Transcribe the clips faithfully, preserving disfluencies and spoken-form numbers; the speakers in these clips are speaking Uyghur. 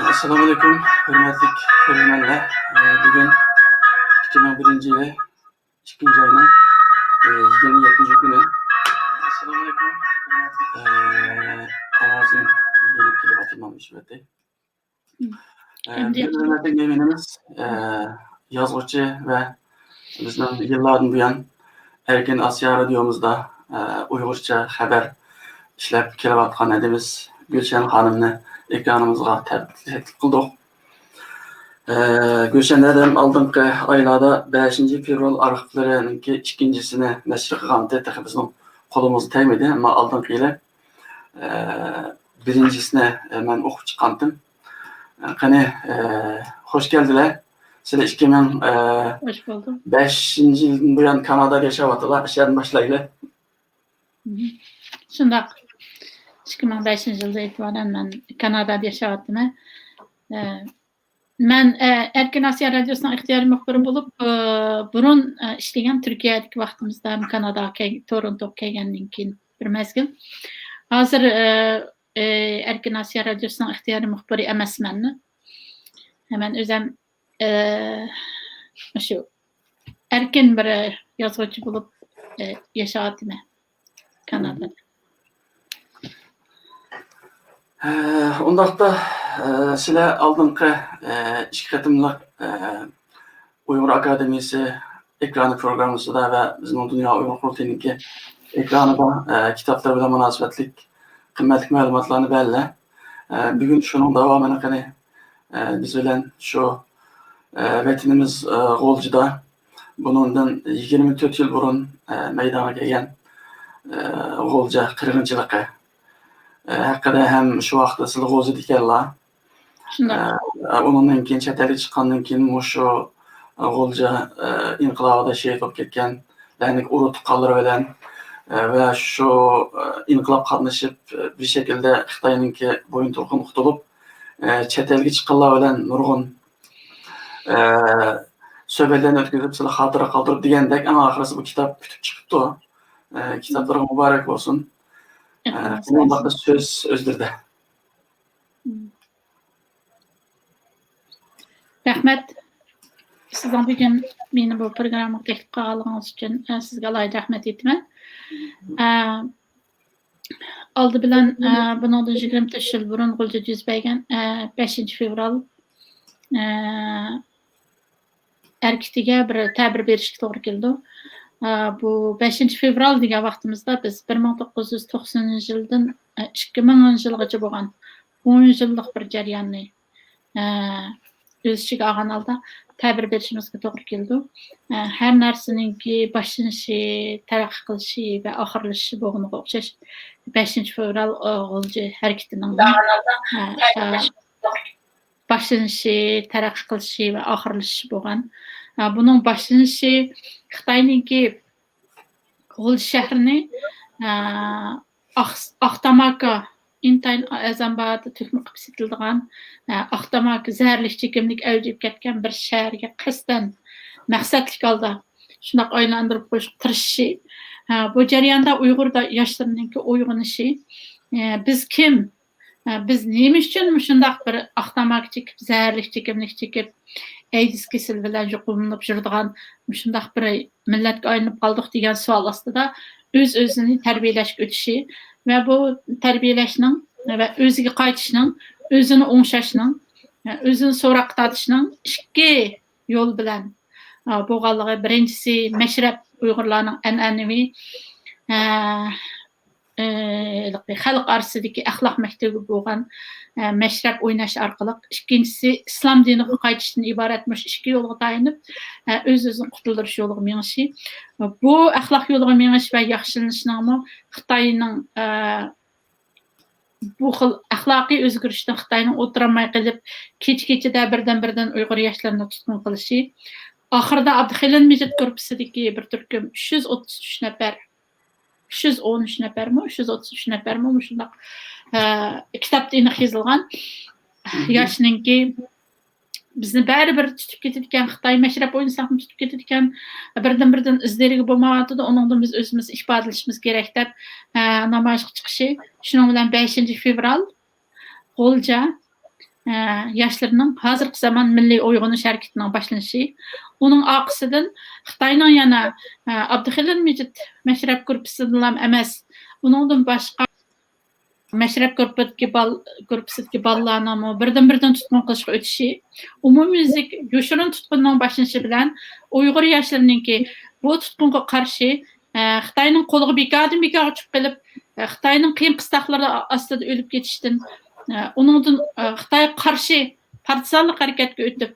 ئەسسالامۇئەلەيكۇم، ھۆرمەتلىك كۆرۈرمەنلەر. بۈگۈن ئىككى مىڭ بىرىنچى يىلى ئىككىنچى ئاينىڭ يىگىرمە يەتتىنچى كۈنى. ئەسسالامۇئەلەيكۇم، ھۆرمەتلىك، ئاۋازىم يېنىپ كېلىۋاتىمەن مۇشۇ پېتى. ئە، بۈگۈن ھۆرمەتلىك مېھمىنىمىز، ئە، يازغۇچى ۋە بىزنىڭ يىللاردىن بۇيان ئەركىن ئاسىيا رادىيومىزدا، ئە، ئۇيغۇرچە خەۋەر ئىشلەپ كېلىۋاتقان ھەدىمىز گۈلشەن خانىمنى ئېكرانىمىزغا تەب-، تەكلىپ قىلدۇق. ئە، گۈلشەن ھەدەم ئالدىنقى ئايلاردا بەشىنچى فېۋرال ئارخىپلىرىنىڭكى ئىككىنچىسىنى نەشر قىلغانتى، تېخى بىزنىڭ قولىمىزغا تەگمىدى، ئەمما ئالدىنقى يىلى ئە، بىرىنچىسىنى، ئە، مەن ئوقۇپ چىققانتىم. ئە، قېنى، ئە، خوش كەلدىلەر. سىلەر ئىككى مىڭ، ئە، خوش بولدۇق. بەشىنچى يىلدىن بۇيان كانادادا ياشاۋاتىلا، ئاشۇ يەردىن باشلايلى. مم. شۇنداق. ئىككى مىڭ بەشىنچى يىلدىن ئېتىبارەن مەن كانادادا ياشاۋاتىمەن. ئە، مەن، ئە، ئەركىن ئاسىيا رادىيوسىنىڭ ئىختىيارىي مۇخبىرى بولۇپ، ئە، بۇرۇن، ئە، ئىشلىگەن تۈركىيەدىكى ۋاقتىمىزدا ھەم كاناداغا كەل-، تورونتوغا كەلگەندىن كېيىن بىر مەزگىل. ھازىر، ئە، ئە، ئەركىن ئاسىيا رادىيوسىنىڭ ئىختىيارىي مۇخبىرى ئەمەسمەن. مەن ئۆزەم، ئە، مۇشۇ ئەركىن بىر يازغۇچى بولۇپ، ئە، ياشاۋاتىمەن كانادادا. ئۇنداقتا، ئە، سىلەر ئالدىنقى، ئە، ئىككى قېتىملىق، ئە، ئۇيغۇر ئاكادېمىيىسى ئېكرانى پروگراممىسىدا ۋە بىزنىڭ دۇنيا ئۇيغۇر قۇرۇلتىيىنىڭكى ئېكرانىدا، ئە، كىتابلار بىلەن مۇناسىۋەتلىك قىممەتلىك مەلۇماتلارنى بەردىلەر. ئە، بۈگۈن شۇنىڭ داۋامىنى قېنى، ئە، بىز بىلەن شۇ، ئە، ۋەتىنىمىز، ئە، غۇلجىدا بۇنىڭدىن يىگىرمە تۆت يىل بۇرۇن، ئە، مەيدانغا كەلگەن، ئە، غۇلجا قىرغىنچىلىقى، ئە، ھەققىدە ھەم شۇ ۋاقىتتا سىلەر غۇلجىدا ئىكەنلا. شۇنداق. ئە، ئۇنىڭدىن كېيىن چەت ئەلگە چىققاندىن كېيىن مۇشۇ غۇلجا، ئە، ئىنقىلابىدا شېھىت بولۇپ كەتكەنلەرنىڭ ئۇرۇق تۇغقانلىرى بىلەن، ئە، ۋە شۇ، ئە، ئىنقىلاب قاتنىشىپ، ئە، بىر شەكىلدە خىتاينىڭكى بويۇنتۇرۇقىدىن قۇتۇلۇپ، ئە، چەت ئەلگە چىققانلار بىلەن نۇرغۇن، ئە، سۆھبەتلەرنى ئۆتكۈزۈپ، سىلەر خاتىرە قالدۇرۇپ دېگەندەك، ئەڭ ئاخىرىسى بۇ كىتاب پۈتۈپ چىقىپتۇ. ئە، كىتابلىرىڭ مۇبارەك بولسۇن. ئە، رەھمەت. مۇنداقتا سۆز ئۆزلىرىدە. رەھمەت. سىزنىڭ بۈگۈن مېنى بۇ پروگراممىغا تەكلىپ قىلغانلىقىڭىز ئۈچۈن، ئە، سىزگە ئالاھىدە رەھمەت ئېيتىمەن. ئە، ئالدى بىلەن، ئە، بۇنىڭدىن يىگىرمە تۆت يىل بۇرۇن غۇلجىدا يۈز بەرگەن، ئە، بەشىنچى فېۋرال، ئە، ھەرىكىتىگە بىر تەبىر بېرىشكە توغرا كېلىدۇ. ئە، بۇ بەشىنچى فېۋرال دېگەن ۋاقتىمىزدا بىز بىر مىڭ توققۇز يۈز توقسىنىنچى يىلدىن، ئە، ئىككى مىڭىنچى يىلغىچە بولغان ئون يىللىق بىر جەرياننى، ئە، ئۆز ئىچىگە ئالغان ھالدا تەبىر بېرىشىمىزگە توغرا كېلىدۇ. ئە، ھەر نەرسىنىڭكى باشلىنىشى، تەرەققىي قىلىشى ۋە ئاخىرلىشىشى بولغىنىغا ئوخشاش، بەشىنچى فېۋرال، ئە، غۇلجا ھەرىكىتىنىڭ، ئە، ئە، باشلىنىشى، تەرەققىي قىلىشى ۋە ئاخىرلىشىشى بولغان. ئە، بۇنىڭ باشلىنىشى خىتاينىڭكى غۇلجا شەھىرىنى، ئە، ئاق، ئاق تاماكا، ئىنتايىن ئەزەم باھادا تۆھمە قىلىپ سېتىلىدىغان، ئە، ئاق تاماكا زەھەرلىك چېكىملىك ئەۋج ئېلىپ كەتكەن بىر شەھەرگە قەستەن مەقسەتلىك ھالدا شۇنداق ئايلاندۇرۇپ قويۇشقا تىرىشىشى، ئە، بۇ جەرياندا ئۇيغۇر دا-، ياشلىرىنىڭكى ئويغىنىشى، ئە، بىز كىم؟ ئە، بىز نېمە ئۈچۈن مۇشۇنداق بىر ئاق تاماكا چېكىپ، زەھەرلىك چېكىملىك چېكىپ، ئەيدىز كېسىلى بىلەن يۇقۇملىنىپ يۈرىدىغان مۇشۇنداق بىر مىللەتكە ئايلىنىپ قالدۇق دېگەن سوئال ئاستىدا ئۆز-ئۆزىنى تەربىيەلەشكە ئۆتۈشى ۋە بۇ تەربىيەلەشنىڭ ۋە ئۆزىگە قايتىشنىڭ، ئۆزىنى ئوڭشاشنىڭ، ئۆزىنى سوراققا تارتىشنىڭ ئىككى يول بىلەن، ئە، بولغانلىقى، بىرىنچىسى، مەشرەپ ئۇيغۇرلارنىڭ ئەنئەنىۋى، ئە، ئى، ھېلىقى خەلق ئارىسىدىكى ئەخلاق مەكتىپى بولغان، ئە، مەشرەپ ئويناش ئارقىلىق، ئىككىنچىسى، ئىسلام دىنىغا قايتىشتىن ئىبارەت مۇشۇ ئىككى يولغا تايىنىپ، ئە، ئۆز-ئۆزىنى قۇتۇلدۇرۇش يولىغا مېڭىشى. بۇ ئەخلاق يولىغا مېڭىش ۋە ياخشىلىنىشنىڭمۇ خىتاينىڭ، ئە، بۇ خىل ئەخلاقىي ئۆزگىرىشتىن خىتاينىڭ ئولتۇرالماي قېلىپ، كېچە-كېچىدە بىردىن-بىردىن ئۇيغۇر ياشلىرىنى تۇتقۇن قىلىشى. ئاخىرىدا ئابدۇخېلىل مىجىت گۇرۇپپىسىدىكى بىر تۈركۈم ئۈچ يۈز ئوتتۇز ئۈچ نەپەر، ئۈچ يۈز ئون ئۈچ نەپەرمۇ، ئۈچ يۈز ئوتتۇز ئۈچ نەپەرمۇ مۇشۇنداق، ئە، كىتابتا ئېنىق يېزىلغان. ياشنىڭكى بىزنى بەرىبىر تۇتۇپ كېتىدىكەن، خىتاي مەشرەپ ئوينىساقمۇ تۇتۇپ كېتىدىكەن، بىردىن-بىردىن ئىز دېرىكى بولمايۋاتىدۇ، ئۇنىڭدىن بىز ئۆزىمىز ئىپادىلىشىمىز كېرەك دەپ، ئە، نامايىشقا چىقىشى. شۇنىڭ بىلەن بەشىنچى فېۋرال غۇلجا، ئە، ياشلىرىنىڭ ھازىرقى زامان مىللىي ئويغىنىش ھەرىكىتىنىڭ باشلىنىشى. ئۇنىڭ ئارقىسىدىن خىتاينىڭ يەنە، ئە، ئابدۇخېلىل مىجىت مەشرەپ گۇرۇپپىسىدىنلا ئەمەس، ئۇنىڭدىن باشقا مەشرەپ گۇرۇپپىدىكى بال-، گۇرۇپپىسىدىكى بالىلارنىڭمۇ بىردىن-بىردىن تۇتقۇن قىلىشقا ئۆتۈشى، ئومۇميۈزلۈك يوشۇرۇن تۇتقۇننىڭ باشلىنىشى بىلەن ئۇيغۇر ياشلىرىنىڭكى بۇ تۇتقۇنغا قارشى، ئە، خىتاينىڭ قولىغا بىكاردىن بىكارغا چۈشۈپ قېلىپ، ئە، خىتاينىڭ قىيىن قىستاقلىرى ئاستىدا ئۆلۈپ كېتىشتىن، ئە، ئۇنىڭدىن، ئە، خىتايغا قارشى پارتىزانلىق ھەرىكەتكە ئۆتۈپ،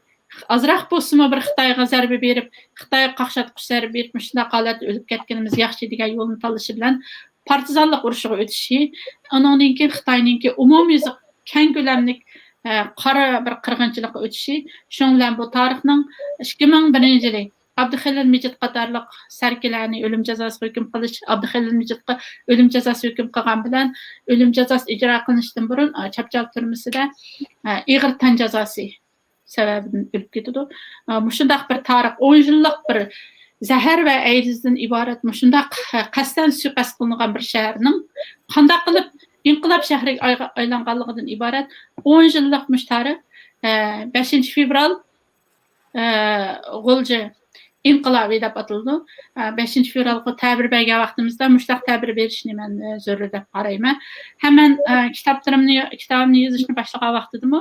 ئازراق بولسىمۇ بىر خىتايغا زەربە بېرىپ، خىتايغا قاقشاتقۇچ زەربە بېرىپ، مۇشۇنداق ھالەتتە ئۆلۈپ كەتكىنىمىز ياخشى دېگەن يولنى تاللىشى بىلەن پارتىزانلىق ئۇرۇشىغا ئۆتۈشى، ئۇنىڭدىن كېيىن خىتاينىڭكى ئومۇميۈزلۈك كەڭ كۆلەملىك، ئە، قارا بىر قىرغىنچىلىققا ئۆتۈشى. شۇنىڭ بىلەن بۇ تارىخنىڭ ئىككى مىڭ بىرىنچى يىلى ئابدۇخېلىل مىجىت قاتارلىق سەركىلەرنى ئۆلۈم جازاسىغا ھۆكۈم قىلىش، ئابدۇخېلىل مىجىتقا ئۆلۈم جازاسى ھۆكۈم قىلغان بىلەن ئۆلۈم جازاسى ئىجرا قىلىنىشتىن بۇرۇن، ئە، چاپچال تۈرمىسىدە، ئە، ئېغىر تەن جازاسى سەۋەبىدىن ئۆلۈپ كېتىدۇ. ئە، مۇشۇنداق بىر تارىخ، ئون يىللىق بىر زەھەر ۋە ئەيدىزدىن ئىبارەت مۇشۇنداق، ئە، قەستەن سۇيىقەست قىلىنغان بىر شەھەرنىڭ قانداق قىلىپ ئىنقىلاب شەھىرىگە ئايغا-، ئايلانغانلىقىدىن ئىبارەت ئون يىللىق مۇشۇ تارىخ، ئە، بەشىنچى فېۋرال، ئە، غۇلجا ئىنقىلابى دەپ ئاتىلىدۇ. ئە، بەشىنچى فېۋرالغا تەبىر بەرگەن ۋاقتىمىزدا مۇشۇنداق تەبىر بېرىشنى مەن، ئە، زۆرۈر دەپ قارايمەن. ھەم مەن، ئە، كىتابلىرىمنى، كىتابىمنى يېزىشنى باشلىغان ۋاقتىدىمۇ،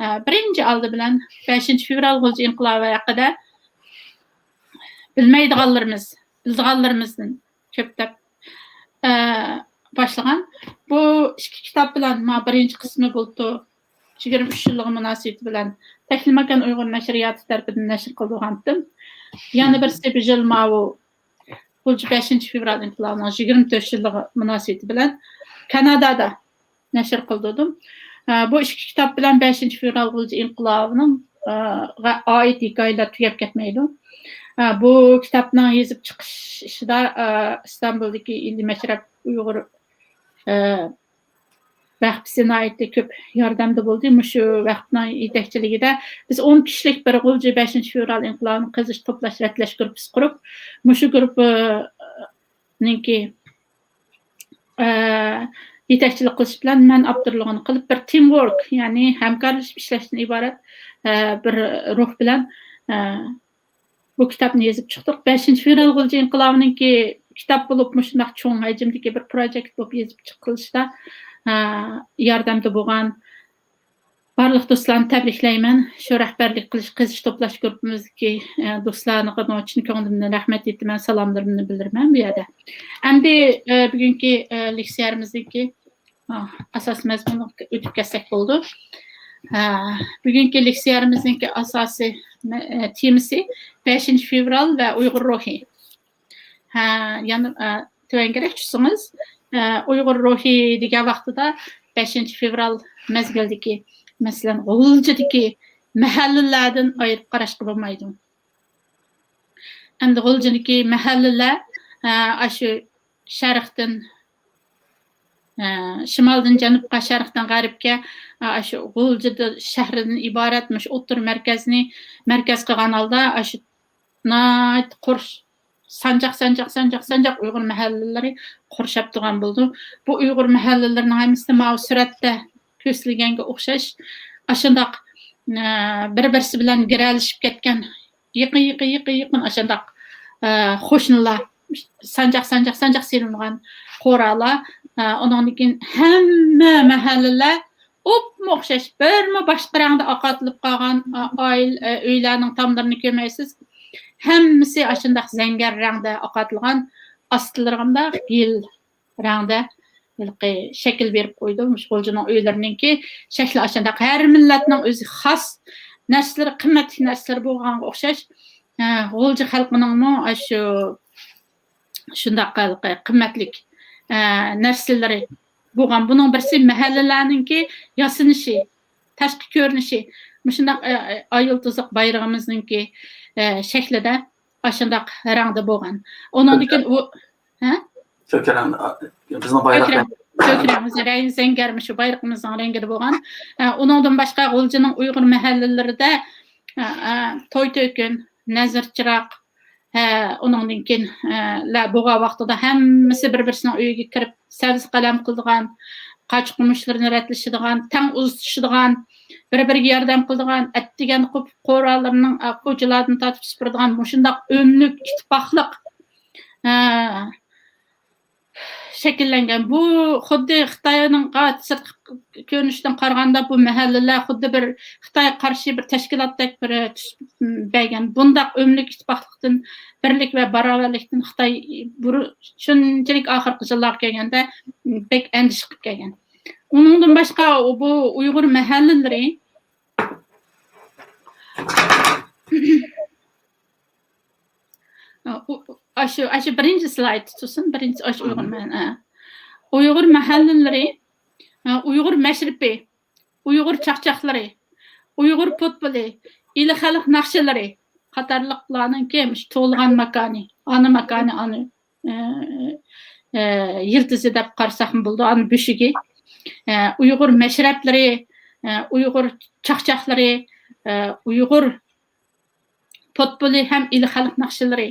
ئە، بىرىنچى ئالدى بىلەن بەشىنچى فېۋرال غۇلجا ئىنقىلابى ھەققىدە بىلمەيدىغانلىرىمىز، بىلىدىغانلىرىمىزدىن كۆپلەپ، ئە، باشلىغان. بۇ ئىككى كىتاب بىلەن، ما، بىرىنچى قىسمى بۇلتۇر يىگىرمە ئۈچ يىللىقى مۇناسىۋىتى بىلەن تەكلىماكان ئۇيغۇر نەشرىياتى تەرىپىدىن نەشر قىلدۇرغانتىم. يەنە بىرسى بىر يىل ماۋۇ غۇلجا بەشىنچى فېۋرال ئىنقىلابىنىڭ يىگىرمە تۆت يىللىقى مۇناسىۋىتى بىلەن كانادادا نەشر قىلدۇردۇم. ئە، بۇ ئىككى كىتاب بىلەن بەشىنچى فېۋرال غۇلجا ئىنقىلابىنىڭ، ئە، غا-، ئائىت ھېكايىلەر تۈگەپ كەتمەيدۇ. ئە، بۇ كىتابنىڭ يېزىپ چىقىش ئىشىدا، ئە، ئىستانبۇلدىكى ئىلى مەشرەپ ئۇيغۇر، ئە، ۋەقپىسى ناھايىتى كۆپ ياردەمدە بولدى. مۇشۇ ۋەقپنىڭ يېتەكچىلىكىدە بىز ئون كىشىلىك بىر غۇلجا بەشىنچى فېۋرال ئىنقىلابىنى قېزىش، توپلاش، رەتلەش گۇرۇپپىسى قۇرۇپ، مۇشۇ گۇرۇپپىنىڭكى، ئە، يېتەكچىلىك قىلىش بىلەن مەن ئاپتورلۇقىنى قىلىپ، بىر تىم ۋورك، يەنى ھەمكارلىشىپ ئىشلەشتىن ئىبارەت، ئە، بىر روھ بىلەن، ئە، بۇ كىتابنى يېزىپ چىقتۇق. بەشىنچى فېۋرال غۇلجا ئىنقىلابىنىڭكى كىتاب بولۇپ، مۇشۇنداق چوڭ ھەجىمدىكى بىر پروجېكت بولۇپ يېزىپ چىقىلىشىدا، ئە، ياردەمدە بولغان بارلىق دوستلارنى تەبرىكلەيمەن. شۇ رەھبەرلىك قىلىش، قېزىش توپلاش گۇرۇپپىمىزدىكى، ئە، دوستلارغىمۇ چىن كۆڭلۈمدىن رەھمەت ئېيتىمەن، سالاملىرىمنى بىلدۈرىمەن بۇ يەردە. ئەمدى، ئە، بۈگۈنكى، ئە، لېكسىيەمىزنىڭكى ئاساسىي مەزمۇنىغا ئۆتۈپ كەتسەك بولىدۇ. ھە، بۈگۈنكى لېكسىيەمىزنىڭكى ئاساسىي مە-، تېمىسى بەشىنچى فېۋرال ۋە ئۇيغۇر روھى. ھە، يەنە، ئە، تۆۋەنگىرەك چۈشسىڭىز، ئە، ئۇيغۇر روھى دېگەن ۋاقتىدا بەشىنچى فېۋرال مەزگىلىدىكى، مەسىلەن، غۇلجىدىكى مەھەللىلەردىن ئايرىپ قاراشقا بولمايدۇ. ئەمدى غۇلجىدىكى مەھەللىلەر، ئە، ئاشۇ شەرقتىن، ئە، شىمالدىن جەنۇبقا، شەرقتىن غەربكە، ئە، ئاشۇ غۇلجىدا شەھىرىدىن ئىبارەت مۇشۇ ئوتتۇرا مەركەزنى مەركەز قىلغان ھالدا، ئاشۇ ناھايىتى قۇرۇش، سانجاق، سانجاق، سانجاق، سانجاق ئۇيغۇر مەھەللىلىرى قورشاپ تۇرغان بولىدۇ. بۇ ئۇيغۇر مەھەللىلىرىنىڭ ھەممىسى ماۋۇ سۈرەتتە كۆرسىتىلگەنگە ئوخشاش، ئاشۇنداق، ئە، بىر-بىرسى بىلەن گىرەلىشىپ كەتكەن، يېقىن، يېقىن، يېقىن، يېقىن ئاشۇنداق، ئە، قوشنىلار، سانجاق، سانجاق، سانجاق سېلىنغان قورالار، ئە، ئۇنىڭدىن كېيىن ھەممە مەھەللىلەر ئوپمۇ ئوخشاش، بىرمۇ باشقا رەڭدە ئاقارتىلىپ قالغان، ئا-، ئائىلە، ئە، ئۆيلەرنىڭ تاملىرىنى كۆرمەيسىز. ھەممىسى ئاشۇنداق زەڭگەر رەڭدە ئاقارتىلغان، ئاستىلىرىغا مۇنداق گېل رەڭدە ھېلىقى شەكىل بېرىپ قويىدۇ. مۇشۇ غۇلجىنىڭ ئۆيلىرىنىڭكى شەكلى ئاشۇنداق. ھەر مىللەتنىڭ ئۆزى خاس نەرسىلىرى، قىممەتلىك نەرسىلىرى بولغانغا ئوخشاش، ئە، غۇلجا خەلقىنىڭمۇ ئاشۇ شۇنداق ھېلىقى قىممەتلىك، ئە، نەرسىلىرى بولغان. بۇنىڭ بىرسى مەھەللىلەرنىڭكى ياسىنىشى، تاشقى كۆرۈنۈشى. مۇشۇنداق، ئە، ئە، ئاي يۇلتۇزلۇق بايرىقىمىزنىڭكى، ئە، شەكلىدە ئاشۇنداق رەڭدە بولغان. ئۇنىڭدىن كېيىن ئۇ، ھە؟ كۆك رەڭ، بىزنىڭ بايراق كۆك رەڭ، رەڭگى. كۆك رەڭ، بىزنىڭ رەڭ-، زەڭگەر، مۇشۇ بايرىقىمىزنىڭ رەڭگىدە بولغان. ئە، ئۇنىڭدىن باشقا غۇلجىنىڭ ئۇيغۇر مەھەللىلىرىدە ھە، ھە، توي تۆكۈن، نەزىر چىراغ، ھە، ئۇنىڭدىن كېيىن، ھە، لە بولغان ۋاقتىدا ھەممىسى بىر-بىرسىنىڭ ئۆيىگە كىرىپ، سەۋزە قەلەم قىلىدىغان، قاچا-قۇمۇچلىرىنى رەتلىشىدىغان، تەڭ ئۇزىتىشىدىغان، بىر-بىرىگە ياردەم قىلىدىغان، ئەتىگەندە قوپ-، قورالىرىنىڭ، ئە، كوچىلاردىن تارتىپ سۈپۈرىدىغان مۇشۇنداق ئۆملۈك ئىتتىپاقلىق، ئە، شەكىللەنگەن. بۇ خۇددى خىتاينىڭغا سىرتقى كۆرۈنۈشتىن قارىغاندا، بۇ مەھەللىلەر خۇددى بىر خىتايغا قارشى بىر تەشكىلاتتەك بىر تۈس بەرگەن. بۇنداق ئۆملۈك ئىتتىپاقلىقتىن، بىرلىك ۋە باراۋەرلىكتىن خىتاي بۇرۇ-، شۇنچىلىك ئاخىرقى يىللارغا كەلگەندە بەك ئەندىشە قىلىپ كەلگەن. ئۇنىڭدىن باشقا، بۇ ئۇيغۇر مەھەللىلىرى، ئۇ-، ئاشۇ، ئاشۇ بىرىنچى سلايد تۇرسۇن، بىرىنچى ئاشۇ ئۇيغۇر مەھەللە، ئۇيغۇر مەھەللىلىرى، ئۇيغۇر مەشرىپى، ئۇيغۇر چاقچاقلىرى، ئۇيغۇر پۇتبولى، ئىلى خەلق ناخشىلىرى قاتارلىقلارنىڭكى مۇشۇ تۇغۇلغان ماكانى، ئانا ماكانى، ئانا، ئە، ئە، يىلتىزى دەپ قارىساقمۇ بولىدۇ، ئانا بۆشۈكى. ئە، ئۇيغۇر مەشرەپلىرى، ئە، ئۇيغۇر چاقچاقلىرى، ئە، ئۇيغۇر پۇتبولى ھەم ئىلى خەلق ناخشىلىرى.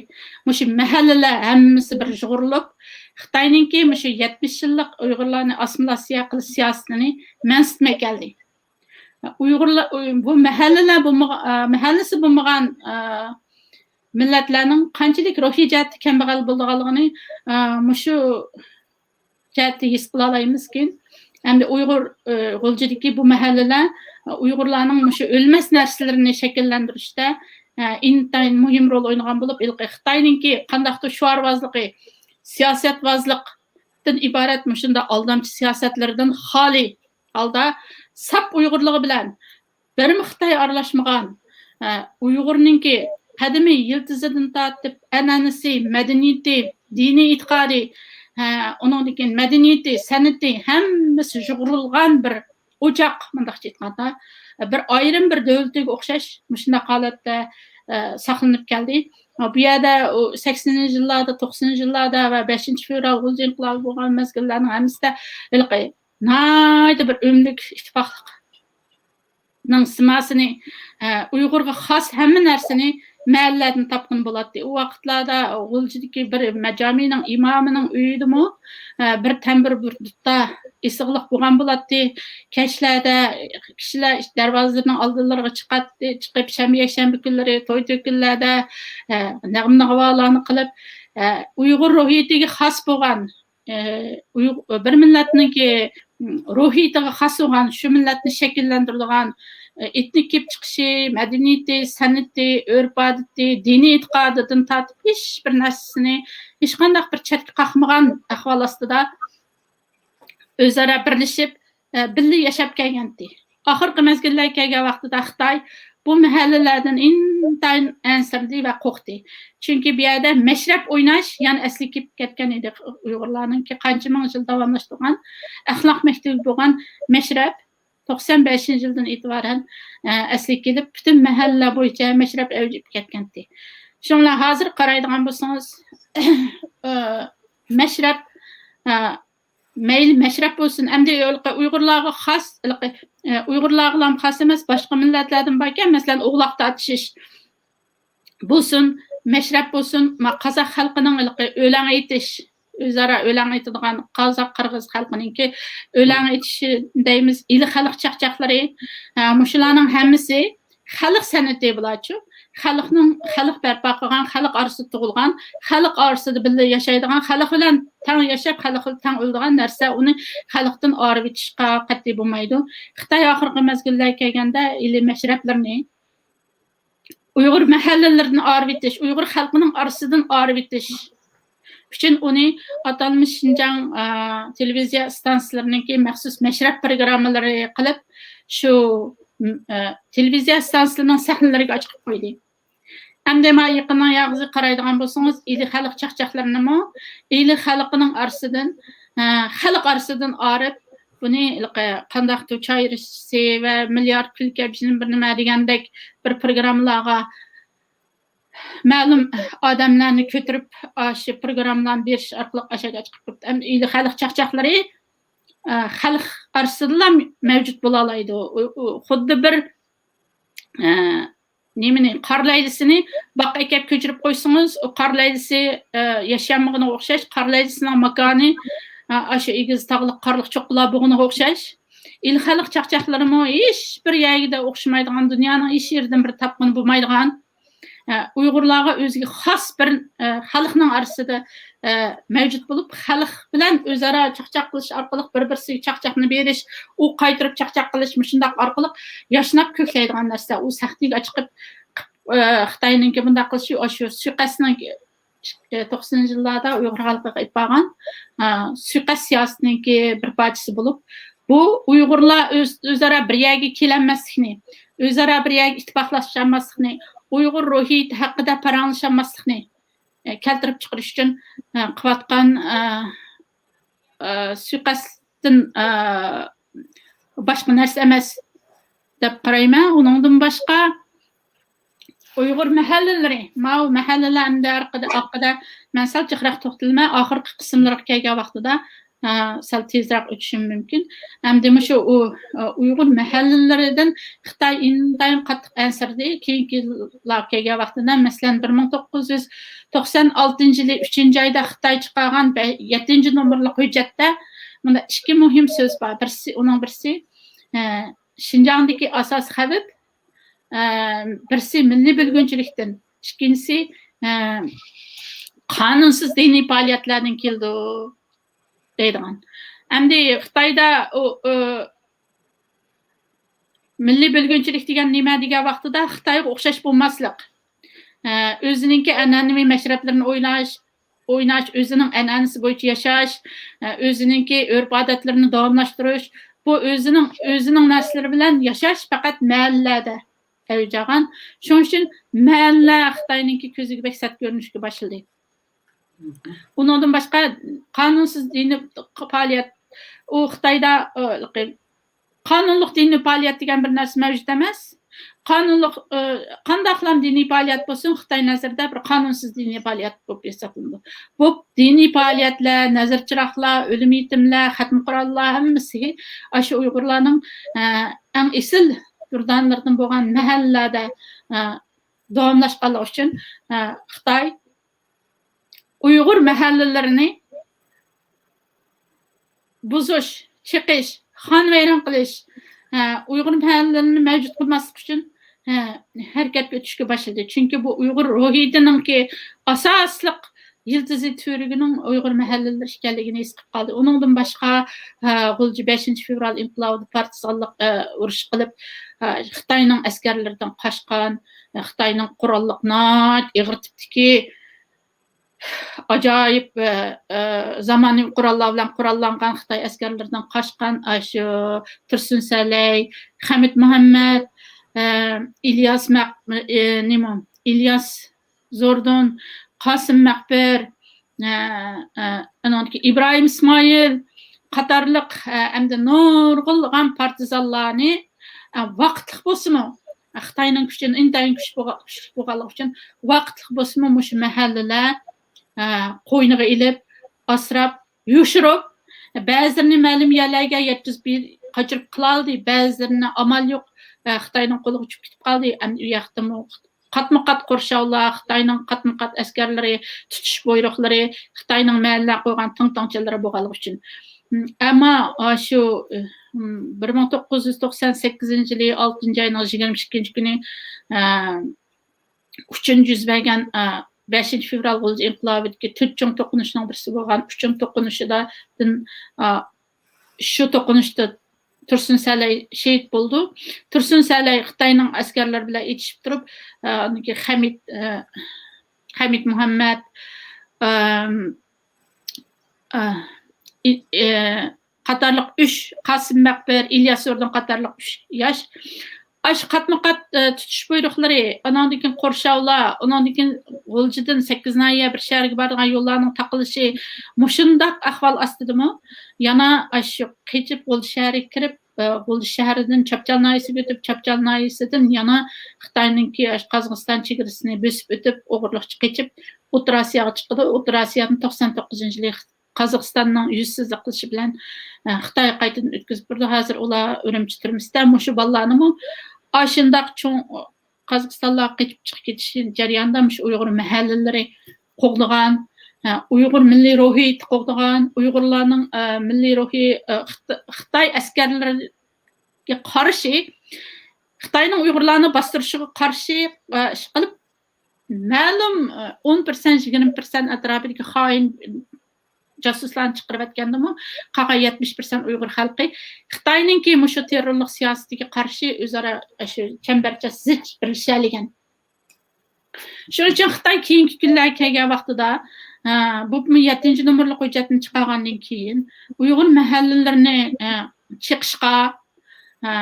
مۇشۇ مەھەللىلەر ھەممىسى بىر يۇغۇرۇلۇپ، خىتاينىڭكى مۇشۇ يەتمىش يىللىق ئۇيغۇرلارنى ئاسسىمىلياتسىيە قىلىش سىياسىتىنى مەنسىتمەي كەلدى. ئۇيغۇرلار، بۇ مەھەللىلەر بولمىغا-، ئە، مەھەللىسى بولمىغان، ئە، مىللەتلەرنىڭ قانچىلىك روھىي جەھەتتە كەمبەغەل بولىدىغانلىقىنى، ئە، مۇشۇ جەھەتتە ھېس قىلالايمىزكىن، ئەمدى ئۇيغۇر، ئە، غۇلجىدىكى بۇ مەھەللىلەر، ئە، ئۇيغۇرلارنىڭ مۇشۇ ئۆلمەس نەرسىلىرىنى شەكىللەندۈرۈشتە، ئە، ئىنتايىن مۇھىم رول ئوينىغان بولۇپ، ھېلىقى خىتاينىڭكى قانداقتۇر شوئارۋازلىقى، سىياسەتۋازلىقتىن ئىبارەت مۇشۇنداق ئالدامچى سىياسەتلىرىدىن خالىي ھالدا ساپ ئۇيغۇرلۇقى بىلەن بىرمۇ خىتاي ئارىلاشمىغان، ئە، ئۇيغۇرنىڭكى قەدىمىي يىلتىزىدىن تارتىپ، ئەنئەنىسى، مەدەنىيىتى، دىنىي ئېتىقادى، ئە، ئۇنىڭدىن كېيىن مەدەنىيىتى، سەنئىتى، ھەممىسى يۇغۇرۇلغان بىر ئوچاق، مۇنداقچە ئېيتقاندا، بىر ئايرىم بىر دۆلىتىگە ئوخشاش مۇشۇنداق ھالەتتە، ئە، ساقلىنىپ كەلدى. بۇ يەردە ئۇ سەكسىنىنچى يىللاردا، توقسىنىنچى يىللاردا ۋە بەشىنچى فېۋرال غۇلجا ئىنقىلابى بولغان مەزگىللەرنىڭ ھەممىسىدە ھېلىقى ناھايىتى بىر ئۆملۈك ئىتتىپاقلىقنىڭ سىماسىنى، ئە، ئۇيغۇرغا خاس ھەممە نەرسىنى مەھەللىلەردىن تاپقىلى بولاتتى. ئۇ ۋاقىتلاردا غۇلجىدىكى بىر مە-، جامىنىڭ ئىمامىنىڭ ئۆيىدىمۇ، ئە، بىر تەمبۇر، بىر دۇتتا ئېسىقلىق بولغان بولاتتى. كەچلەردە كىشىلەر دەرۋازىلىرىنىڭ ئالدىلىرىغا چىقاتتى، چىقىپ شەنبە، يەكشەنبە كۈنلىرى توي تۆكۈنلەردە، ئە، نەغمە ناۋالارنى قىلىپ، ئە، ئۇيغۇر روھىيىتىگە خاس بولغان، ئە، ئۇيغ-، بىر مىللەتنىڭكى، م، روھىيىتىغا خاس بولغان، شۇ مىللەتنى شەكىللەندۈرىدىغان، ئە، ئېتنىك كېلىپ چىقىشى، مەدەنىيىتى، سەنئىتى، ئۆرپ-ئادىتى، دىنىي ئېتىقادىدىن تارتىپ ھېچ بىر نەرسىسىنى، ھېچقانداق بىر چەتكە قاقمىغان ئەھۋال ئاستىدا ئۆزئارا بىرلىشىپ، ئە، بىللە ياشاپ كەلگەنتى. ئاخىرقى مەزگىللەرگە كەلگەن ۋاقتىدا خىتاي بۇ مەھەللىلەردىن ئىنتايىن ئەنسىرىدى ۋە قورقتى. چۈنكى بۇ يەردە مەشرەپ ئويناش يەنە ئەسلىگە كېلىپ كەتكەن ئىدى. ئۇيغۇرلارنىڭكى قانچە مىڭ يىل داۋاملاشتۇرغان ئەخلاق مەكتىپى بولغان مەشرەپ توقسان بەشىنچى يىلدىن ئېتىبارەن، ئە، ئەسلىگە كېلىپ، پۈتۈن مەھەللە بويىچە مەشرەپ ئەۋج ئېلىپ كەتكەنتى. شۇڭا ھازىر قارايدىغان بولسىڭىز، ئە، مەشرەپ، ئە، مەيلى مەشرەپ بولسۇن، ئەمدى ھېلىقى ئۇيغۇرلارغا خاس، ھېلىقى، ئە، ئۇيغۇرلارغىلا خاس ئەمەس، باشقا مىللەتلەردىن باركەن، مەسىلەن، ئوغلاق تارتىشىش بولسۇن، مەشرەپ بولسۇن، ما-، قازاق خەلقىنىڭ ھېلىقى ئۆلەڭ ئېيتىش، ئۆزئارا ئۆلەڭ ئېيتىدىغان قازاق، قىرغىز خەلقىنىڭكى ئۆلەڭ ئېيتىشى دەيمىز، ئىلى خەلق چاقچاقلىرى، ئە، مۇشۇلارنىڭ ھەممىسى خەلق سەنئىتى بۇلارچۇ. خەلقنىڭ، خەلق بەرپا قىلغان، خەلق ئارىسىدا تۇغۇلغان، خەلق ئارىسىدا بىللە ياشايدىغان، خەلق بىلەن تەڭ ياشاپ، خەلق بىلەن تەڭ ئۆلىدىغان نەرسە، ئۇنى خەلقتىن ئايرىۋېتىشقا قەتئىي بولمايدۇ. خىتاي ئاخىرقى مەزگىللەرگە كەلگەندە، ئىلى مەشرەپلىرىنى ئۇيغۇر مەھەللىلىرىدىن ئايرىۋېتىش، ئۇيغۇر خەلقىنىڭ ئارىسىدىن ئايرىۋېتىش ئۈچۈن ئۇنى ئاتالمىش شىنجاڭ، ئا، تېلېۋىزىيە ئىستانسىلىرىنىڭكى مەخسۇس مەشرەپ پىروگراممىلىرى قىلىپ، شۇ، م، ئا، تېلېۋىزىيە ئىستانسىلىرىنىڭ سەھنىلىرىگە ئاچىقىپ قويدى. ئەمدى ما يېقىننىڭ ياغىسىغا قارايدىغان بولسىڭىز، ئىلى خەلق چاقچاقلىرىنىمۇ ئىلى خەلقىنىڭ ئارىسىدىن، ئا، خەلق ئارىسىدىن ئايرىپ، بۇنى ھېلىقى قانداقتۇر چايرىشى ۋە مىليارد كۈلكە بىر نېمە دېگەندەك بىر پىروگراممىلارغا مەلۇم ئادەملەرنى كۆتۈرۈپ، ئاشۇ پىروگراممىلارنى بېرىش ئارقىلىق ئاشۇ يەرگە چىقىپ كەپتۇ. ئەمدى ئىلى خەلق چاقچاقلىرى، ئە، خەلق ئارىسىدىلا مەۋجۇت بولالايدۇ. ئۇ، ئۇ، خۇددى بىر، ئە، نېمىنى، قار لەيلىسىنى باغقا ئەكەپ كۆچۈرۈپ قويسىڭىز، ئۇ قار لەيلىسى، ئە، ياشىيالمىغىنىغا ئوخشاش، قار لەيلىسىنىڭ ماكانى، ئە، ئاشۇ ئېگىز تاغلىق قارلىق چوققىلار بولغىنىغا ئوخشاش. ئىلى خەلق چاقچاقلىرىمۇ ھېچ بىر يەرگە ئوخشىمايدىغان، دۇنيانىڭ ھېچ يېرىدىن بىر تاپقىلى بولمايدىغان، ئە، ئۇيغۇرلارغا ئۆزىگە خاس بىر، ئە، خەلقنىڭ ئارىسىدا، ئە، مەۋجۇت بولۇپ، خەلق بىلەن ئۆزئارا چاقچاق قىلىش ئارقىلىق، بىر-بىرسىگە چاقچاقنى بېرىش، ئۇ قايتۇرۇپ چاقچاق قىلىش، مۇشۇنداق ئارقىلىق ياشناپ كۆكلەيدىغان نەرسە. ئۇ سەھنىگە چىقىپ، ئە، خىتاينىڭكى بۇنداق قىلىشى، ئاشۇ سۇيىقەستنىڭ، ئە، توقسىنىنچى يىللاردا ئۇيغۇر خەلقىگە ئېلىپ بارغان، ئە، سۇيىقەست سىياسىتىنىڭكى بىر پارچىسى بولۇپ، بۇ ئۇيغۇرلار ئۆز-، ئۆزئارا بىر يەرگە كېلەلمەسلىكنى، ئۆزئارا بىر يەرگە ئىتتىپاقلاشالماسلىقنى، ئۇيغۇر روھىيىتى ھەققىدە پاراڭلىشالماسلىقنى، ئە، كەلتۈرۈپ چىقىرىش ئۈچۈن، ئە، قىلىۋاتقان، ئە، ئە، سۇيىقەستتىن، ئە، باشقا نەرسە ئەمەس دەپ قارايمەن. ئۇنىڭدىن باشقا، ئۇيغۇر مەھەللىلىرى، ماۋۇ مەھەللىلەر ئەمدى ئارقىدا، ئارقىدا مەن سەل جىقراق توختىلىمەن. ئاخىرقى قىسىملىرىغا كەلگەن ۋاقتىدا، ئە، سەل تېزرەك ئۆتۈشۈم مۇمكىن. ئەمدى مۇشۇ ئۇ، ئۇ، ئۇيغۇر مەھەللىلىرىدىن خىتاي ئىنتايىن قاتتىق ئەنسىرىدى. كېيىنكى يىللارغا كەلگەن ۋاقتىدا، مەسىلەن، بىر مىڭ توققۇز يۈز توقسان ئالتىنچى يىلى ئۈچىنچى ئايدا خىتاي چىقارغان بە-، يەتتىنچى نومۇرلۇق ھۆججەتتە مۇنداق ئىككى مۇھىم سۆز بار. بىرسى، ئۇنىڭ بىرسى، ئە، شىنجاڭدىكى ئاساسىي خەۋپ، ئە، بىرسى مىللىي بۆلگۈنچىلىكتىن، ئىككىنچىسى، ئە، قانۇنسىز دىنىي پائالىيەتلەردىن كېلىدۇ دەيدىغان. ئەمدى خىتايدا ئۇ، ئۇ، مىللىي بۆلگۈنچىلىك دېگەن نېمە دېگەن ۋاقتىدا، خىتايغا ئوخشاش بولماسلىق، ئە، ئۆزىنىڭكى ئەنئەنىۋى مەشرەپلىرىنى ئويناش، ئويناش، ئۆزىنىڭ ئەنئەنىسى بويىچە ياشاش، ئە، ئۆزىنىڭكى ئۆرپ-ئادەتلىرىنى داۋاملاشتۇرۇش، بۇ ئۆزىنىڭ، ئۆزىنىڭ نەرسىلىرى بىلەن ياشاش پەقەت مەھەللىلەردە ئەۋج ئالغان. شۇنىڭ ئۈچۈن مەھەللە خىتاينىڭكى كۆزىگە بەك سەت كۆرۈنۈشكە باشلىدى. ئۇنىڭدىن باشقا، قانۇنسىز دىنىي پائالىيەت، ئۇ خىتايدا، ئە، قانۇنلۇق دىنىي پائالىيەت دېگەن بىر نەرسە مەۋجۇت ئەمەس. قانۇنلۇق، ئە، قانداقلام دىنىي پائالىيەت بولسۇن، خىتاي نەزىرىدە بىر قانۇنسىز دىنىي پائالىيەت بولۇپ ھېسابلىنىدۇ. بۇ دىنىي پائالىيەتلەر، نەزىر چىراغلار، ئۆلۈم يېتىملەر، خەتمە قۇرئانلار ھەممىسى ئاشۇ ئۇيغۇرلارنىڭ، ئە، ئەڭ ئېسىل دۇردانىلىرىدىن بولغان مەھەللىلەردە، ئە، داۋاملاشقانلىقى ئۈچۈن، ئە، خىتاي ئۇيغۇر مەھەللىلىرىنى بۇزۇش، چېقىش، خانىۋەيران قىلىش، ھە، ئۇيغۇر مەھەللىلىرىنى مەۋجۇت قىلماسلىق ئۈچۈن، ھە، ھەرىكەتكە ئۆتۈشكە باشلىدى. چۈنكى بۇ ئۇيغۇر روھىيىتىنىڭكى ئاساسلىق يىلتىزى، تۈۋرۈكىنىڭ ئۇيغۇر مەھەللىلىرى ئىكەنلىكىنى ھېس قىلىپ قالدى. ئۇنىڭدىن باشقا، ھە، غۇلجا بەشىنچى فېۋرال ئىنقىلابىدا پارتىزانلىق، ئە، ئۇرۇش قىلىپ، ھە، خىتاينىڭ ئەسكەرلىرىدىن قاچقان، خىتاينىڭ قوراللىق ناھايىتى ئېغىر تىپتىكى ئاجايىپ، ئە، ئە، زامانىۋى قوراللار بىلەن قوراللانغان خىتاي ئەسكەرلىرىدىن قاچقان، ئاشۇ تۇرسۇن سەلەي، خەمىت مۇھەممەد، ئە، ئىلياس مەق-، ئە، نېمە، ئىلياس زوردۇن، قاسىم مەقبۇر، ئە، ئە، ئانىڭدىكى ئىبراھىم ئىسمائىل قاتارلىق، ئە، ئەمدى نۇرغۇنلىغان پارتىزانلارنى، ئە، ۋاقىتلىق بولسىمۇ، خىتاينىڭ كۈچىنى ئىنتايىن كۈچلۈك بولغا-، كۈچلۈك بولغانلىقى ئۈچۈن، ۋاقىتلىق بولسىمۇ مۇشۇ مەھەللىلەر، ئە، قوينىغا ئېلىپ، ئاسراپ، يوشۇرۇپ، بەزىلىرىنى مەلۇم يەرلەرگە يەتكۈزۈپ بېر-، قاچۇرۇپ قىلالىدى، بەزىلىرىنى ئامال يوق، ئە، خىتاينىڭ قولىغا چۈشۈپ كېتىپ قالدى. ئەمدى ئۇ ياقتىمۇ قاتمۇ قات قورشاۋلار، خىتاينىڭ قاتمۇ قات ئەسكەرلىرى، تۇتۇش بۇيرۇقلىرى، خىتاينىڭ مەھەللە قويغان تىڭ تىڭچىلىرى بولغانلىقى ئۈچۈن. ئەمما، ئاشۇ، بىر مىڭ توققۇز يۈز توقسان سەككىزىنچى يىلى ئالتىنچى ئاينىڭ يىگىرمە ئىككىنچى كۈنى، ئە، ئۈچىنچى يۈز بەرگەن، ئە، بەشىنچى فېۋرال غۇلجا ئىنقىلابىدىكى تۆت چوڭ توقۇنۇشنىڭ بىرسى بولغان ئۈچۈن توقۇنۇشىدا، ئە، شۇ توقۇنۇشتا تۇرسۇن سەلەي شېھىت بولىدۇ. تۇرسۇن سەلەي خىتاينىڭ ئەسكەرلىرى بىلەن ئېتىشىپ تۇرۇپ، ئە، ئاندىن كېيىن خەمىت، ئە، خەمىت مۇھەممەد، ئەم، ئە، ئى-، ئە، قاتارلىق ئۈچ، قاسىم مەقبۇر، ئىلياس زوردۇن قاتارلىق ئۈچ ياش ئاشۇ قاتمۇ قات، ئە، تۇتۇش بۇيرۇقلىرى، ئاناندىن كېيىن قورشاۋلار، ئۇنىڭدىن كېيىن غۇلجىدىن سەككىز ناھىيە بىر شەھەرگە بارىدىغان يوللارنىڭ تاقىلىشى، مۇشۇنداق ئەھۋال ئاستىدىمۇ يەنە ئاشۇ قېچىپ غۇلجا شەھىرىگە كىرىپ، ئە، غۇلجا شەھىرىدىن چاپچال ناھىيەسىگە ئۆتۈپ، چاپچال ناھىيەسىدىن يەنە خىتاينىڭكى ئاشۇ قازاقىستان چېگرىسىنى بۆسۈپ ئۆتۈپ، ئوغرىلىقچە قېچىپ، ئوتتۇرا ئاسىياغا چىقىدۇ. ئوتتۇرا ئاسىيادىن توقسان توققۇزىنچى يىلى قازاقىستاننىڭ يۈزسىزلىك قىلىشى بىلەن، ئە، خىتايغا قايتىدىن ئۆتكۈزۈپ بېرىدۇ. ھازىر ئۇلار ئۈرۈمچى تۈرمىسىدە. مۇشۇ بالىلارنىمۇ ئاشۇنداق چوڭ، قازاقىستانلارغا قېچىپ چىقىپ كېتىش جەريانىدا مۇشۇ ئۇيغۇر مەھەللىلىرى قوغدىغان، ئە، ئۇيغۇر مىللىي روھىيىتى قوغدىغان، ئۇيغۇرلارنىڭ، ئە، مىللىي روھى، ئە، خىت-، خىتاي ئەسكەرلىرىگە قارشى، خىتاينىڭ ئۇيغۇرلارنى باستۇرۇشىغا قارشى، ئە، ئىش قىلىپ، مەلۇم، ئە، ئون پىرسەنت، يىگىرمە پىرسەنت ئەتراپىدىكى خائىن جاسۇسلارنى چىقىرىۋەتكەندىمۇ، قالغان يەتمىش پىرسەنت ئۇيغۇر خەلقى خىتاينىڭكى مۇشۇ تېررورلۇق سىياسىتىگە قارشى ئۆزئارا شۇ چەمبەرچاس زىچ بىرلىشەلىگەن. شۇنىڭ ئۈچۈن خىتاي كېيىنكى كۈنلەرگە كەلگەن ۋاقتىدا، ئە، بۇ يەتتىنچى نومۇرلۇق ھۆججەتنى چىقارغاندىن كېيىن ئۇيغۇر مەھەللىلىرىنى، ئە، چېقىشقا، ئە،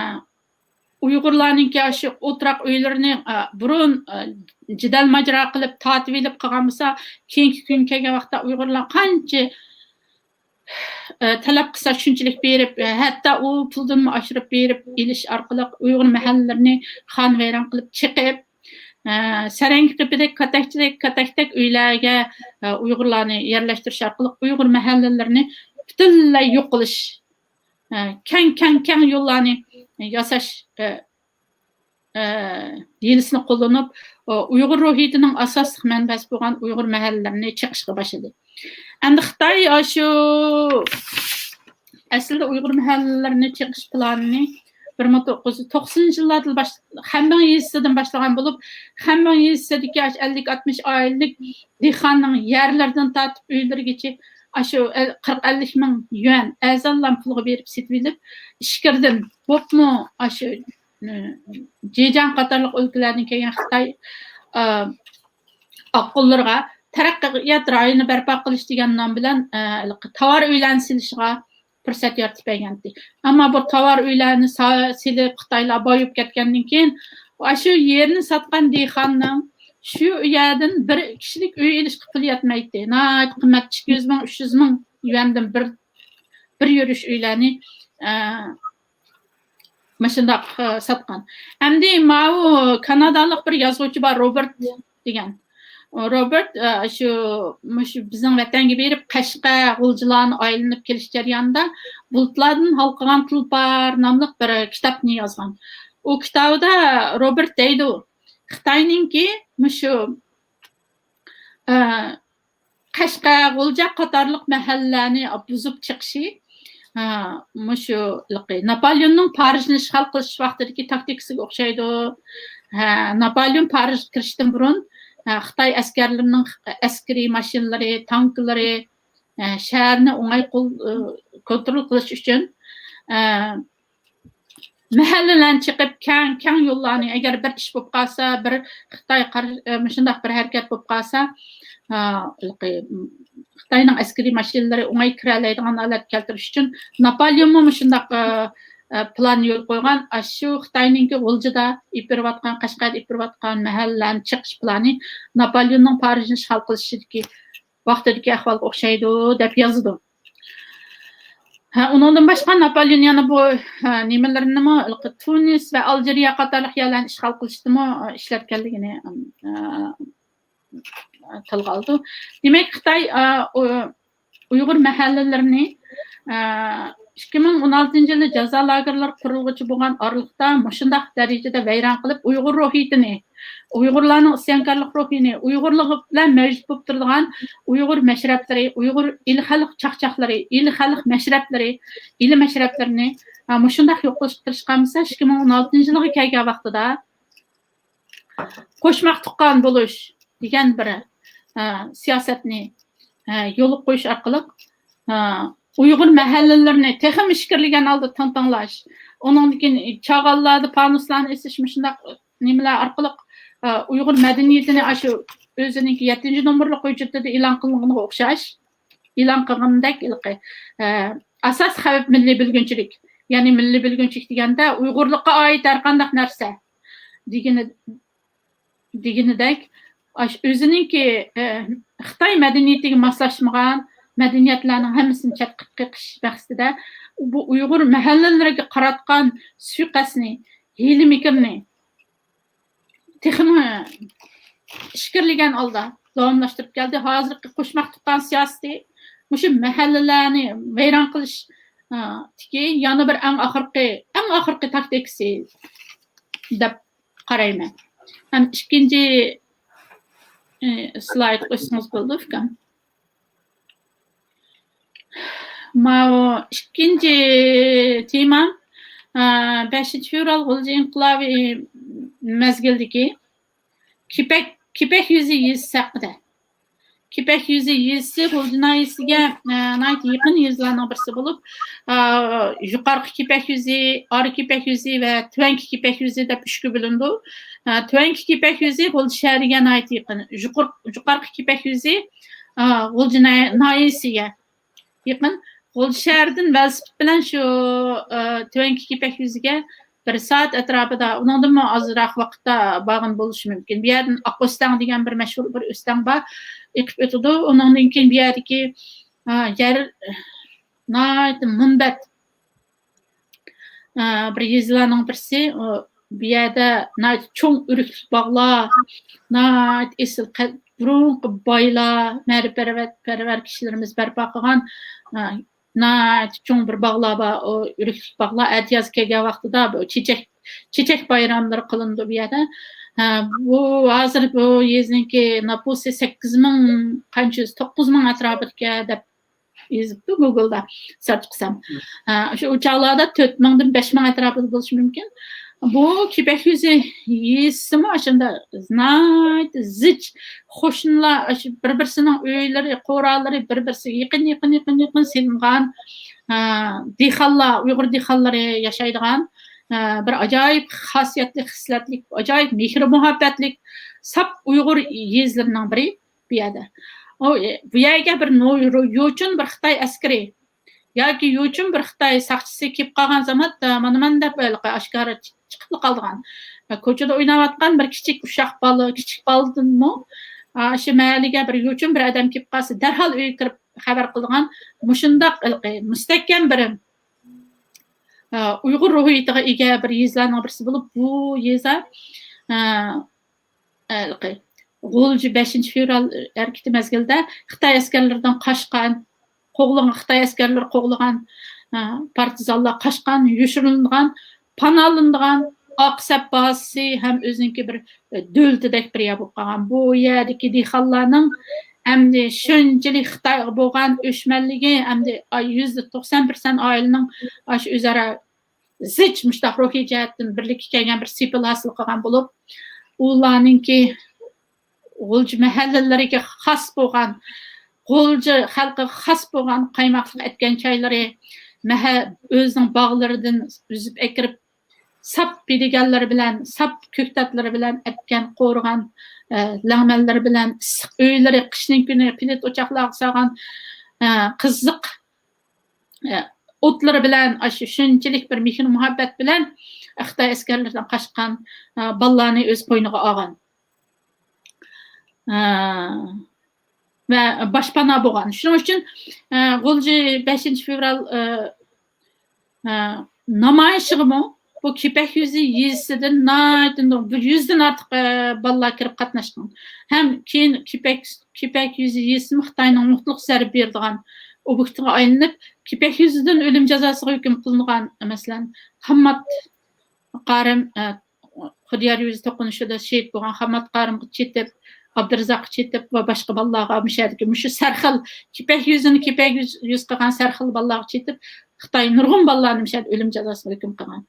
ئۇيغۇرلارنىڭكى شۇ ئولتۇراق ئۆيلىرىنى، ئە، بۇرۇن، ئە، جېدەل ماجىرا قىلىپ تارتىۋېلىپ قىلغان بولسا، كېيىنكى كۈن كەلگەن ۋاقىتتا ئۇيغۇرلار قانچە، ئە، تەلەپ قىلسا شۇنچىلىك بېرىپ، ئە، ھەتتا ئۇ پۇلدىنمۇ ئاشۇرۇپ بېرىپ ئېلىش ئارقىلىق ئۇيغۇر مەھەللىلىرىنى خانىۋەيران قىلىپ چېقىپ، ئە، سەرەڭگە قېپىدەك كاتەكچىدەك، كاتەكتەك ئۆيلەرگە، ئە، ئۇيغۇرلارنى يەرلەشتۈرۈش ئارقىلىق ئۇيغۇر مەھەللىلىرىنى پۈتۈنلەي يوق قىلىش، ئە، كەڭ، كەڭ، كەڭ يوللارنى ياساش، ئە، ئە، ھىيلىسىنى قوللىنىپ، ئۇيغۇر روھىيىتىنىڭ ئاساسلىق مەنبەسى بولغان ئۇيغۇر مەھەللىلىرىنى چېقىشقا باشلىدى. ئەمدى خىتاي ئاشۇ ئەسلىدە ئۇيغۇر مەھەللىلىرىنى چېقىش پىلانىنى بىر مىڭ توققۇز يۈز توقسىنىنچى يىللاردىن باش-، خەنبىڭ يېزىسىدىن باشلىغان بولۇپ، خەنبىڭ يېزىسىدىكى ئاشۇ ئەللىك، ئاتمىش ئائىلىلىك دېھقاننىڭ يەرلىرىدىن تارتىپ ئۆيلىرىگىچە ئاشۇ ئەل-، قىرىق، ئەللىك مىڭ يۈەن ئەرزانلام پۇلغا بېرىپ سېتىۋېلىپ، ئىچكىرىدىن بولۇپمۇ ئاشۇ، ئى، جېجياڭ قاتارلىق ئۆلكىلەردىن كەلگەن خىتاي، ئى، ئاققۇنلىرىغا تەرەققىيات رايونى بەرپا قىلىش دېگەن نام بىلەن، ئە، تاۋار ئۆيلەرنى سېلىشىغا پۇرسەت يارىتىپ بەرگەنتى. ئەمما بۇ تاۋار ئۆيلەرنى سا-، سېلىپ، خىتايلار بايىپ كەتكەندىن كېيىن، ئاشۇ يېرىنى ساتقان دېھقاننىڭ شۇ يەردىن بىر كىشىلىك ئۆي ئېلىشقا پۇلى يەتمەيتتى. ناھايىتى قىممەت، ئىككى يۈز مىڭ، ئۈچ يۈز مىڭ يۈەندىن بىر، بىر يۈرۈش ئۆيلەرنى، ئە، مۇشۇنداق، ئە، ساتقان. ئەمدى ماۋۇ كانادالىق بىر يازغۇچى بار، روبېرت دېگەن. روبېرت، ئە، شۇ، مۇشۇ بىزنىڭ ۋەتەنگە بېرىپ، قەشقەر، غۇلجىلارنى ئايلىنىپ كېلىش جەريانىدا بۇلۇتلاردىن ھالقىغان تۇلپار ناملىق بىر كىتابنى يازغان. ئۇ كىتابىدا روبېرت دەيدۇ، خىتاينىڭكى مۇشۇ، ئە، قەشقەر، غۇلجا قاتارلىق مەھەللىلەرنى بۇزۇپ چىقىشى، ھە، مۇشۇ ناپالېئوننىڭ پارىژنى ئىشغال قىلىش ۋاقتىدىكى تاكتىكىسىغا ئوخشايدۇ. ھە، ناپالېئون پارىژغا كىرىشتىن بۇرۇن، ھە، خىتاي ئەسكەرلىرىنىڭ ئەسكىرىي ماشىنىلىرى، تانكىلىرى، ھە، شەھەرنى ئوڭاي قول-، كونترول قىلىش ئۈچۈن، ھە، مەھەللىلەرنى چېقىپ، كەڭ، كەڭ يوللارنى، ئەگەر بىر ئىش بولۇپ قالسا، بىر خىتاي قار-، ئە، مۇشۇنداق بىر ھەرىكەت بولۇپ قالسا، ئا، ھېلىقى، م، خىتاينىڭ ئەسكىرىي ماشىنىلىرى ئوڭاي كىرەلەيدىغان ھالەتكە كەلتۈرۈش ئۈچۈن ناپالېئونمۇ مۇشۇنداق، ئە، ئە، پىلان يولغا قويغان. ئاشۇ خىتاينىڭكى غۇلجىدا ئېلىپ بېرىۋاتقان، قەشقەردە ئېلىپ بېرىۋاتقان مەھەللىلەرنى چېقىش پىلانى ناپالېئوننىڭ پارىژنى ئىشغال قىلىشىدىكى ۋاقتىدىكى ئەھۋالغا ئوخشايدۇ، دەپ يازىدۇ. ھە، ئۇنىڭدىن باشقا ناپالېئون يەنە بۇ، ھە، نېمىلىرىنىمۇ، تۇنىس ۋە ئالجىرىيە قاتارلىق يەرلەرنى ئىشغال قىلىشتىمۇ، ئىشلەتكەنلىكىنى، ئە، تىلغا ئالىدۇ. دېمەك، خىتاي، ئە، ئۇ-، ئۇيغۇر مەھەللىلىرىنى، ئە، ئىككى مىڭ ئون ئالتىنچى يىلى جازا لاگېرلىرى قۇرۇلغۇچە بولغان ئارىلىقتا مۇشۇنداق دەرىجىدە ۋەيران قىلىپ، ئۇيغۇر روھىيىتىنى، ئۇيغۇرلارنىڭ ئىسيانكارلىق روھىنى، ئۇيغۇرلۇقى بىلەن مەۋجۇت بولۇپ تۇرىدىغان ئۇيغۇر مەشرەپلىرى، ئۇيغۇر ئىلى خەلق چاقچاقلىرى، ئىلى خەلق مەشرەپلىرى، ئىلى مەشرەپلىرىنى، ھە، مۇشۇنداق يوق قىلىشقا تىرىشقان بولسا، ئىككى مىڭ ئون ئالتىنچى يىلغا كەلگەن ۋاقتىدا قوشماق تۇغقان بولۇش دېگەن بىر، ھە، سىياسەتنى، ھە، يولغا قويۇش ئارقىلىق، ھە، ئۇيغۇر مەھەللىلىرىنى تېخىمۇ ئىچكىرىلىگەن ھالدا تىڭتىڭلاش، ئۇنىڭدىن كېيىن چاغانلاردا پانۇسلارنى ئېسىش، مۇشۇنداق نېمىلەر ئارقىلىق، ئە، ئۇيغۇر مەدەنىيىتىنى ئاشۇ ئۆزىنىڭكى يەتتىنچى نومۇرلۇق ھۆججىتىدە ئېلان قىلغىنىغا ئوخشاش، ئېلان قىلغىنىدەك ھېلىقى، ئە، ئاساسىي خەۋپ مىللىي بۆلگۈنچىلىك. يەنى مىللىي بۆلگۈنچىلىك دېگەندە ئۇيغۇرلۇققا ئائىت ھەر قانداق نەرسە دېگىنى، دېگىنىدەك، ئاش-، ئۆزىنىڭكى، ئە، خىتاي مەدەنىيىتىگە ماسلاشمىغان مەدەنىيەتلەرنىڭ ھەممىسىنى چەتكە قېقىش مەقسىتىدە بۇ ئۇيغۇر مەھەللىلىرىگە قاراتقان سۇيىقەستنى، ھىيلە-مىكىرنى تېخىمۇ ئىچكىرىلىگەن ھالدا داۋاملاشتۇرۇپ كەلدى. ھازىرقى قوشماق تۇغقان سىياسىتى مۇشۇ مەھەللىلەرنى ۋەيران قىلىش، ئە، تىكى يەنە بىر ئەڭ ئاخىرقى، ئەڭ ئاخىرقى تاكتىكىسى دەپ قارايمەن. ھەم ئىككىنچى، ئى، سلايد قويسىڭىز بولىدۇ، ئۇكام. ماۋۇ ئىككىنچى تېمام، ئە، بەشىنچى فېۋرال غۇلجا ئىنقىلابى مەزگىلىدىكى كېپەك، كېپەك يۈزى يېزىسى ھەققىدە. كېپەك يۈزى يېزىسى غۇلجا ناھىيەسىگە، ئە، ناھايىتى يېقىن يېزىلارنىڭ بىرسى بولۇپ، ئە، يۇقارقى كېپەك يۈزى، ئارا كېپەك يۈزى ۋە تۆۋەنكى كېپەك يۈزى دەپ ئۈچكە بۆلۈنىدۇ. ئە، تۆۋەنكى كېپەك يۈزى غۇلجا شەھىرىگە ناھايىتى يېقىن. يۇقىر-، يۇقارقى كېپەك يۈزى، ئە، غۇلجا ناھىيەسىگە يېقىن. غۇلجا شەھىرىدىن ۋېلىسىپىت بىلەن شۇ، ئە، تۆۋەنكى كېپەك يۈزىگە بىر سائەت ئەتراپىدا، ئۇنىڭدىنمۇ ئازراق ۋاقىتتا بارغان بولۇشى مۇمكىن. بۇ يەردىن ئاق ئۆستەڭ دېگەن بىر مەشھۇر بىر ئۆستەڭ بار، ئېقىپ ئۆتىدۇ. ئۇنىڭدىن كېيىن بۇ يەردىكى، ئە، يەر ناھايىتى مۇنبەت، ئە، بىر يېزىلارنىڭ بىرسى. ئۇ، بۇ يەردە ناھايىتى چوڭ ئۆرۈكلۈك باغلار، ناھايىتى ئېسىل قە-، بۇرۇنقى بايلار، مەرىپەرۋەر، پەرۋەر كىشىلىرىمىز بەرپا قىلغان، ئە، ناھايىتى چوڭ بىر باغلار بار. ئۇ ئۆرۈكلۈك باغلار ئەتىياز كەلگەن ۋاقتىدا بۇ چېچەك، چېچەك بايراملىرى قىلىنىدۇ بۇ يەردە. ھە، بۇ ھازىر بۇ يېزىنىڭكى نوپۇسى سەككىز مىڭ، قانچە يۈز، توققۇز مىڭ ئەتراپىدىكەن دەپ يېزىپتۇ گوگلدا سېرچ قىلسام. ھە، شۇ چاغلاردا تۆت مىڭدىن بەش مىڭ ئەتراپىدا بولۇشى مۇمكىن. بۇ كېپەك يۈزى يېزىسىمۇ ئاشۇنداق ناھايىتى زىچ، قوشنىلار، ئاشۇ بىر-بىرسىنىڭ ئۆيلىرى، قورالىرى بىر-بىرسىگە يېقىن، يېقىن، يېقىن، يېقىن سېلىنغان، ئە، دېھقانلار، ئۇيغۇر دېھقانلىرى ياشايدىغان، ئە، بىر ئاجايىپ خاسىيەتلىك، خىسلەتلىك، ئاجايىپ مېھرى-مۇھەببەتلىك، ساپ ئۇيغۇر يېزىلىرىنىڭ بىرى بۇ يەردە. ئۇ، بۇ يەرگە بىر نو-، يوچۇن بىر خىتاي ئەسكىرى ياكى يوچۇن بىر خىتاي ساقچىسى كېلىپ قالغان زامان، مانا مەن دەپ ھېلىقى ئاشكارا چىقىپلا قالىدىغان. كوچىدا ئويناۋاتقان بىر كىچىك ئۇششاق بالا، كىچىك بالىدىنمۇ، ئاشۇ مەھەللىگە بىر يوچۇن بىر ئادەم كېلىپ قالسا، دەرھال ئۆيگە كىرىپ خەۋەر قىلىدىغان مۇشۇنداق ھېلىقى مۇستەھكەم بىر، ئۇيغۇر روھىيىتىغا ئىگە بىر يېزىلارنىڭ بىرسى بولۇپ، بۇ يېزا، ھېلىقى غۇلجا بەشىنچى فېۋرال ھەرىكىتى مەزگىلىدە خىتاي ئەسكەرلىرىدىن قاچقان، قوغلىغان، خىتاي ئەسكەرلىرى قوغلىغان، ئە، پارتىزانلار قاچقان، يوشۇرۇنغان، پاناھلىنىدىغان ئاق سەپ بازىسى ھەم ئۆزىنىڭكى بىر، ئە، دۆلىتىدەك بىر يەر بولۇپ قالغان. بۇ يەردىكى دېھقانلارنىڭ ئەمدى شۇنچىلىك خىتايغا بولغان ئۆچمەنلىكى، ئەمدى، ئاي، يۈزدە توقسان پىرسەنت ئائىلىنىڭ ئاشۇ ئۆزئارا زىچ مۇشۇنداق روھىي جەھەتتىن بىرلىككە كەلگەن بىر سېپىل ھاسىل قىلغان بولۇپ، ئۇلارنىڭكى غۇلجا مەھەللىلىرىگە خاس بولغان، غۇلجا خەلقىگە خاس بولغان قايماقلىق ئەتكەن چايلىرى، مەھە-، ئۆزىنىڭ باغلىرىدىن ئۈزۈپ ئەكىرىپ، ساپ پىدىگەنلىرى بىلەن، ساپ كۆكتاتلىرى بىلەن ئەتكەن قورۇغان، ئە، لەڭمەنلىرى بىلەن، ئىسسىق ئۆيلىرى، قىشنىڭ كۈنى پېلىت ئوچاقلارغا سالغان، ئە، قىزىق، ئە، ئوتلىرى بىلەن، ئاشۇ شۇنچىلىك بىر مېھىر-مۇھەببەت بىلەن خىتاي ئەسكەرلىرىدىن قاچقان، ئە، بالىلارنى ئۆز قوينىغا ئالغان. ئە، ۋە باشپانا بولغان. شۇنىڭ ئۈچۈن، ئە، غۇلجا بەشىنچى فېۋرال، ئە، ئە، نامايىشىغىمۇ بۇ كېپەك يۈزى يېزىسىدىن ناھايىتى نۇر-، بىر يۈزدىن ئارتۇق، ئە، بالىلار كىرىپ قاتناشقان. ھەم كېيىن كېپەك، كېپەك يۈزى يېزىسىمۇ خىتاينىڭ مۇتلەق زەربە بېرىدىغان ئوبيېكتىغا ئايلىنىپ، كېپەك يۈزىدىن ئۆلۈم جازاسىغا ھۆكۈم قىلىنغان، مەسىلەن، خاممات قارىم، ئە، خۇديار يۈزى توقۇنۇشىدا شېھىت بولغان خاممات قارىمغا چېتىپ، ئابدۇرازاققا چېتىپ ۋە باشقا بالىلارغا مۇشۇ يەردىكى مۇشۇ سەرخىل، كېپەك يۈزىنى كېپەك يۈز، يۈز قىلغان سەرخىل بالىلارغا چېتىپ، خىتاي نۇرغۇن بالىلارنى مۇشۇ يەردە ئۆلۈم جازاسىغا ھۆكۈم قىلغان.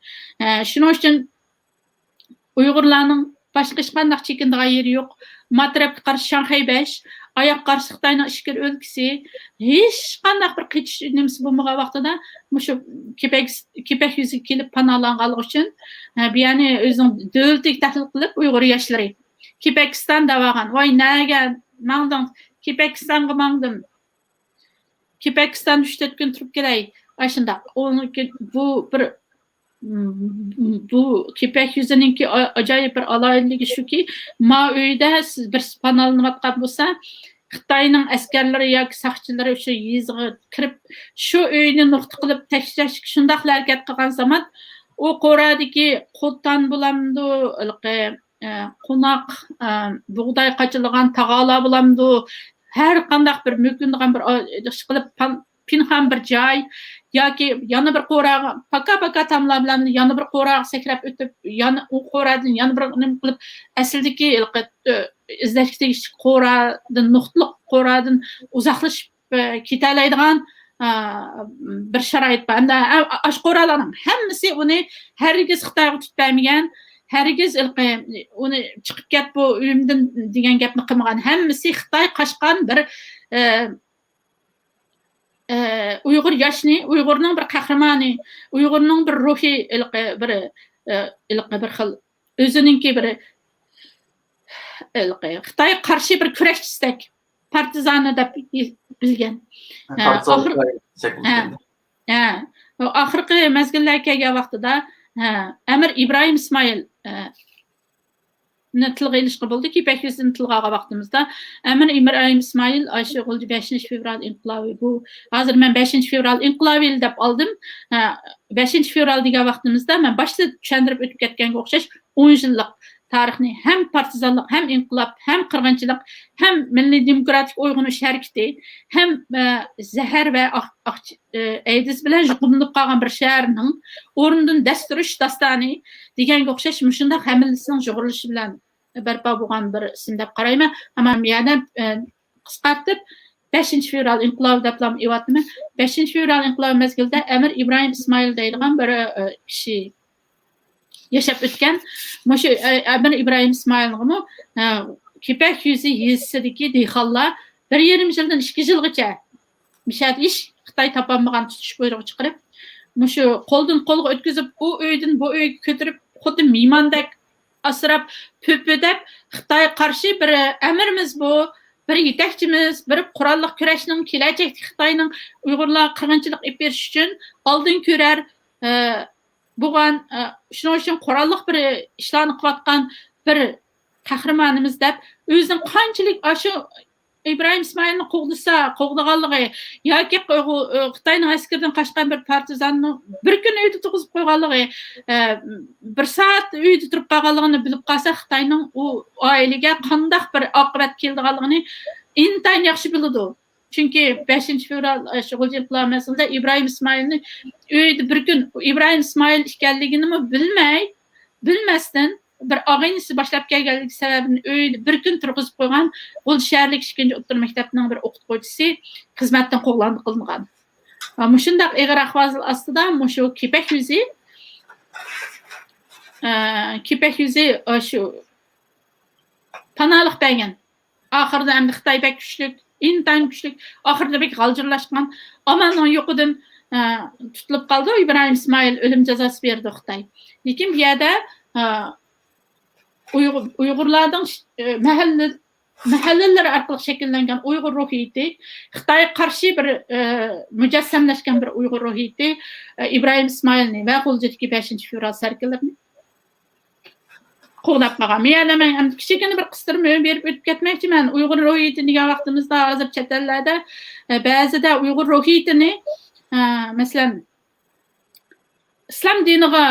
ئە، شۇنىڭ ئۈچۈن ئۇيغۇرلارنىڭ باشقا ھېچقانداق چېكىنىدىغان يېرى يوق. ما تەرەپكە قارىسا شاڭخەي بەش، ئاياققا قارىسا خىتاينىڭ ئىچكىرى ئۆلكىسى، ھېچقانداق بىر قېچىش نېمىسى بولمىغان ۋاقتىدا مۇشۇ كېپەك، كېپەك يۈزىگە كېلىپ پاناھلانغانلىقى ئۈچۈن، ھە، بۇ يەرنى ئۆزىنىڭ دۆلىتىگە تەھلىل قىلىپ، ئۇيغۇر ياشلىرى كېپەكىستان دەۋالغان. ۋاي، نەگە ماڭدىڭ؟ كېپەكىستانغا ماڭدىم. كېپەكىستاندا ئۈچ تۆت كۈن تۇرۇپ كېلەي. ئاشۇنداق. ئۇنىڭكى بۇ بىر، بۇ كېپەك يۈزىنىڭكى ئا-، ئاجايىپ بىر ئالاھىدىلىكى شۇكى، ما ئۆيدە سىز بىرسى پاناھلىنىۋاتقان بولسا، خىتاينىڭ ئەسكەرلىرى ياكى ساقچىلىرى شۇ يېزىغا كىرىپ، شۇ ئۆينى نۇقتا قىلىپ تەكشۈرۈشكە شۇنداقلا ھەرىكەت قىلغان زامان، ئۇ قورادىكى قوتان بولامدۇ، ھېلىقى، ئە، قوناق، ئە، بۇغداي قاچىلىغان تاغارلار بولامدۇ، ھەر قانداق بىر مۆكۈنىدىغان بىر، ئا، ئىش قىلىپ، پان-، پىنھان بىر جاي، ياكى يەنە بىر قوراغا، پاكا-پاكا تاملار بىلەن يەنە بىر قوراغا سەكرەپ ئۆتۈپ، يەنە ئۇ قورادىن يەنە بىر نېمە قىلىپ، ئەسلىدىكى ھېلىقى، ئۆ، ئىزدەشكە تېگىشلىك قورادىن، نۇقتىلىق قورادىن ئۇزاقلىشىپ، ئە، كېتەلەيدىغان، ئە، بىر شارائىت بار. ئەمدى، ئە، ئاشۇ قورالارنىڭ ھەممىسى ئۇنى ھەرگىز خىتايغا تۇتۇپ بەرمىگەن، ھەرگىز ھېلىقى ئۇنى چىقىپ كەت بۇ ئۆيۈمدىن دېگەن گەپنى قىلمىغان. ھەممىسى خىتاي قاچقان بىر، ئە، ئە، ئۇيغۇر ياشنى، ئۇيغۇرنىڭ بىر قەھرىمانى، ئۇيغۇرنىڭ بىر روھى، ھېلىقى بىر، ئە، ھېلىقى بىر خىل ئۆزىنىڭكى بىر، ھېلىقى خىتايغا قارشى بىر كۈرەشچىسىدەك، پارتىزانى دەپ بىلگەن. ھە، ھە، پارتىزان ئاخىر-، شەكلىدە. ھە، ھە. ئاخىرقى مەزگىللەرگە كەلگەن ۋاقتىدا، ھە، ئەمىر ئىبراھىم ئىسمائىل، ھە، نى تىلغا ئېلىشقا بولىدۇ. كېپەك يۈزىنى تىلغا ئالغان ۋاقتىمىزدا، ئەمىر ئىبراھىم ئىسمائىل، ئاشۇ بەشىنچى فېۋرال ئىنقىلابى بۇ. ھازىر مەن بەشىنچى فېۋرال ئىنقىلابى دەپ ئالدىم. ھە، بەشىنچى فېۋرال دېگەن ۋاقتىمىزدا مەن باشتا چۈشەندۈرۈپ ئۆتۈپ كەتكەنگە ئوخشاش، ئون يىللىق تارىخنى ھەم پارتىزانلىق، ھەم ئىنقىلاب، ھەم قىرغىنچىلىق، ھەم مىللىي دېموكراتىك ئويغىنىش ھەرىكىتى، ھەم، ئە، زەھەر ۋە ئاق-، ئاق-، ئە، ئەيدىز بىلەن يۇقۇملىنىپ قالغان بىر شەھەرنىڭ ئورنىدىن دەس تۇرۇش داستانى دېگەنگە ئوخشاش مۇشۇنداق ھەممىسىنىڭ يۇغۇرۇلۇشى بىلەن بەرپا بولغان بىر ئىسىم دەپ قارايمەن. ئەمما يەنە، ئە، قىسقارتىپ، بەشىنچى فېۋرال ئىنقىلابى دەپلا ئېۋاتىمەن. بەشىنچى فېۋرال ئىنقىلابى مەزگىلىدە ئەمىر ئىبراھىم ئىسمائىل دەيدىغان بىر، ئە، كىشى ياشاپ ئۆتكەن. مۇشۇ، ئە، ئەمىر ئىبراھىم ئىسمائىلغىمۇ، ئە، كېپەك يۈزى يېزىسىدىكى دېھقانلار بىر يېرىم يىلدىن ئىككى يىلغىچە مىشەدە ئىش، خىتاي تاپالمىغان تۇتۇش بۇيرۇقى چىقىرىپ، مۇشۇ قولدىن قولغا ئۆتكۈزۈپ، ئۇ ئۆيدىن بۇ ئۆيگە كۆتۈرۈپ، خۇددى مېھماندەك ئاسراپ، پۆپۈدەپ، خىتايغا قارشى بىر ئەمىرمىز بۇ، بىر يېتەكچىمىز، بىر قوراللىق كۈرەشنىڭ كېلەچەكتىكى خىتاينىڭ ئۇيغۇرلارغا قىرغىنچىلىق ئېلىپ بېرىش ئۈچۈن ئالدىن كۆرەر، ئە، بولغان، ئە، شۇنىڭ ئۈچۈن قوراللىق بىر ئىشلارنى قىلىۋاتقان بىر قەھرىمانىمىز دەپ، ئۆزىنىڭ قانچىلىك ئاشۇ ئىبراھىم ئىسمائىلنى قوغدىسا، قوغدىغانلىقى ياكى خىتاينىڭ ئەسكىرىدىن قاچقان بىر پارتىزاننى بىر كۈن ئۆيدە تۇرغۇزۇپ قويغانلىقى، ئە، بىر سائەت ئۆيدە تۇرۇپ قالغانلىقىنى بىلىپ قالسا، خىتاينىڭ ئۇ ئائىلىگە قانداق بىر ئاقىۋەت كېلىدىغانلىقىنى ئىنتايىن ياخشى بىلىدۇ. چۈنكى بەشىنچى فېۋرال، ئە، شۇ غۇلجا ئىنقىلابى مەزگىلىدە ئىبراھىم ئىسمائىلنى ئۆيدە بىر كۈن ئىبراھىم ئىسمائىل ئىكەنلىكىنىمۇ بىلمەي، بىلمەستىن بىر ئاغىنىسى باشلاپ كەلگەنلىكى سەۋەبىدىن ئۆيدە بىر كۈن تۇرغۇزۇپ قويغان غۇلجا شەھەرلىك ئىككىنچى ئوتتۇرا مەكتەپنىڭ بىر ئوقۇتقۇچىسى خىزمەتتىن قوغلاندى قىلىنغان. مۇشۇنداق ئېغىر ئەھۋال ئاستىدا مۇشۇ كېپەك يۈزى، ئە، كېپەك يۈزى، ئە، شۇ پاناھلىق بەرگەن. ئاخىرىدا ئەمدى خىتاي بەك كۈچلۈك، ئىنتايىن كۈچلۈك، ئاخىرىدا بەك غالجىرلاشقان، ئامالنىڭ يوقىدىن، ئە، تۇتۇلۇپ قالدى. ئىبراھىم ئىسمائىل ئۆلۈم جازاسى بېرىدۇ خىتاي. لېكىن بۇ يەردە، ئە، ئۇيغۇر، ئۇيغۇرلارنىڭ، ئە، مەھەللە، مەھەللىلىرى ئارقىلىق شەكىللەنگەن ئۇيغۇر روھىيىتى، خىتايغا قارشى بىر، ئە، مۇجەسسەملەشكەن بىر ئۇيغۇر روھىيىتى، ئە، ئىبراھىم ئىسمائىلنى ۋە غۇلجىدىكى بەشىنچى فېۋرال سەركىلىرىنى قوغداپ قالغان. مەن يەنە مەن ئەمدى كىچىككىنە بىر قىستۇرما بېرىپ ئۆتۈپ كەتمەكچىمەن. ئۇيغۇر روھىيىتى دېگەن ۋاقتىمىزدا ھازىر چەت ئەللەردە، ئە، بەزىدە ئۇيغۇر روھىيىتىنى، ئە، مەسىلەن، ئىسلام دىنىغا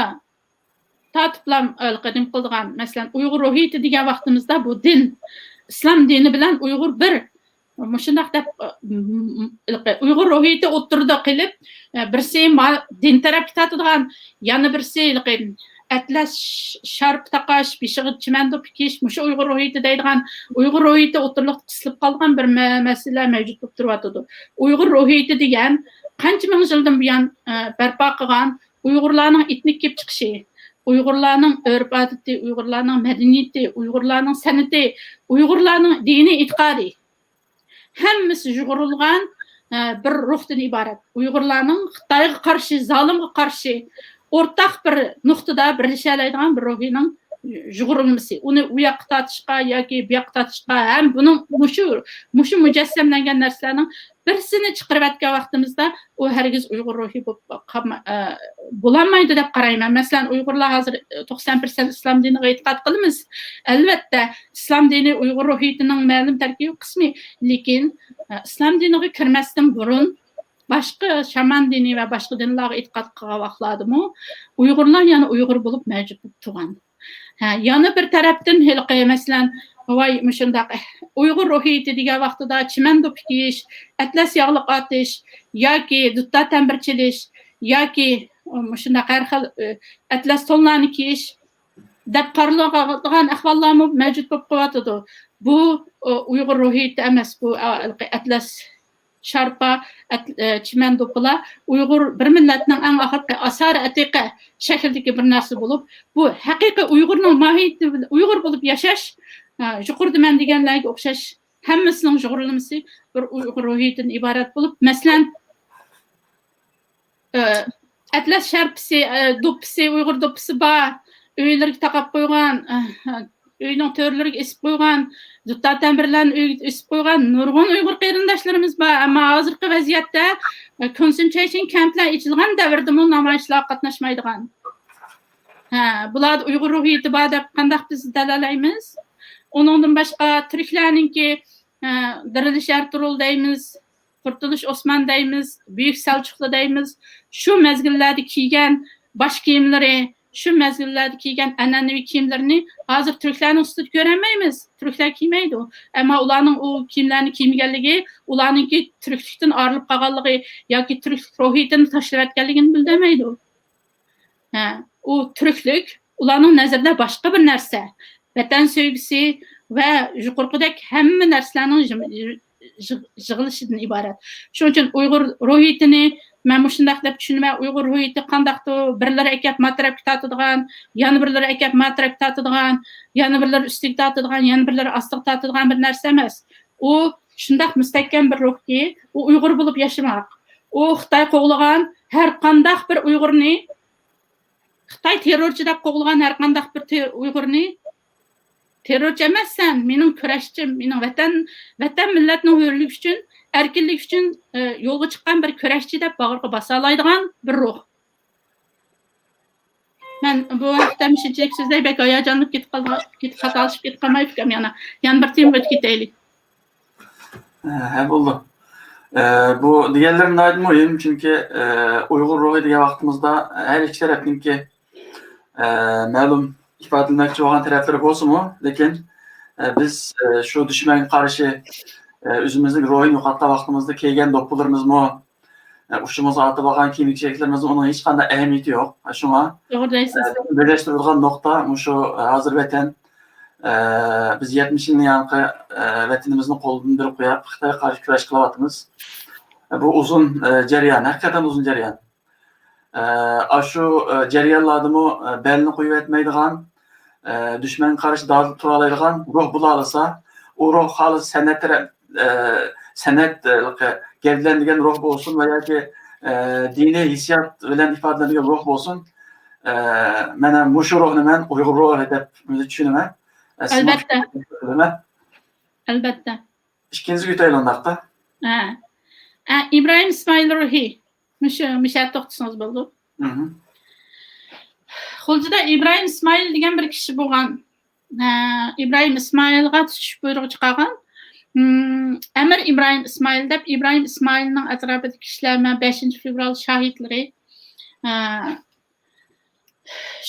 تارتىپلا، ئە، نېمە قىلىدىغان، مەسىلەن، ئۇيغۇر روھىيىتى دېگەن ۋاقتىمىزدا بۇ دىن، ئىسلام دىنى بىلەن ئۇيغۇر بىر مۇشۇنداق دەپ، ئۇيغۇر روھىيىتى ئوتتۇرىدا قېلىپ، بىرسى ما-، دىن تەرەپكە تارتىدىغان، يەنە بىرسى ھېلىقى ئەتلەس شارپا تاقاش، بېشىغا چىمەندو پىكىش، مۇشۇ ئۇيغۇر روھىيىتى دەيدىغان، ئۇيغۇر روھىيىتى ئوتتۇرىلىقتا قىسىلىپ قالغان بىر مە-، مەسىلە مەۋجۇت بولۇپ تۇرۇۋاتىدۇ. ئۇيغۇر روھىيىتى دېگەن قانچە مىڭ يىلدىن بۇيان، ئە، بەرپا قىلغان ئۇيغۇرلارنىڭ ئېتنىك كېلىپ چىقىشى، ئۇيغۇرلارنىڭ ئۆرپ-ئادىتى، ئۇيغۇرلارنىڭ مەدەنىيىتى، ئۇيغۇرلارنىڭ سەنئىتى، ئۇيغۇرلارنىڭ دىنىي ئېتىقادى. ھەممىسى يۇغۇرۇلغان، ئە، بىر روھتىن ئىبارەت. ئۇيغۇرلارنىڭ خىتايغا قارشى، زالىمغا قارشى ئورتاق بىر نۇقتىدا بىرلىشەلەيدىغان بىر روھىنىڭ يۇغۇرۇلمىسى. ئۇنى ئۇ ياققا تارتىشقا ياكى بۇ ياققا تارتىشقا ھەم بۇنىڭ مۇشۇ، مۇشۇ مۇجەسسەملەنگەن نەرسىلەرنىڭ بىرسىنى چىقىرىۋەتكەن ۋاقتىمىزدا، ئۇ ھەرگىز ئۇيغۇر روھى بولۇپ قالما-، ئە، بولالمايدۇ دەپ قارايمەن. مەسىلەن، ئۇيغۇرلار ھازىر توقسان پىرسەنت ئىسلام دىنىغا ئېتىقاد قىلىمىز. ئەلۋەتتە، ئىسلام دىنى ئۇيغۇر روھىيىتىنىڭ مەلۇم تەركىبىي قىسمى. لېكىن، ئە، ئىسلام دىنىغا كىرمەستىن بۇرۇن باشقا شامان دىنى ۋە باشقا دىنلارغا ئېتىقاد قىلغان ۋاقىتلاردىمۇ ئۇيغۇرلار يەنە ئۇيغۇر بولۇپ مەۋجۇت بولۇپ تۇرغان. ھە، يەنە بىر تەرەپتىن ھېلىقى، مەسىلەن، ۋاي، مۇشۇنداق، ئۇيغۇر روھىيىتى دېگەن ۋاقتىدا چىمەندو پىكىش، ئەتلەس ياغلىق ئارتىش ياكى دۇتار تەمبۇر چېلىش، ياكى مۇشۇنداق ھەر خىل، ئە، ئەتلەس تونلارنى كىيىش دەپ قارىلىدىغان ئەھۋاللارمۇ مەۋجۇت بولۇپ قېلىۋاتىدۇ. بۇ، ئۇ، ئۇيغۇر روھىيىتى ئەمەس، بۇ، ئە، ئەتلەس شارپا، ئەت-، ئە، چىمەن دوپپىلار ئۇيغۇر بىر مىللەتنىڭ ئەڭ ئاخىرقى ئاسارە ئەتىقە شەكلىدىكى بىر نەرسە بولۇپ، بۇ ھەقىقىي ئۇيغۇرنىڭ ماھىيىتى، ئۇيغۇر بولۇپ ياشاش، ئە، يۇقىرىدا مەن دېگەنلەرگە ئوخشاش ھەممىسىنىڭ يۇغۇرۇلمىسى بىر ئۇيغۇر روھىيىتىدىن ئىبارەت بولۇپ، مەسىلەن، ئە، ئەتلەس شارپىسى، ئە، دوپپىسى، ئۇيغۇر دوپپىسى بار، ئۆيلىرىگە تاقاپ قويغان، ئە، ئۆينىڭ تۆرلىرىگە ئېسىپ قويغان، دۇتار تەمبىرلەرنى ئۆيگە ئېسىپ قويغان نۇرغۇن ئۇيغۇر قېرىنداشلىرىمىز بار. ئەمما ھازىرقى ۋەزىيەتتە، ئە، كونسېنترېيشن كەمپلەر ئېچىلغان دەۋردىمۇ نامايىشلارغا قاتناشمايدىغان. ھە، بۇلاردا ئۇيغۇر روھىيىتى بار دەپ قانداق بىز دەلىللەيمىز؟ ئۇنىڭدىن باشقا تۈركلەرنىڭكى، ئە، دىرىلىش ئەرتۇرۇل دەيمىز، قۇرتۇلۇش ئوسمان دەيمىز، بۈيۈك سەلچۇقلى دەيمىز. شۇ مەزگىللەردە كىيگەن باش كىيىملىرى، شۇ مەزگىللەردە كىيگەن ئەنئەنىۋى كىيىملىرىنى ھازىر تۈركلەرنىڭ ئۈستىدە كۆرەلمەيمىز. تۈركلەر كىيمەيدۇ. ئەمما ئۇلارنىڭ ئۇ كىيىملەرنى كىيمىگەنلىكى، ئۇلارنىڭكى تۈركلۈكتىن ئايرىلىپ قالغانلىقى ياكى تۈركلۈك روھىيىتىنى تاشلىۋەتكەنلىكىنى بىلدۈرمەيدۇ. ھە، ئۇ تۈركلۈك، ئۇلارنىڭ نەزىرىدە باشقا بىر نەرسە. ۋەتەن سۆيگۈسى ۋە يۇقىرىقىدەك ھەممە نەرسىلەرنىڭ يىغ-، يىغ-، يىغىلىشىدىن ئىبارەت. شۇنىڭ ئۈچۈن ئۇيغۇر روھىيىتىنى مەن مۇشۇنداق دەپ چۈشىنىمەن، ئۇيغۇر روھىيىتى قانداقتۇر، بىرلىرى ئەكەپ ما تەرەپكە تارتىدىغان، يەنە بىرلىرى ئەكەپ ما تەرەپكە تارتىدىغان، يەنە بىرلىرى ئۈستىگە تارتىدىغان، يەنە بىرلىرى ئاستىغا تارتىدىغان بىر نەرسە ئەمەس. ئۇ شۇنداق مۇستەھكەم بىر روھكى، ئۇ ئۇيغۇر بولۇپ ياشىماق. ئۇ خىتاي قوغلىغان ھەر قانداق بىر ئۇيغۇرنى، خىتاي تېررورچى دەپ قوغلىغان ھەر قانداق بىر تې-، ئۇيغۇرنى، تېررورچى ئەمەسسەن، مېنىڭ كۈرەشچىم، مېنىڭ ۋەتەن، ۋەتەن مىللەتنىڭ ھۆرلۈكى ئۈچۈن، ئەركىنلىكى ئۈچۈن، ئە، يولغا چىققان بىر كۈرەشچى دەپ باغرىغا باسالايدىغان بىر روھ. مەن بۇ ھەقتە مۇشۇنچىلىك سۆزلەي، بەك ھاياجانلىنىپ كېتىپ قالغان، كېتىپ خاتالىشىپ كېتىپ قالماي ئۇكام يەنە. يەنە بىر تېمىغا ئۆتۈپ كېتەيلى. ھە، بولدى. ئە، بۇ دېگەنلىرىم ناھايىتى مۇھىم، چۈنكى، ئە، ئۇيغۇر روھى دېگەن ۋاقتىمىزدا ھەر ئىككى تەرەپنىڭكى، ئە، مەلۇم ئىپادىلىمەكچى بولغان تەرەپلىرى بولسىمۇ، لېكىن، ئە، بىز، ئە، شۇ دۈشمەنگە قارشى، ئە، ئۆزىمىزنىڭ روھىنى يوقاتقان ۋاقتىمىزدا كىيگەن دوپپىلىرىمىزمۇ، ئە، ئۇچىمىزغا ئاتىۋالغان كىيىم-كېچەكلىرىمىزنىڭ ئۇنىڭ ھېچقانداق ئەھمىيىتى يوق. شۇڭا، توغرا دەيسىز. ئە، بىرلەشتۈرىدىغان نۇقتا مۇشۇ، ئە، ھازىر ۋەتەن، ئە، بىز يەتمىش يىلنى ياڭقى، ئە، ۋەتىنىمىزنى قولدىن بېرىپ قويۇپ، خىتايغا قارشى كۈرەش قىلىۋاتىمىز. ئە، بۇ ئۇزۇن، ئە، جەريان، ھەقىقەتەن ئۇزۇن جەريان. ئە، ئاشۇ، ئە، جەريانلاردىمۇ، ئە، بەلنى قويۇۋەتمەيدىغان، ئە، دۈشمەنگە قارشى دادىل تۇرالايدىغان روھ بولالايدۇ. ئۇ روھ خالىس سەنئەت تەرەپ، ئە، سەنئەت، ئە، گەۋدىلەندۈرگەن روھ بولسۇن ۋە ياكى، ئە، دىنىي ھېسسىيات بىلەن ئىپادىلەنگەن روھ بولسۇن. ئە، مانا مۇشۇ روھنى مەن ئۇيغۇر روھى دەپ چۈشىنىمەن. ئە، سىز ئەلبەتتە. ئەلبەتتە. ئىككىنچىسىگە ئۆتەيلى ئۇنداقتا. ھە. ئە، ئىبراھىم ئىسمائىل روھى. مۇشۇ، مۇشۇ يەردە توختىسىڭىز بولىدۇ. مھم. غۇلجىدا ئىبراھىم ئىسمائىل دېگەن بىر كىشى بولغان. ئە، ئىبراھىم ئىسمائىلغا تۇتۇش بۇيرۇقى چىقارغان. مم، ئەمىر ئىبراھىم ئىسمائىل دەپ، ئىبراھىم ئىسمائىلنىڭ ئەتراپىدىكى كىشىلەر، مەن بەشىنچى فېۋرال شاھىتلىرى. ئە،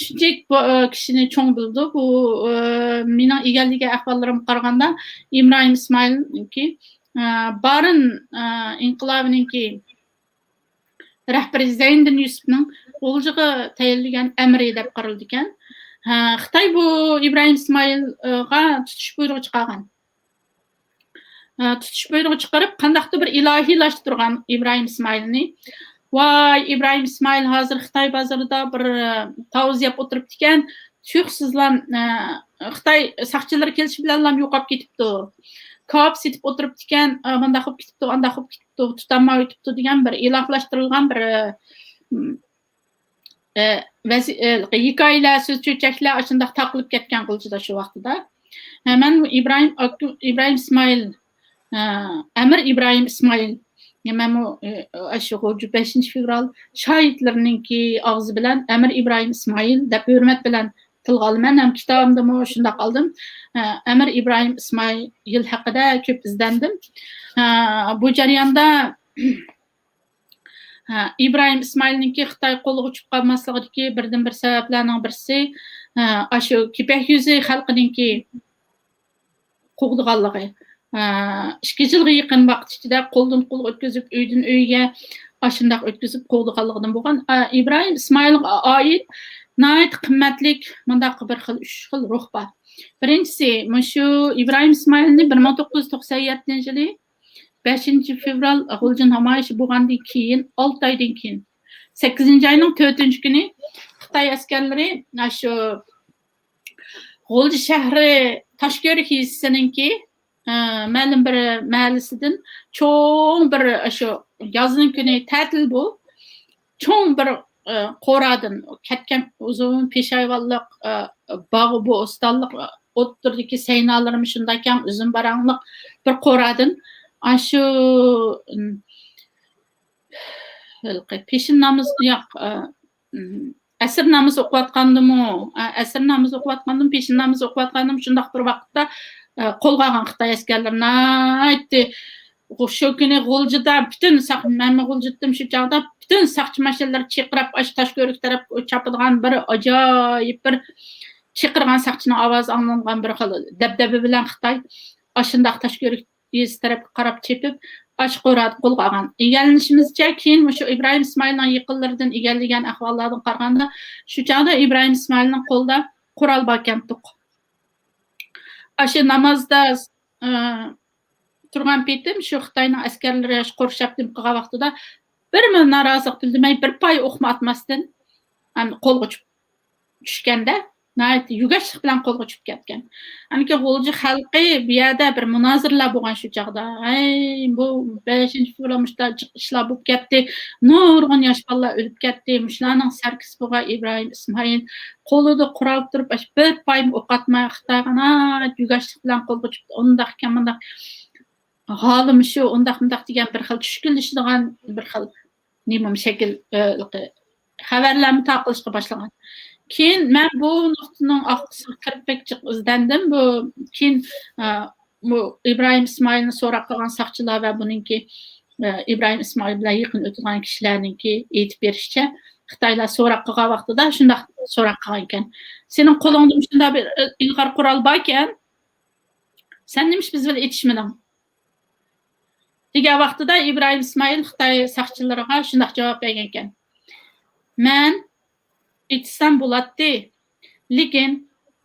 شۇنچىلىك بۇ، ئە، كىشىنى چوڭ بىلىدۇ. بۇ، ئە، مېنىڭ ئىگىلىگەن ئەھۋاللىرىمغا قارىغاندا، ئىبراھىم ئىسمائىلنىڭكى، ئە، بارىن، ئە، ئىنقىلابىنىڭكى رەھبىرى زەينىدىن يۈسۈپنىڭ غۇلجىغا تەيىنلىگەن ئەمىرى دەپ قارىلىدىكەن. ھە، خىتاي بۇ ئىبراھىم ئىسمائىلغا تۇتۇش بۇيرۇقى چىقارغان. ھە، تۇتۇش بۇيرۇقى چىقىرىپ، قانداقتۇر بىر ئىلاھىيلاشتۇرغان ئىبراھىم ئىسمائىلنى. ۋاي، ئىبراھىم ئىسمائىل ھازىر خىتاي بازىرىدا بىر، ئە، تاۋۇز يەپ ئولتۇرۇپتىكەن. تۇيۇقسىزلا، ئە، خىتاي ساقچىلىرى كېلىشى بىلەنلا يوقاپ كېتىپتۇ. كاۋاپ سېتىپ ئولتۇرۇپتىكەن، ئە، مۇنداق بولۇپ كېتىپتۇ، ئانداق بولۇپ كېتىپتۇ، تۇتالمايۋېتىپتۇ دېگەن بىر ئىلاھىلاشتۇرۇلغان بىر، ئە، ئە، ۋەزى-، ئە، ھېكايىلەر، سۆز چۆچەكلەر ئاشۇنداق تارقىلىپ كەتكەن غۇلجىدا شۇ ۋاقتىدا. ھە، مەن ئىبراھىم ئاكا-، ئىبراھىم ئىسمائىل، ئە، ئەمىر ئىبراھىم ئىسمائىل، مەنمۇ، ئە، ئاشۇ غۇلجا بەشىنچى فېۋرال شاھىتلىرىنىڭكى ئاغزى بىلەن ئەمىر ئىبراھىم ئىسمائىل دەپ ھۆرمەت بىلەن تىلغا ئالىمەن. ھەم كىتابىمدىمۇ شۇنداق ئالدىم. ئە، ئەمىر ئىبراھىم ئىسمائىل ھەققىدە كۆپ ئىزدەندىم. ئە، بۇ جەرياندا ھە، ئىبراھىم ئىسمائىلنىڭكى خىتاي قولىغا چۈشۈپ قالماسلىقىدىكى بىردىنبىر سەۋەبلەرنىڭ بىرسى، ھە، ئاشۇ كېپەك يۈزى خەلقىنىڭكى قوغدىغانلىقى. ھە، ئىككى يىلغا يېقىن ۋاقىت ئىچىدە قولدىن قولغا ئۆتكۈزۈپ، ئۆيدىن ئۆيگە ئاشۇنداق ئۆتكۈزۈپ قوغدىغانلىقىدىن بولغان. ئا، ئىبراھىم ئىسمائىلغا ئائىت ناھايىتى قىممەتلىك مۇنداق بىر خىل، ئۈچ خىل روھ بار. بىرىنچىسى، مۇشۇ ئىبراھىم ئىسمائىلنى بىر مىڭ توققۇز يۈز توقسان يەتتىنچى يىلى بەشىنچى فېۋرال غۇلجا نامايىشى بولغاندىن كېيىن، ئالتە ئايدىن كېيىن، سەككىزىنچى ئاينىڭ تۆتىنچى كۈنى خىتاي ئەسكەرلىرى شۇ غۇلجا شەھىرى تاشكۆۋرۈك يېزىسىنىڭكى، ئە، مەلۇم بىر مەھەللىسىدىن چوڭ بىر، شۇ يازنىڭ كۈنى تەتىل بۇ، چوڭ بىر، ئە، قورادىن كەتكەن ئۇزۇن پېشايۋانلىق، ئە، باغ بوستانلىق، ئوتتۇرىدىكى سەينالىرىمۇ شۇنداق كەڭ، ئۈزۈم باراڭلىق بىر قورادىن، ئاشۇ، ئىم، ھېلىقى پېشىن نامىزى، ياق، ئە، ئەسىر نامىزى ئوقۇۋاتقاندىمۇ، ئەسىر نامىزى ئوقۇۋاتقاندىمۇ، پېشىن نامىزى ئوقۇۋاتقاندىمۇ، شۇنداق بىر ۋاقىتتا، قولغا ئالغان خىتاي ئەسكەرلىرى ناھايىتى، شۇ كۈنى غۇلجىدا پۈتۈن ساق-، مەنمۇ غۇلجىدىم شۇ چاغدا، پۈتۈن ساقچى ماشىنىلىرى چىرقىراپ، ئاشۇ تاشكۆۋرۈك تەرەپ چاپىدىغان بىر ئاجايىپ بىر چىرقىرىغان ساقچىنىڭ ئاۋازى ئاڭلانغان بىر خىل دەبدەبە بىلەن خىتاي ئاشۇنداق تاشكۆۋرۈك يېزىسى تەرەپكە قاراپ چېپىپ، ئاشۇ قورانى قولغا ئالغان. ئىگىلىنىشىمىزچە، كېيىن مۇشۇ ئىبراھىم ئىسمائىلنىڭ يېقىنلىرىدىن ئىگىلىگەن ئەھۋاللاردىن قارىغاندا، شۇ چاغدا ئىبراھىم ئىسمائىلنىڭ قولىدا قورال باركەنتۇق. ئاشۇ نامازدا، ئى، تۇرغان پېتىم شۇ خىتاينىڭ ئەسكەرلىرى قورشاپ نېمە قىلغان ۋاقتىدا بىرمۇ نارازىلىق بىلدۈرمەي، بىر پاي ئوقمۇ ئاتماستىن، ئەم، قولغا چۈشكەندە ناھايىتى يۆگەشلىك بىلەن قولغا چۈشۈپ كەتكەن. ئەنكى غۇلجا خەلقى بۇ يەردە بىر مۇنازىرىلەر بولغان شۇ چاغدا. ھەي، بۇ بەشىنچى فېۋرال مۇشۇنداق جىق ئىشلار بولۇپ كەتتى. نۇرغۇن ياش بالىلار ئۆلۈپ كەتتى. مۇشۇلارنىڭ سەركىسى بولغان ئىبراھىم ئىسمائىل قولىدا قورال تۇرۇپ، ئاشۇ بىر پايمۇ ئوق ئاتماي خىتايغا ناھايىتى يۆگەشلىك بىلەن قولغا چۈشۈپتۇ. ئۇنداق ئىكەن، مۇنداق. ھالىمۇ شۇ، ئۇنداق، مۇنداق دېگەن بىر خىل چۈشكۈنلىشىدىغان بىر خىل نېمىمۇ شەكىل، ئى، خەۋەرلەرمۇ تارقىلىشقا باشلىغان. كېيىن مەن بۇ نۇقتىنىڭ ئارقىسىغا كىرىپ بەك جىق ئىزدەندىم. بۇ كېيىن، ئى، بۇ ئىبراھىم ئىسمائىلنى سوراق قىلغان ساقچىلار ۋە بۇنىڭكى، ئى، ئىبراھىم ئىسمائىل بىلەن يېقىن ئۆتىدىغان كىشىلەرنىڭكى ئېيتىپ بېرىشىچە، خىتايلار سوراق قىلغان ۋاقتىدا شۇنداق سوراق قىلغانىكەن. سېنىڭ قولۇڭدا مۇشۇنداق بىر، ئى، ئىلغار قورال باركەن، سەن نېمىش بىز بىلەن ئېتىشمىدىڭ؟ دېگەن ۋاقتىدا ئىبراھىم ئىسمائىل خىتاي ساقچىلىرىغا شۇنداق جاۋاب بەرگەنكەن، مەن ئېتىشسام بولاتتى، لېكىن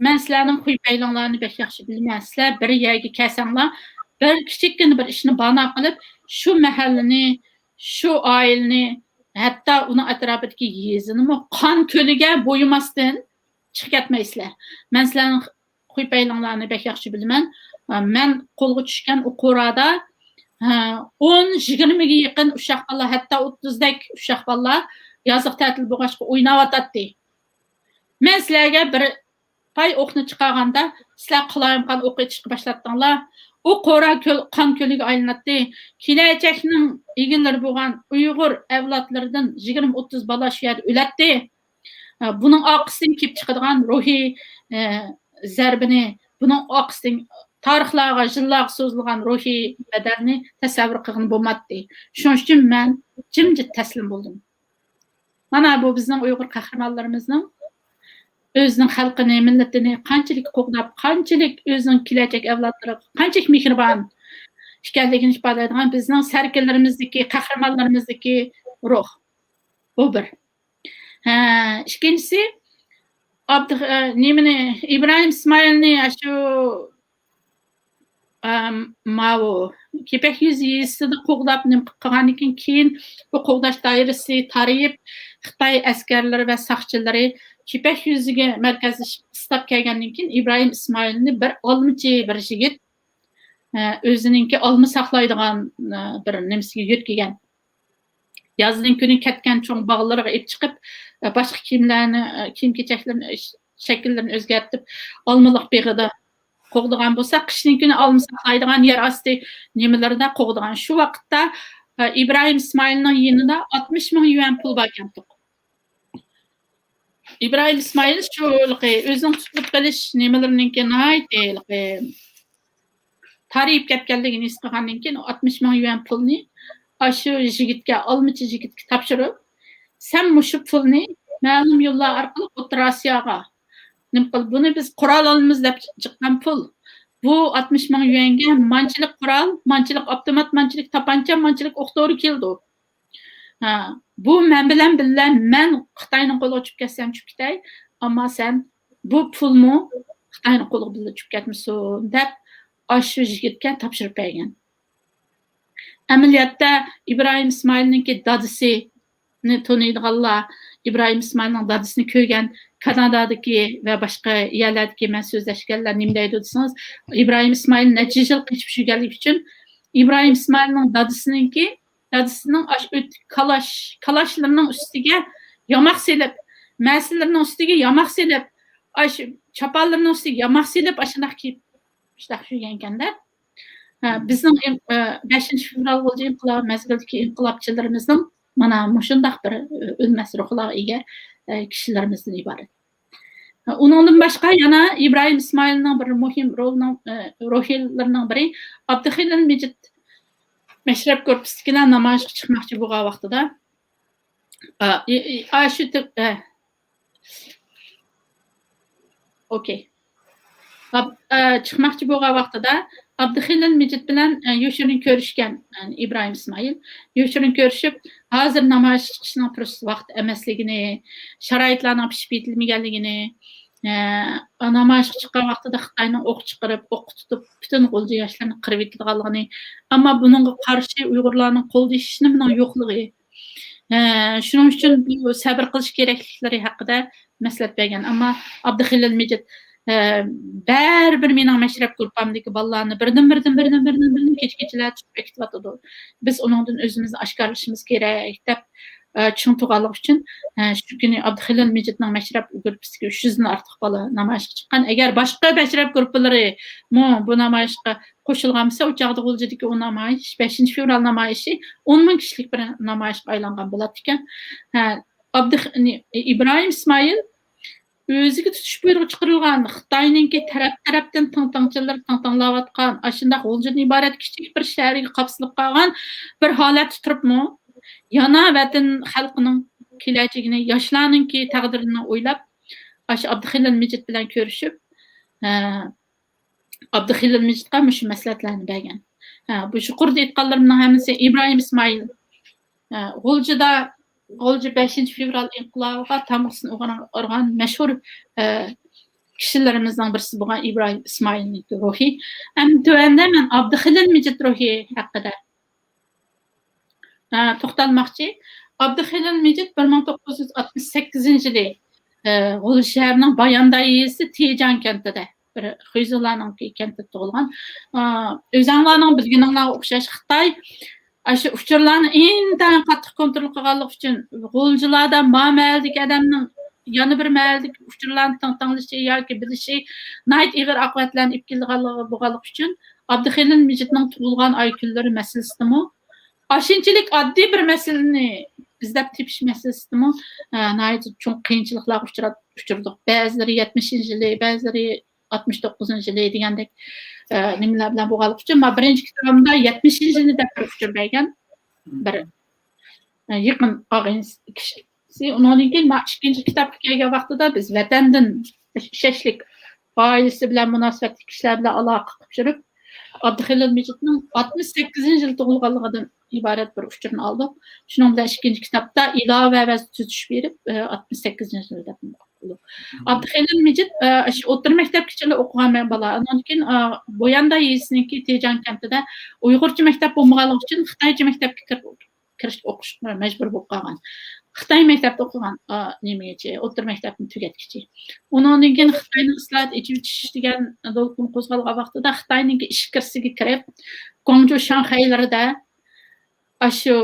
مەن سىلەرنىڭ خۇي پەيلىڭلارنى بەك ياخشى بىلىمەن. سىلەر بىر يەرگە كەلسەڭلار، بىر كىچىككىنە بىر ئىشنى بانا قىلىپ، شۇ مەھەللىنى، شۇ ئائىلىنى، ھەتتا ئۇنىڭ ئەتراپىدىكى يېزىنىمۇ قان كۆلىگە بويىماستىن چىقىپ كەتمەيسىلەر. مەن سىلەرنىڭ خۇي پەيلىڭلارنى بەك ياخشى بىلىمەن. مەن قولغا چۈشكەن ئۇ قورادا، ھە، ئون، يىگىرمىگە يېقىن ئۇششاق بالا، ھەتتا ئوتتۇزدەك ئۇششاق بالىلار يازلىق تەتىل بولغاچقا ئويناۋاتاتتى. مەن سىلەرگە بىر پاي ئوقنى چىقارغاندا، سىلەر قالايمىقان ئوق ئېتىشقا باشلاتتىڭلار. ئۇ قورا كۆل، قان كۆلىگە ئايلىناتتى. كېلەچەكنىڭ ئىگىلىرى بولغان ئۇيغۇر ئەۋلادلىرىدىن يىگىرمە، ئوتتۇز بالا شۇ يەردە ئۆلەتتى. بۇنىڭ ئارقىسىدىن كېلىپ چىقىدىغان روھىي، ئە، زەربىنى، بۇنىڭ ئارقىسىدىن تارىخلارغا، يىللارغا سوزۇلغان روھىي بەدەلنى تەسەۋۋۇر قىلغىلى بولماتتى. شۇنىڭ ئۈچۈن مەن جىمجىت تەسلىم بولدۇم. مانا بۇ بىزنىڭ ئۇيغۇر قەھرىمانلىرىمىزنىڭ ئۆزىنىڭ خەلقىنى، مىللىتىنى قانچىلىك قوغداپ، قانچىلىك ئۆزىنىڭ كېلەچەك ئەۋلادلىرىغا قانچىلىك مېھرىبان ئىكەنلىكىنى ئىپادىلەيدىغان بىزنىڭ سەركىلىرىمىزدىكى، قەھرىمانلىرىمىزدىكى روھ. بۇ بىر. ھە، ئىككىنچىسى، ئابدۇ-، ئە، نېمىنى، ئىبراھىم ئىسمائىلنى ئاشۇ، ئەم، ماۋۇ كېپەك يۈزى يېزىسىدا قوغداپ، نېمە قىلغاندىن كېيىن، كېيىن بۇ قوغداش دائىرىسى تارىيىپ، خىتاي ئەسكەرلىرى ۋە ساقچىلىرى كېپەك يۈزىگە مەركەزلىشىپ قىستاپ كەلگەندىن كېيىن، ئىبراھىم ئىسمائىلنى بىر ئالمىچى بىر يىگىت، ئە، ئۆزىنىڭكى ئالما ساقلايدىغان، ئە، بىر نېمىسىگە يۆتكىگەن. يازنىڭ كۈنى كەتكەن چوڭ باغلىرىغا ئېلىپ چىقىپ، باشقا كىيىملەرنى، كىيىم-كېچەكلىرىنى، شەكىللىرىنى ئۆزگەرتىپ، ئالمىلىق بېغىدا قوغدىغان بولسا، قىشنىڭ كۈنى ئالما ساقلايدىغان يەر ئاستى نېمىلىرىدە قوغدىغان. شۇ ۋاقىتتا، ئىبراھىم ئىسمائىلنىڭ يېنىدا ئاتمىش مىڭ يۈەن پۇل باركەنتۇق. ئىبراھىم ئىسمائىل شۇ ھېلىقى ئۆزىنىڭ تۇتۇلۇپ قېلىش نېمىلىرىنىڭكى ناھايىتى ھېلىقى تارىيىپ كەتكەنلىكىنى ھېس قىلغاندىن كېيىن، ئاتمىش مىڭ يۈەن پۇلنى ئاشۇ يىگىتكە، ئالمىچى يىگىتكە تاپشۇرۇپ، سەن مۇشۇ پۇلنى مەلۇم يوللار ئارقىلىق ئوتتۇرا ئاسىياغا نېمە قىل، بۇنى بىز قورال ئالىمىز دەپ چىققان پۇل. بۇ ئاتمىش مىڭ يۈەنگە مانچىلىك قورال، مانچىلىك ئاپتومات، مانچىلىك تاپانچا، مانچىلىك ئوق دورا كېلىدۇ. ھە، بۇ مەن بىلەن بىللە مەن خىتاينىڭ قولىغا چۈشۈپ كەتسەم چۈشۈپ كېتەي، ئەمما سەن بۇ پۇلمۇ خىتاينىڭ قولىغا بىللە چۈشۈپ كەتمىسۇن دەپ، ئاشۇ يىگىتكە تاپشۇرۇپ بەرگەن. ئەمەلىيەتتە ئىبراھىم ئىسمائىلنىڭكى دادىسىنى تونۇيدىغانلار، ئىبراھىم ئىسمائىلنىڭ دادىسىنى كۆرگەن كانادادىكى ۋە باشقا يەرلەردىكى مەن سۆزلەشكەنلەر نېمە دەيدۇ دېسىڭىز، ئىبراھىم ئىسمائىل نەچچە يىل قېچىپ يۈرگەنلىكى ئۈچۈن ئىبراھىم ئىسمائىلنىڭ دادىسىنىڭكى، دادىسىنىڭ ئاشۇ ئۆت-، كالاش، كالاشلىرىنىڭ ئۈستىگە ياماق سېلىپ، مەسىلىرىنىڭ ئۈستىگە ياماق سېلىپ، ئاشۇ چاپانلىرىنىڭ ئۈستىگە ياماق سېلىپ، ئاشۇنداق كىيىپ، شۇنداق يۈرگەنكەندە. ھە، بىزنىڭ ئىن-، ئە، بەشىنچى فېۋرال بولجا ئىنقىلاب مەزگىلىدىكى ئىنقىلابچىلىرىمىزنىڭ مانا مۇشۇنداق بىر، ئە، ئۆلمەس روھلارغا ئىگە، ئە، كىشىلىرىمىزدىن ئىبارەت. ھە، ئۇنىڭدىن باشقا يەنە ئىبراھىم ئىسمائىلنىڭ بىر مۇھىم رولىنىڭ، ئە، روھىلىرىنىڭ بىرى ئابدۇخېلىل مىجىت مەشرەپ گۇرۇپپىسىدىكىلەر نامايىشقا چىقماقچى بولغان ۋاقتىدا، ئا، ئى، ئى، ئا، شۇ تىپ-، ئە، ئوكەي. ئاب-، ئە، چىقماقچى بولغان ۋاقتىدا ئابدۇخېلىل مىجىت بىلەن، ئە، يوشۇرۇن كۆرۈشكەن، يەنى ئىبراھىم ئىسمائىل. يوشۇرۇن كۆرۈشۈپ، ھازىر نامايىش چىقىشنىڭ پۇرسەت ۋاقتى ئەمەسلىكىنى، شارائىتلارنىڭ پىشىپ يېتىلمىگەنلىكىنى، ئە، نامايىشقا چىققان ۋاقتىدا خىتاينىڭ ئوق چىقىرىپ، ئوققا تۇتۇپ، پۈتۈن غۇلجا ياشلىرىنى قىرىۋېتىدىغانلىقىنى، ئەمما بۇنىڭغا قارشى ئۇيغۇرلارنىڭ قولىدا ھېچنېمىنىڭ يوقلۇقى، ئە، شۇنىڭ ئۈچۈن بۇ سەۋر قىلىش كېرەكلىكلىرى ھەققىدە مەسلىھەت بەرگەن. ئەمما ئابدۇخېلىل مىجىت، ئە، بەرىبىر مېنىڭ مەشرەپ گۇرۇپپامدىكى بالىلارنى بىردىن، بىردىن، بىردىن، بىردىن، بىردىن كېچە-كېچىلەر تۇتۇپ ئەكېتىۋاتىدۇ. بىز ئۇنىڭدىن ئۆزىمىزنى ئاشكارىلىشىمىز كېرەك دەپ، ئە، چىڭ تۇرغانلىقى ئۈچۈن، ئە، شۇ كۈنى ئابدۇخېلىل مىجىتنىڭ مەشرەپ گۇرۇپپىسىدىكى ئۈچ يۈزدىن ئارتۇق بالا نامايىشقا چىققان. ئەگەر باشقا مەشرەپ گۇرۇپپىلىرىمۇ بۇ نامايىشقا قوشۇلغان بولسا، ئۇ چاغدا غۇلجىدىكى ئۇ نامايىش، بەشىنچى فېۋرال نامايىشى ئون مىڭ كىشىلىك بىر نامايىشقا ئايلانغان بولاتتىكەن. ھە، ئابدۇخ-، ئىبراھىم ئىسمائىل ئۆزىگە تۇتۇش بۇيرۇقى چىقىرىلغان، خىتاينىڭكى تەرەپ-تەرەپتىن تىڭ-تىڭچىلىرى تىڭ-تىڭلاۋاتقان، ئاشۇنداق غۇلجىدىن ئىبارەت كىچىك بىر شەھەرگە قاپسىلىپ قالغان بىر ھالەتتە تۇرۇپمۇ، يەنە ۋەتەن خەلقىنىڭ كېلەچىكىنى، ياشلارنىڭكى تەقدىرىنى ئويلاپ، ئاشۇ ئابدۇخېلىل مىجىت بىلەن كۆرۈشۈپ، ئە، ئابدۇخېلىل مىجىتقا مۇشۇ مەسلىھەتلەرنى بەرگەن. ھە، بۇ يۇقىرىدا ئېيتقانلىرىمنىڭ ھەممىسى ئىبراھىم ئىسمائىل، ھە، غۇلجىدا، غۇلجا بەشىنچى فېۋرال ئىنقىلابىغا تامغىسىنى ئۇرغان مەشھۇر، ھە، كىشىلىرىمىزنىڭ بىرسى بولغان ئىبراھىم ئىسمائىلنىڭ روھى. ئەمدى تۆۋەندە مەن ئابدۇخېلىل مىجىت روھى ھەققىدە، ھە، توختالماقچى. ئابدۇخېلىل مىجىت بىر مىڭ توققۇز يۈز ئاتمىش سەككىزىنچى يىلى، ھە، غۇلجا شەھىرىنىڭ بايانداي يېزىسى تېجاڭ كەنتىدە، بىر خۇيزۇلارنىڭكى كەنتىدە تۇغۇلغان. ئا، ئۆزەڭلارنىڭ بىلگىنىڭلارغا ئوخشاش، خىتاي ئاشۇ ئۇچۇرلارنى ئىنتايىن قاتتىق كونترول قىلغانلىقى ئۈچۈن، غۇلجىلاردا ما مەھەللىدىكى ئادەمنىڭ يەنە بىر مەھەللىدىكى ئۇچۇرلارنى تىڭ-، تىڭلىشى ياكى بىلىشى ناھايىتى ئېغىر ئاقىۋەتلەرنى ئېلىپ كېلىدىغانلىقى بولغانلىقى ئۈچۈن، ئابدۇخېلىل مىجىتنىڭ تۇغۇلغان ئاي كۈنلىرى مەسىلىسىدىمۇ، ئاشۇنچىلىك ئاددىي بىر مەسىلىنى ئىزدەپ تېپىش مەسىلىسىدىمۇ، ئە، ناھايىتى چوڭ قىيىنچىلىقلارغا ئۇچرا-، ئۇچرىدۇق. بەزىلىرى يەتمىشىنچى يىلى، بەزىلىرى ئاتمىش توققۇزىنچى يىلى دېگەندەك، ئە، نېمىلەر بىلەن بولغانلىقى ئۈچۈن، مانا بىرىنچى كىتابىمدا يەتمىشىنچى يىلى دەپ بىر ئۇچۇر بەرگەن. بىر، ئە، يېقىن ئاغىنىسى كىشى. ئۇنىڭدىن كېيىن مانا ئىككىنچى كىتابقا كەلگەن ۋاقتىدا بىز ۋەتەندىن ئىشەنچلىك ئائىلىسى بىلەن مۇناسىۋەتلىك كىشىلەر بىلەن ئالاقە قىلىپ يۈرۈپ، ئابدۇخېلىل مىجىتنىڭ ئاتمىش سەككىزىنچى يىل تۇغۇلغانلىقىدىن ئىبارەت بىر ئۇچۇرنى ئالدۇق. شۇنىڭ بىلەن ئىككىنچى كىتابتا ئىلاۋە ۋە تۈزىتىش بېرىپ، ئاتمىش سەككىزىنچى يىل دەپ. ئابدۇخېلىل مىجىت، ئە، شۇ ئوتتۇرا مەكتەپكىچىلا ئوقۇغان مەن بالا. ئاندىن كېيىن، ئە، بويانداي يېزىسىنىڭكى تېجاڭ كەنتىدە ئۇيغۇرچە مەكتەپ بولمىغانلىقى ئۈچۈن خىتايچە مەكتەپكە كىرىپ كىرىشكە ئوقۇشقا مەجبۇر بولۇپ قالغان. خىتاي مەكتەپتە ئوقۇغان، ئا، نېمىگىچە، ئوتتۇرا مەكتەپنى تۈگەتكۈچە. ئۇنىڭدىن كېيىن خىتاينىڭ ئىسلاھات، ئېچىۋېتىش دېگەن دولقۇن قوزغالغان ۋاقتىدا خىتاينىڭكى ئىچكىرىسىگە كىرىپ، گۇاڭجۇ، شاڭخەيلىرىدە ئاشۇ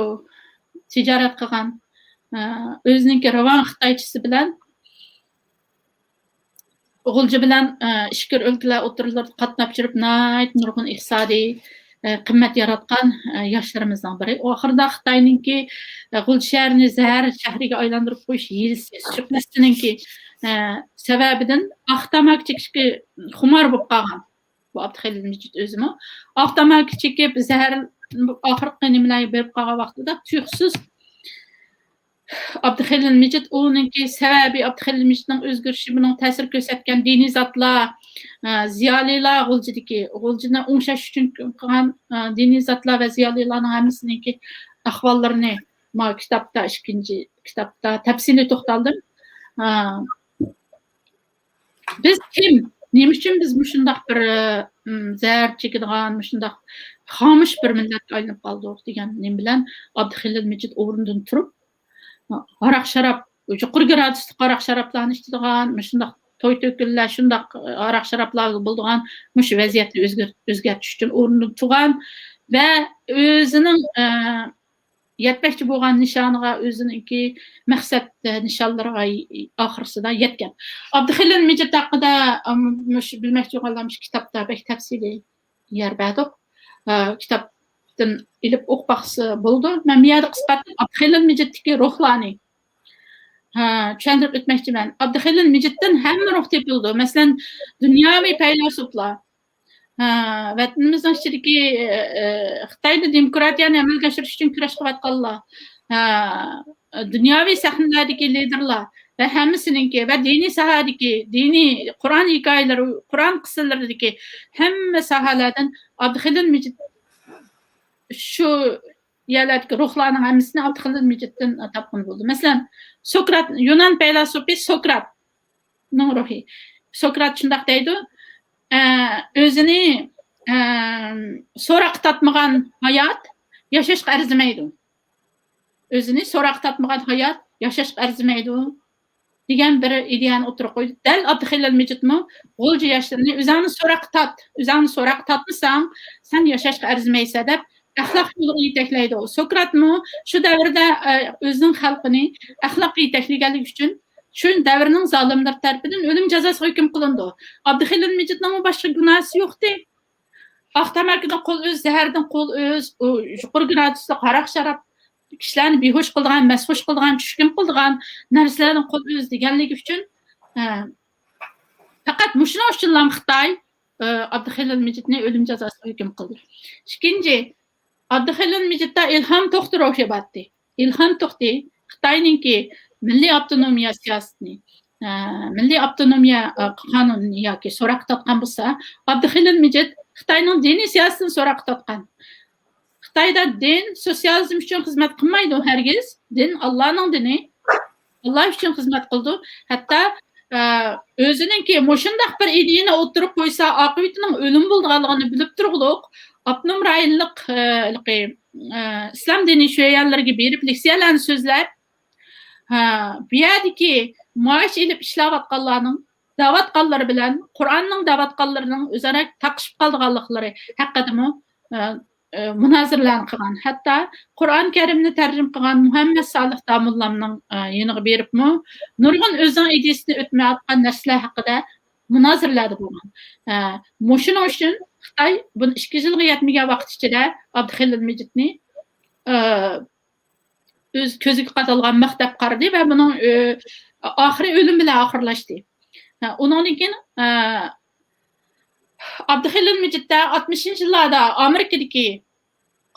تىجارەت قىلغان، ئا، ئۆزىنىڭكى راۋان خىتايچىسى بىلەن غۇلجا بىلەن، ئە، ئىچكىرى ئۆلكىلەر ئوتتۇرىلىرىدا قاتناپ يۈرۈپ، ناھايىتى نۇرغۇن ئىقتىسادىي، ئە، قىممەت ياراتقان، ئە، ياشلىرىمىزنىڭ بىرى. ئۇ ئاخىرىدا خىتاينىڭكى، ئە، غۇلجا شەھىرىنى زەھەر شەھىرىگە ئايلاندۇرۇپ قويۇش ھىيلىسى، شۈبھىسىنىڭكى، ئە، سەۋەبىدىن ئاق تاماكا چېكىشكە خۇمار بولۇپ قالغان. بۇ ئابدۇخېلىل مىجىت ئۆزىمۇ. ئاق تاماكا چېكىپ، زەھەر، ئاخىرقى نېمىلەرگە بېرىپ قالغان ۋاقتىدا تۇيۇقسىز ئابدۇخېلىل مىجىت، ئۇنىڭكى سەۋەبى، ئابدۇخېلىل مىجىتنىڭ ئۆزگىرىشى، بۇنىڭ تەسىر كۆرسەتكەن دىنىي زاتلار، ئە، زىيالىيلار، غۇلجىدىكى، غۇلجىنى ئوڭشاش ئۈچۈن قىلغان، ئە، دىنىي زاتلار ۋە زىيالىيلارنىڭ ھەممىسىنىڭكى ئەھۋاللىرىنى، ما كىتابتا، ئىككىنچى كىتابتا تەپسىلىي توختالدىم. ئا، بىز كىم؟ نېمە ئۈچۈن بىز مۇشۇنداق بىر، ئىم، زەھەر چېكىدىغان، مۇشۇنداق خامۇش بىر مىللەتكە ئايلىنىپ قالدۇق دېگەن نېمە بىلەن ئابدۇخېلىل مىجىت ئورنىدىن تۇرۇپ، ھاراق-شاراب، يۇقىرى گرادۇسلۇق ھاراق-شارابلارنى ئىچىدىغان، مۇشۇنداق توي-تۆكۈنلەر، شۇنداق ھاراق-شارابلارغا بولىدىغان مۇشۇ ۋەزىيەتنى ئۆزگەر-، ئۆزگەرتىش ئۈچۈن ئورنىدىن تۇرغان ۋە ئۆزىنىڭ، ئە، يەتمەكچى بولغان نىشانىغا، ئۆزىنىڭكى مەقسەت، ئە، نىشانلىرىغا ئاخىرسىدا يەتكەن. ئابدۇخېلىل مىجىت ھەققىدە، ئەم، مۇشۇ بىلمەكچى بولغانلار مۇشۇ كىتابتا بەك تەپسىلىي يەر بەردۇق. ئە، كىتابتىن ئېلىپ ئوقۇپ باقسا بولىدۇ. مەن بۇ يەردە قىسقارتىپ ئابدۇخېلىل مىجىتتىكى روھلارنى، ھە، چۈشەندۈرۈپ ئۆتمەكچىمەن. ئابدۇخېلىل مىجىتتىن ھەممە روھ تېپىلىدۇ. مەسىلەن، دۇنياۋى پەيلاسوپلار، ھە، ۋەتىنىمىزنىڭ ئىچىدىكى، ئە، خىتايدا دېموكراتىيەنى ئەمەلگە ئاشۇرۇش ئۈچۈن كۈرەش قىلىۋاتقانلار، ھە، دۇنياۋى سەھنىلەردىكى لىدېرلار ۋە ھەممىسىنىڭكى ۋە دىنىي ساھەدىكى، دىنىي قۇرئان ھېكايىلىرى، قۇرئان قىسسىلىرىدىكى ھەممە ساھەلەردىن ئابدۇخېلىل مىجىت شۇ يەرلەردىكى روھلارنىڭ ھەممىسىنى ئابدۇخېلىل مىجىتتىن تاپقىلى بولىدۇ. مەسىلەن، سوكرات، يۇنان پەيلاسوپى سوكراتنىڭ روھى. سوكرات شۇنداق دەيدۇ، ئە، ئۆزىنى، ئە، سوراققا تارتمىغان ھايات ياشاشقا ئەرزىمەيدۇ. ئۆزىنى سوراققا تارتمىغان ھايات ياشاشقا ئەرزىمەيدۇ دېگەن بىر ئىدىيەنى ئوتتۇرىغا قويدى. دەل ئابدۇخېلىل مىجىتمۇ غۇلجا ياشلىرىنى ئۆزۈڭنى سوراققا تارت، ئۆزۈڭنى سوراققا تارتمىساڭ، سەن ياشاشقا ئەرزىمەيسەن دەپ ئەخلاق يولىغا يېتەكلەيدۇ. سوكراتمۇ شۇ دەۋردە، ئە، ئۆزىنىڭ خەلقىنى ئەخلاققا يېتەكلىگەنلىكى ئۈچۈن شۇ دەۋرنىڭ زالىملىرى تەرىپىدىن ئۆلۈم جازاسىغا ھۆكۈم قىلىنىدۇ. ئابدۇخېلىل مىجىتنىڭمۇ باشقا گۇناھىسى يوقتى. ئاق تاماكىدىن قول ئۈز، زەھەردىن قول ئۈز، ئۇ يۇقىرى گرادۇسلۇق ھاراق-شاراب كىشىلەرنى بىھوش قىلىدىغان، مەستخۇش قىلىدىغان، چۈشكۈن قىلىدىغان نەرسىلەردىن قول ئۈز دېگەنلىكى ئۈچۈن، ئە، پەقەت مۇشۇنىڭ ئۈچۈنلا خىتاي، ئە، ئابدۇخېلىل مىجىتنى ئۆلۈم جازاسىغا ھۆكۈم قىلدى. ئىككىنچى، ئابدۇخېلىل مىجىتتا ئىلھام توختى روھى بارتى. ئىلھام توختى خىتاينىڭكى مىللىي ئاپتونومىيە سىياسىتىنى، ئە، مىللىي ئاپتونومىيە، ئە، قانۇنىنى ياكى سوراققا تارتقان بولسا، ئابدۇخېلىل مىجىت خىتاينىڭ دىنىي سىياسىتىنى سوراققا تارتقان. خىتايدا دىن سوتسىيالىزم ئۈچۈن خىزمەت قىلمايدۇ ھەرگىز. دىن ئاللانىڭ دىنى. ئاللا ئۈچۈن خىزمەت قىلىدۇ. ھەتتا، ئە، ئۆزىنىڭكى مۇشۇنداق بىر ئىدىيىنى ئوتتۇرىغا قويسا، ئاقىۋىتىنىڭ ئۆلۈم بولىدىغانلىقىنى بىلىپ تۇرۇقلۇق، ئاپتونوم رايونلۇق، ئە، ھېلىقى، ئە، ئىسلام دىنىي شۆيەنلىرىگە بېرىپ، لېكسىيەلەرنى سۆزلەپ، ھە، بۇ يەردىكى مائاش ئېلىپ ئىشلەۋاتقانلارنىڭ دەۋاتقانلىرى بىلەن قۇرئاننىڭ دەۋاتقانلىرىنىڭ ئۆزئارا تاقىشىپ قالىدىغانلىقلىرى ھەققىدىمۇ، ئە، ئە، مۇنازىرىلەرنى قىلغان. ھەتتا قۇرئان كەرىمنى تەرجىمە قىلغان مۇھەممەد سالىھ داموللامنىڭ، ئە، يېنىغا بېرىپمۇ نۇرغۇن ئۆزىنىڭ ئىدىيىسىدىن ئۆتمەيۋاتقان نەرسىلەر ھەققىدە مۇنازىرىلەردە بولغان. ئە، مۇشۇنىڭ ئۈچۈن خىتاي بۇنى ئىككى يىلغا يەتمىگەن ۋاقىت ئىچىدە ئابدۇخېلىل مىجىتنى، ئە، ئۆز كۆزىگە قادالغان مىخ دەپ قارىدى ۋە بۇنىڭ، ئۆ-، ئاخىرى ئۆلۈم بىلەن ئاخىرلاشتى. ھە، ئۇنىڭدىن كېيىن، ئە، ئابدۇخېلىل مىجىتتە ئاتمىشىنچى يىللاردا ئامېرىكىدىكى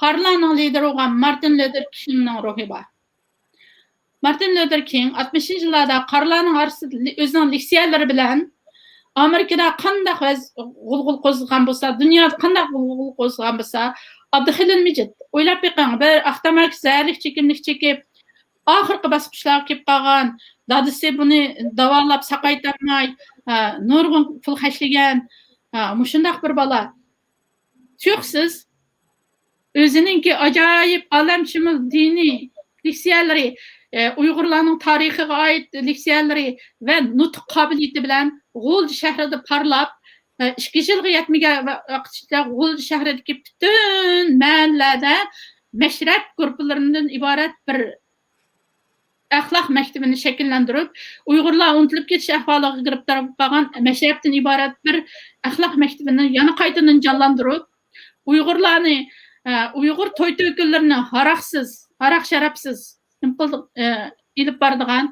قارىلارنىڭ لىدېرى بولغان مارتىن لۇتېر كىڭنىڭ روھى بار. مارتىن لۇتېر كىڭ ئاتمىشىنچى يىللاردا قارىلارنىڭ ئارىسىدا لى-، ئۆزىنىڭ لېكسىيەلىرى بىلەن ئامېرىكىدا قانداق ۋەز-، غۇلغۇلا قوزغىغان بولسا، دۇنيادا قانداق غۇلغۇلا قوزغىغان بولسا، ئابدۇخېلىل مىجىت، ئويلاپ بېقىڭ، بىر ئاق تاماكا زەھەرلىك چېكىملىك چېكىپ، ئاخىرقى باسقۇچلارغا كېلىپ قالغان، دادىسى بۇنى داۋالاپ ساقايتالماي، ھە، نۇرغۇن پۇل خەجلىگەن، ھە، مۇشۇنداق بىر بالا. تۇيۇقسىز ئۆزىنىڭكى ئاجايىپ ئالەمشۇمۇل دىنىي لېكسىيەلىرى، ئە، ئۇيغۇرلارنىڭ تارىخىغا ئائىت لېكسىيەلىرى ۋە نۇتۇق قابىلىيىتى بىلەن غۇلجا شەھىرىدە پارلاپ، ئە، ئىككى يىلغا يەتمىگەن ۋاقىت ئىچىدە غۇلجا شەھىرىدىكى پۈتۈن مەھەللىلەردە مەشرەپ گۇرۇپپىلىرىدىن ئىبارەت بىر ئەخلاق مەكتىپىنى شەكىللەندۈرۈپ، ئۇيغۇرلار ئۇنتۇلۇپ كېتىش ئەھۋالىغا گىرىپتار بولۇپ قالغان مەشرەپتىن ئىبارەت بىر ئەخلاق مەكتىپىنى يەنە قايتىدىن جانلاندۇرۇپ، ئۇيغۇرلارنى، ئە، ئۇيغۇر توي تۆكۈنلىرىنى ھاراقسىز، ھاراق شارابسىز نېمە قىلدى، ئە، ئېلىپ بارىدىغان،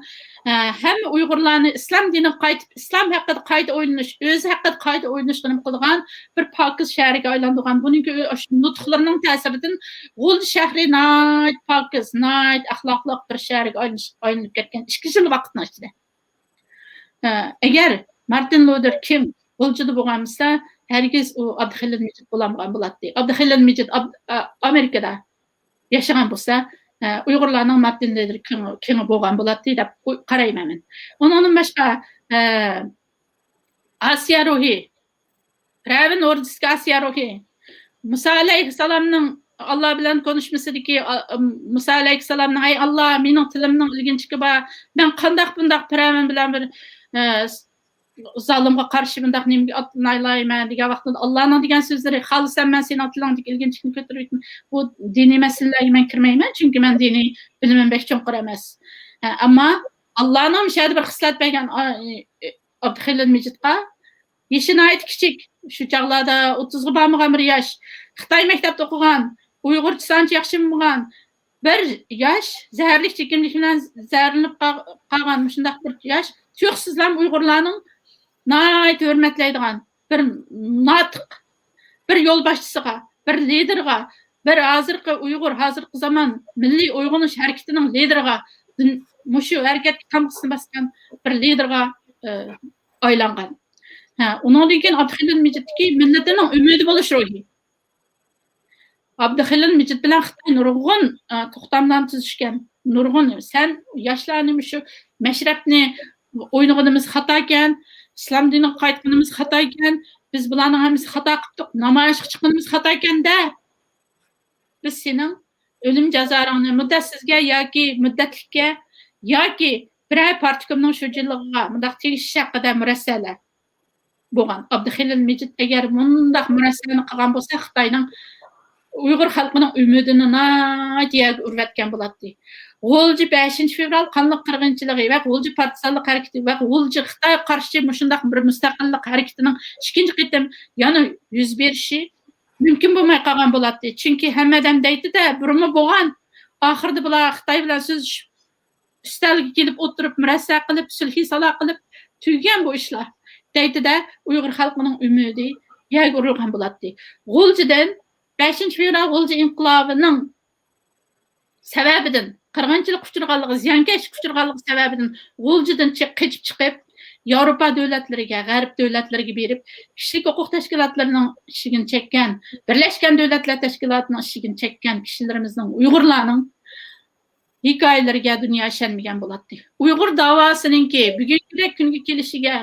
ئە، ھەممە ئۇيغۇرلارنى ئىسلام دىنىغا قايتىپ، ئىسلام ھەققىدە قايتا ئويلىنىش، ئۆزى ھەققىدە قايتا ئويلىنىشقا نېمە قىلىدىغان بىر پاكىز شەھەرگە ئايلاندۇرغان. بۇنىڭكى ئاشۇ نۇتۇقلىرىنىڭ تەسىرىدىن غۇلجا شەھىرى ناھايىتى پاكىز، ناھايىتى ئەخلاقلىق بىر شەھەرگە ئايلىنىش-، ئايلىنىپ كەتكەن ئىككى يىل ۋاقىتنىڭ ئىچىدە. ئە، ئەگەر مارتىن لۇتېر كىڭ غۇلجىدا بولغان بولسا، ھەرگىز ئۇ ئابدۇخېلىل مىجىت بولالمىغان بولاتتى. ئابدۇخېلىل مىجىت ئاب-، ئا-، ئامېرىكىدا ياشىغان بولسا، ئە، ئۇيغۇرلارنىڭ مارتىن لۇتېر كىڭ-، كىڭى بولغان بولاتتى دەپ قارايمەن مەن. ئۇنىڭدىن باشقا، ئە، ئاسىيا روھى، پىرئەۋن ئوردىسىدىكى ئاسىيا روھى، مۇسا ئەلەيھىسسالامنىڭ ئاللا بىلەن كونۇشمىسىدىكى، ئا، ئىم، مۇسا ئەلەيھىسسالامنىڭ، «ئەي ئاللا، مېنىڭ تىلىمنىڭ ئىلگىنچىكى بار، مەن قانداق بۇنداق پىرئەۋن بىلەن بىر، ئە، زالىمغا قارشى بۇنداق نېمىگە ئاتلىنالايمەن؟» دېگەن ۋاقتىدا ئاللانىڭ دېگەن سۆزلىرى، «خالىسام مەن سېنىڭ تىلىڭدىكى ئىلگىنچىكنى كۆتۈرۈۋېتىمەن.» بۇ دىنىي مەسىلىلەرگە مەن كىرمەيمەن، چۈنكى مەن دىنىي بىلىمىم بەك چوڭقۇر ئەمەس. ھە، ئەمما ئاللانىڭ مۇشۇ يەردە بىر خىسلەت بەرگەن، ئا، ئابدۇخېلىل مىجىتقا، يېشى ناھايىتى كىچىك، شۇ چاغلاردا ئوتتۇزغا بارمىغان بىر ياش، خىتاي مەكتەپتە ئوقۇغان، ئۇيغۇرچىسى ئانچە ياخشى بولمىغان بىر ياش، زەھەرلىك چېكىملىك بىلەن زەھەرلىنىپ قال-، قالغان مۇشۇنداق بىر ياش تۇيۇقسىزلا ئۇيغۇرلارنىڭ ناھايىتى ھۆرمەتلەيدىغان بىر ناتىق، بىر يولباشچىسىغا، بىر لىدېرغا، بىر ھازىرقى ئۇيغۇر، ھازىرقى زامان مىللىي ئويغىنىش ھەرىكىتىنىڭ لىدېرىغا، دىن-، مۇشۇ ھەرىكەتكە تامغىسىنى باسقان بىر لىدېرغا، ئە، ئايلانغان. ھە، ئۇنىڭدىن كېيىن ئابدۇخېلىل مىجىتتىكى مىللىتىنىڭ ئۈمىدى بولۇش روھى. ئابدۇخېلىل مىجىت بىلەن خىتاي نۇرغۇن، ئە، توختاملارنى تۈزۈشكەن. نۇرغۇن، سەن ياشلارنى مۇشۇ مەشرەپنى ئوينىغىنىمىز خاتاكەن، ئىسلام دىنىغا قايتقىنىمىز خاتاكەن، بىز بۇلارنىڭ ھەممىسى خاتا قىپتۇق، نامايىشقا چىققىنىمىز خاتاكەن-دە. بىز سېنىڭ ئۆلۈم جازاڭنى مۇددەتسىزگە ياكى مۇددەتلىككە ياكى بىرەر پارتكومنىڭ شۇجىلىقىغا مۇنداق تېگىشىش ھەققىدە مۇرەسسەلەر بولغان. ئابدۇخېلىل مىجىت ئەگەر مۇنداق مۇرەسسەنى قىلغان بولسا، خىتاينىڭ ئۇيغۇر خەلقىنىڭ ئۈمىدىنى ناھايىتى يەرگە ئۇرۇۋەتكەن بولاتتى. غۇلجا بەشىنچى فېۋرال قانلىق قىرغىنچىلىقى ۋە غۇلجا پارتىزانلىق ھەرىكىتى ۋە غۇلجا خىتايغا قارشى مۇشۇنداق بىر مۇستەقىللىق ھەرىكىتىنىڭ ئىككىنچى قېتىم يەنە يۈز بېرىشى مۇمكىن بولماي قالغان بولاتتى. چۈنكى ھەممە ئادەم دەيتتى-دە، بۇرۇنمۇ بولغان، ئاخىرىدا بۇلار خىتاي بىلەن سۆزلىشىپ، ئۈستەلگە كېلىپ ئولتۇرۇپ، مۇرەسسە قىلىپ، سۈلھى سالا قىلىپ، تۈگىگەن بۇ ئىشلار، دەيتتى-دە، ئۇيغۇر خەلقىنىڭ ئۈمىدى يەرگە ئۇرۇلغان بولاتتى. غۇلجىدىن، بەشىنچى فېۋرال غۇلجا ئىنقىلابىنىڭ سەۋەبىدىن، قىرغىنچىلىققا ئۇچرىغانلىقى، زىيانكەشلىككە ئۇچرىغانلىقى سەۋەبىدىن غۇلجىدىن چىق-، قېچىپ چىقىپ، ياۋروپا دۆلەتلىرىگە، غەرب دۆلەتلىرىگە بېرىپ، كىشىلىك ھوقۇق تەشكىلاتلىرىنىڭ ئىشىكىنى چەككەن، بىرلەشكەن دۆلەتلەر تەشكىلاتىنىڭ ئىشىكىنى چەككەن كىشىلىرىمىزنىڭ، ئۇيغۇرلارنىڭ ھېكايىلىرىگە دۇنيا ئىشەنمىگەن بولاتتى. ئۇيغۇر داۋاسىنىڭكى بۈگۈنكىدەك كۈنگە كېلىشىگە،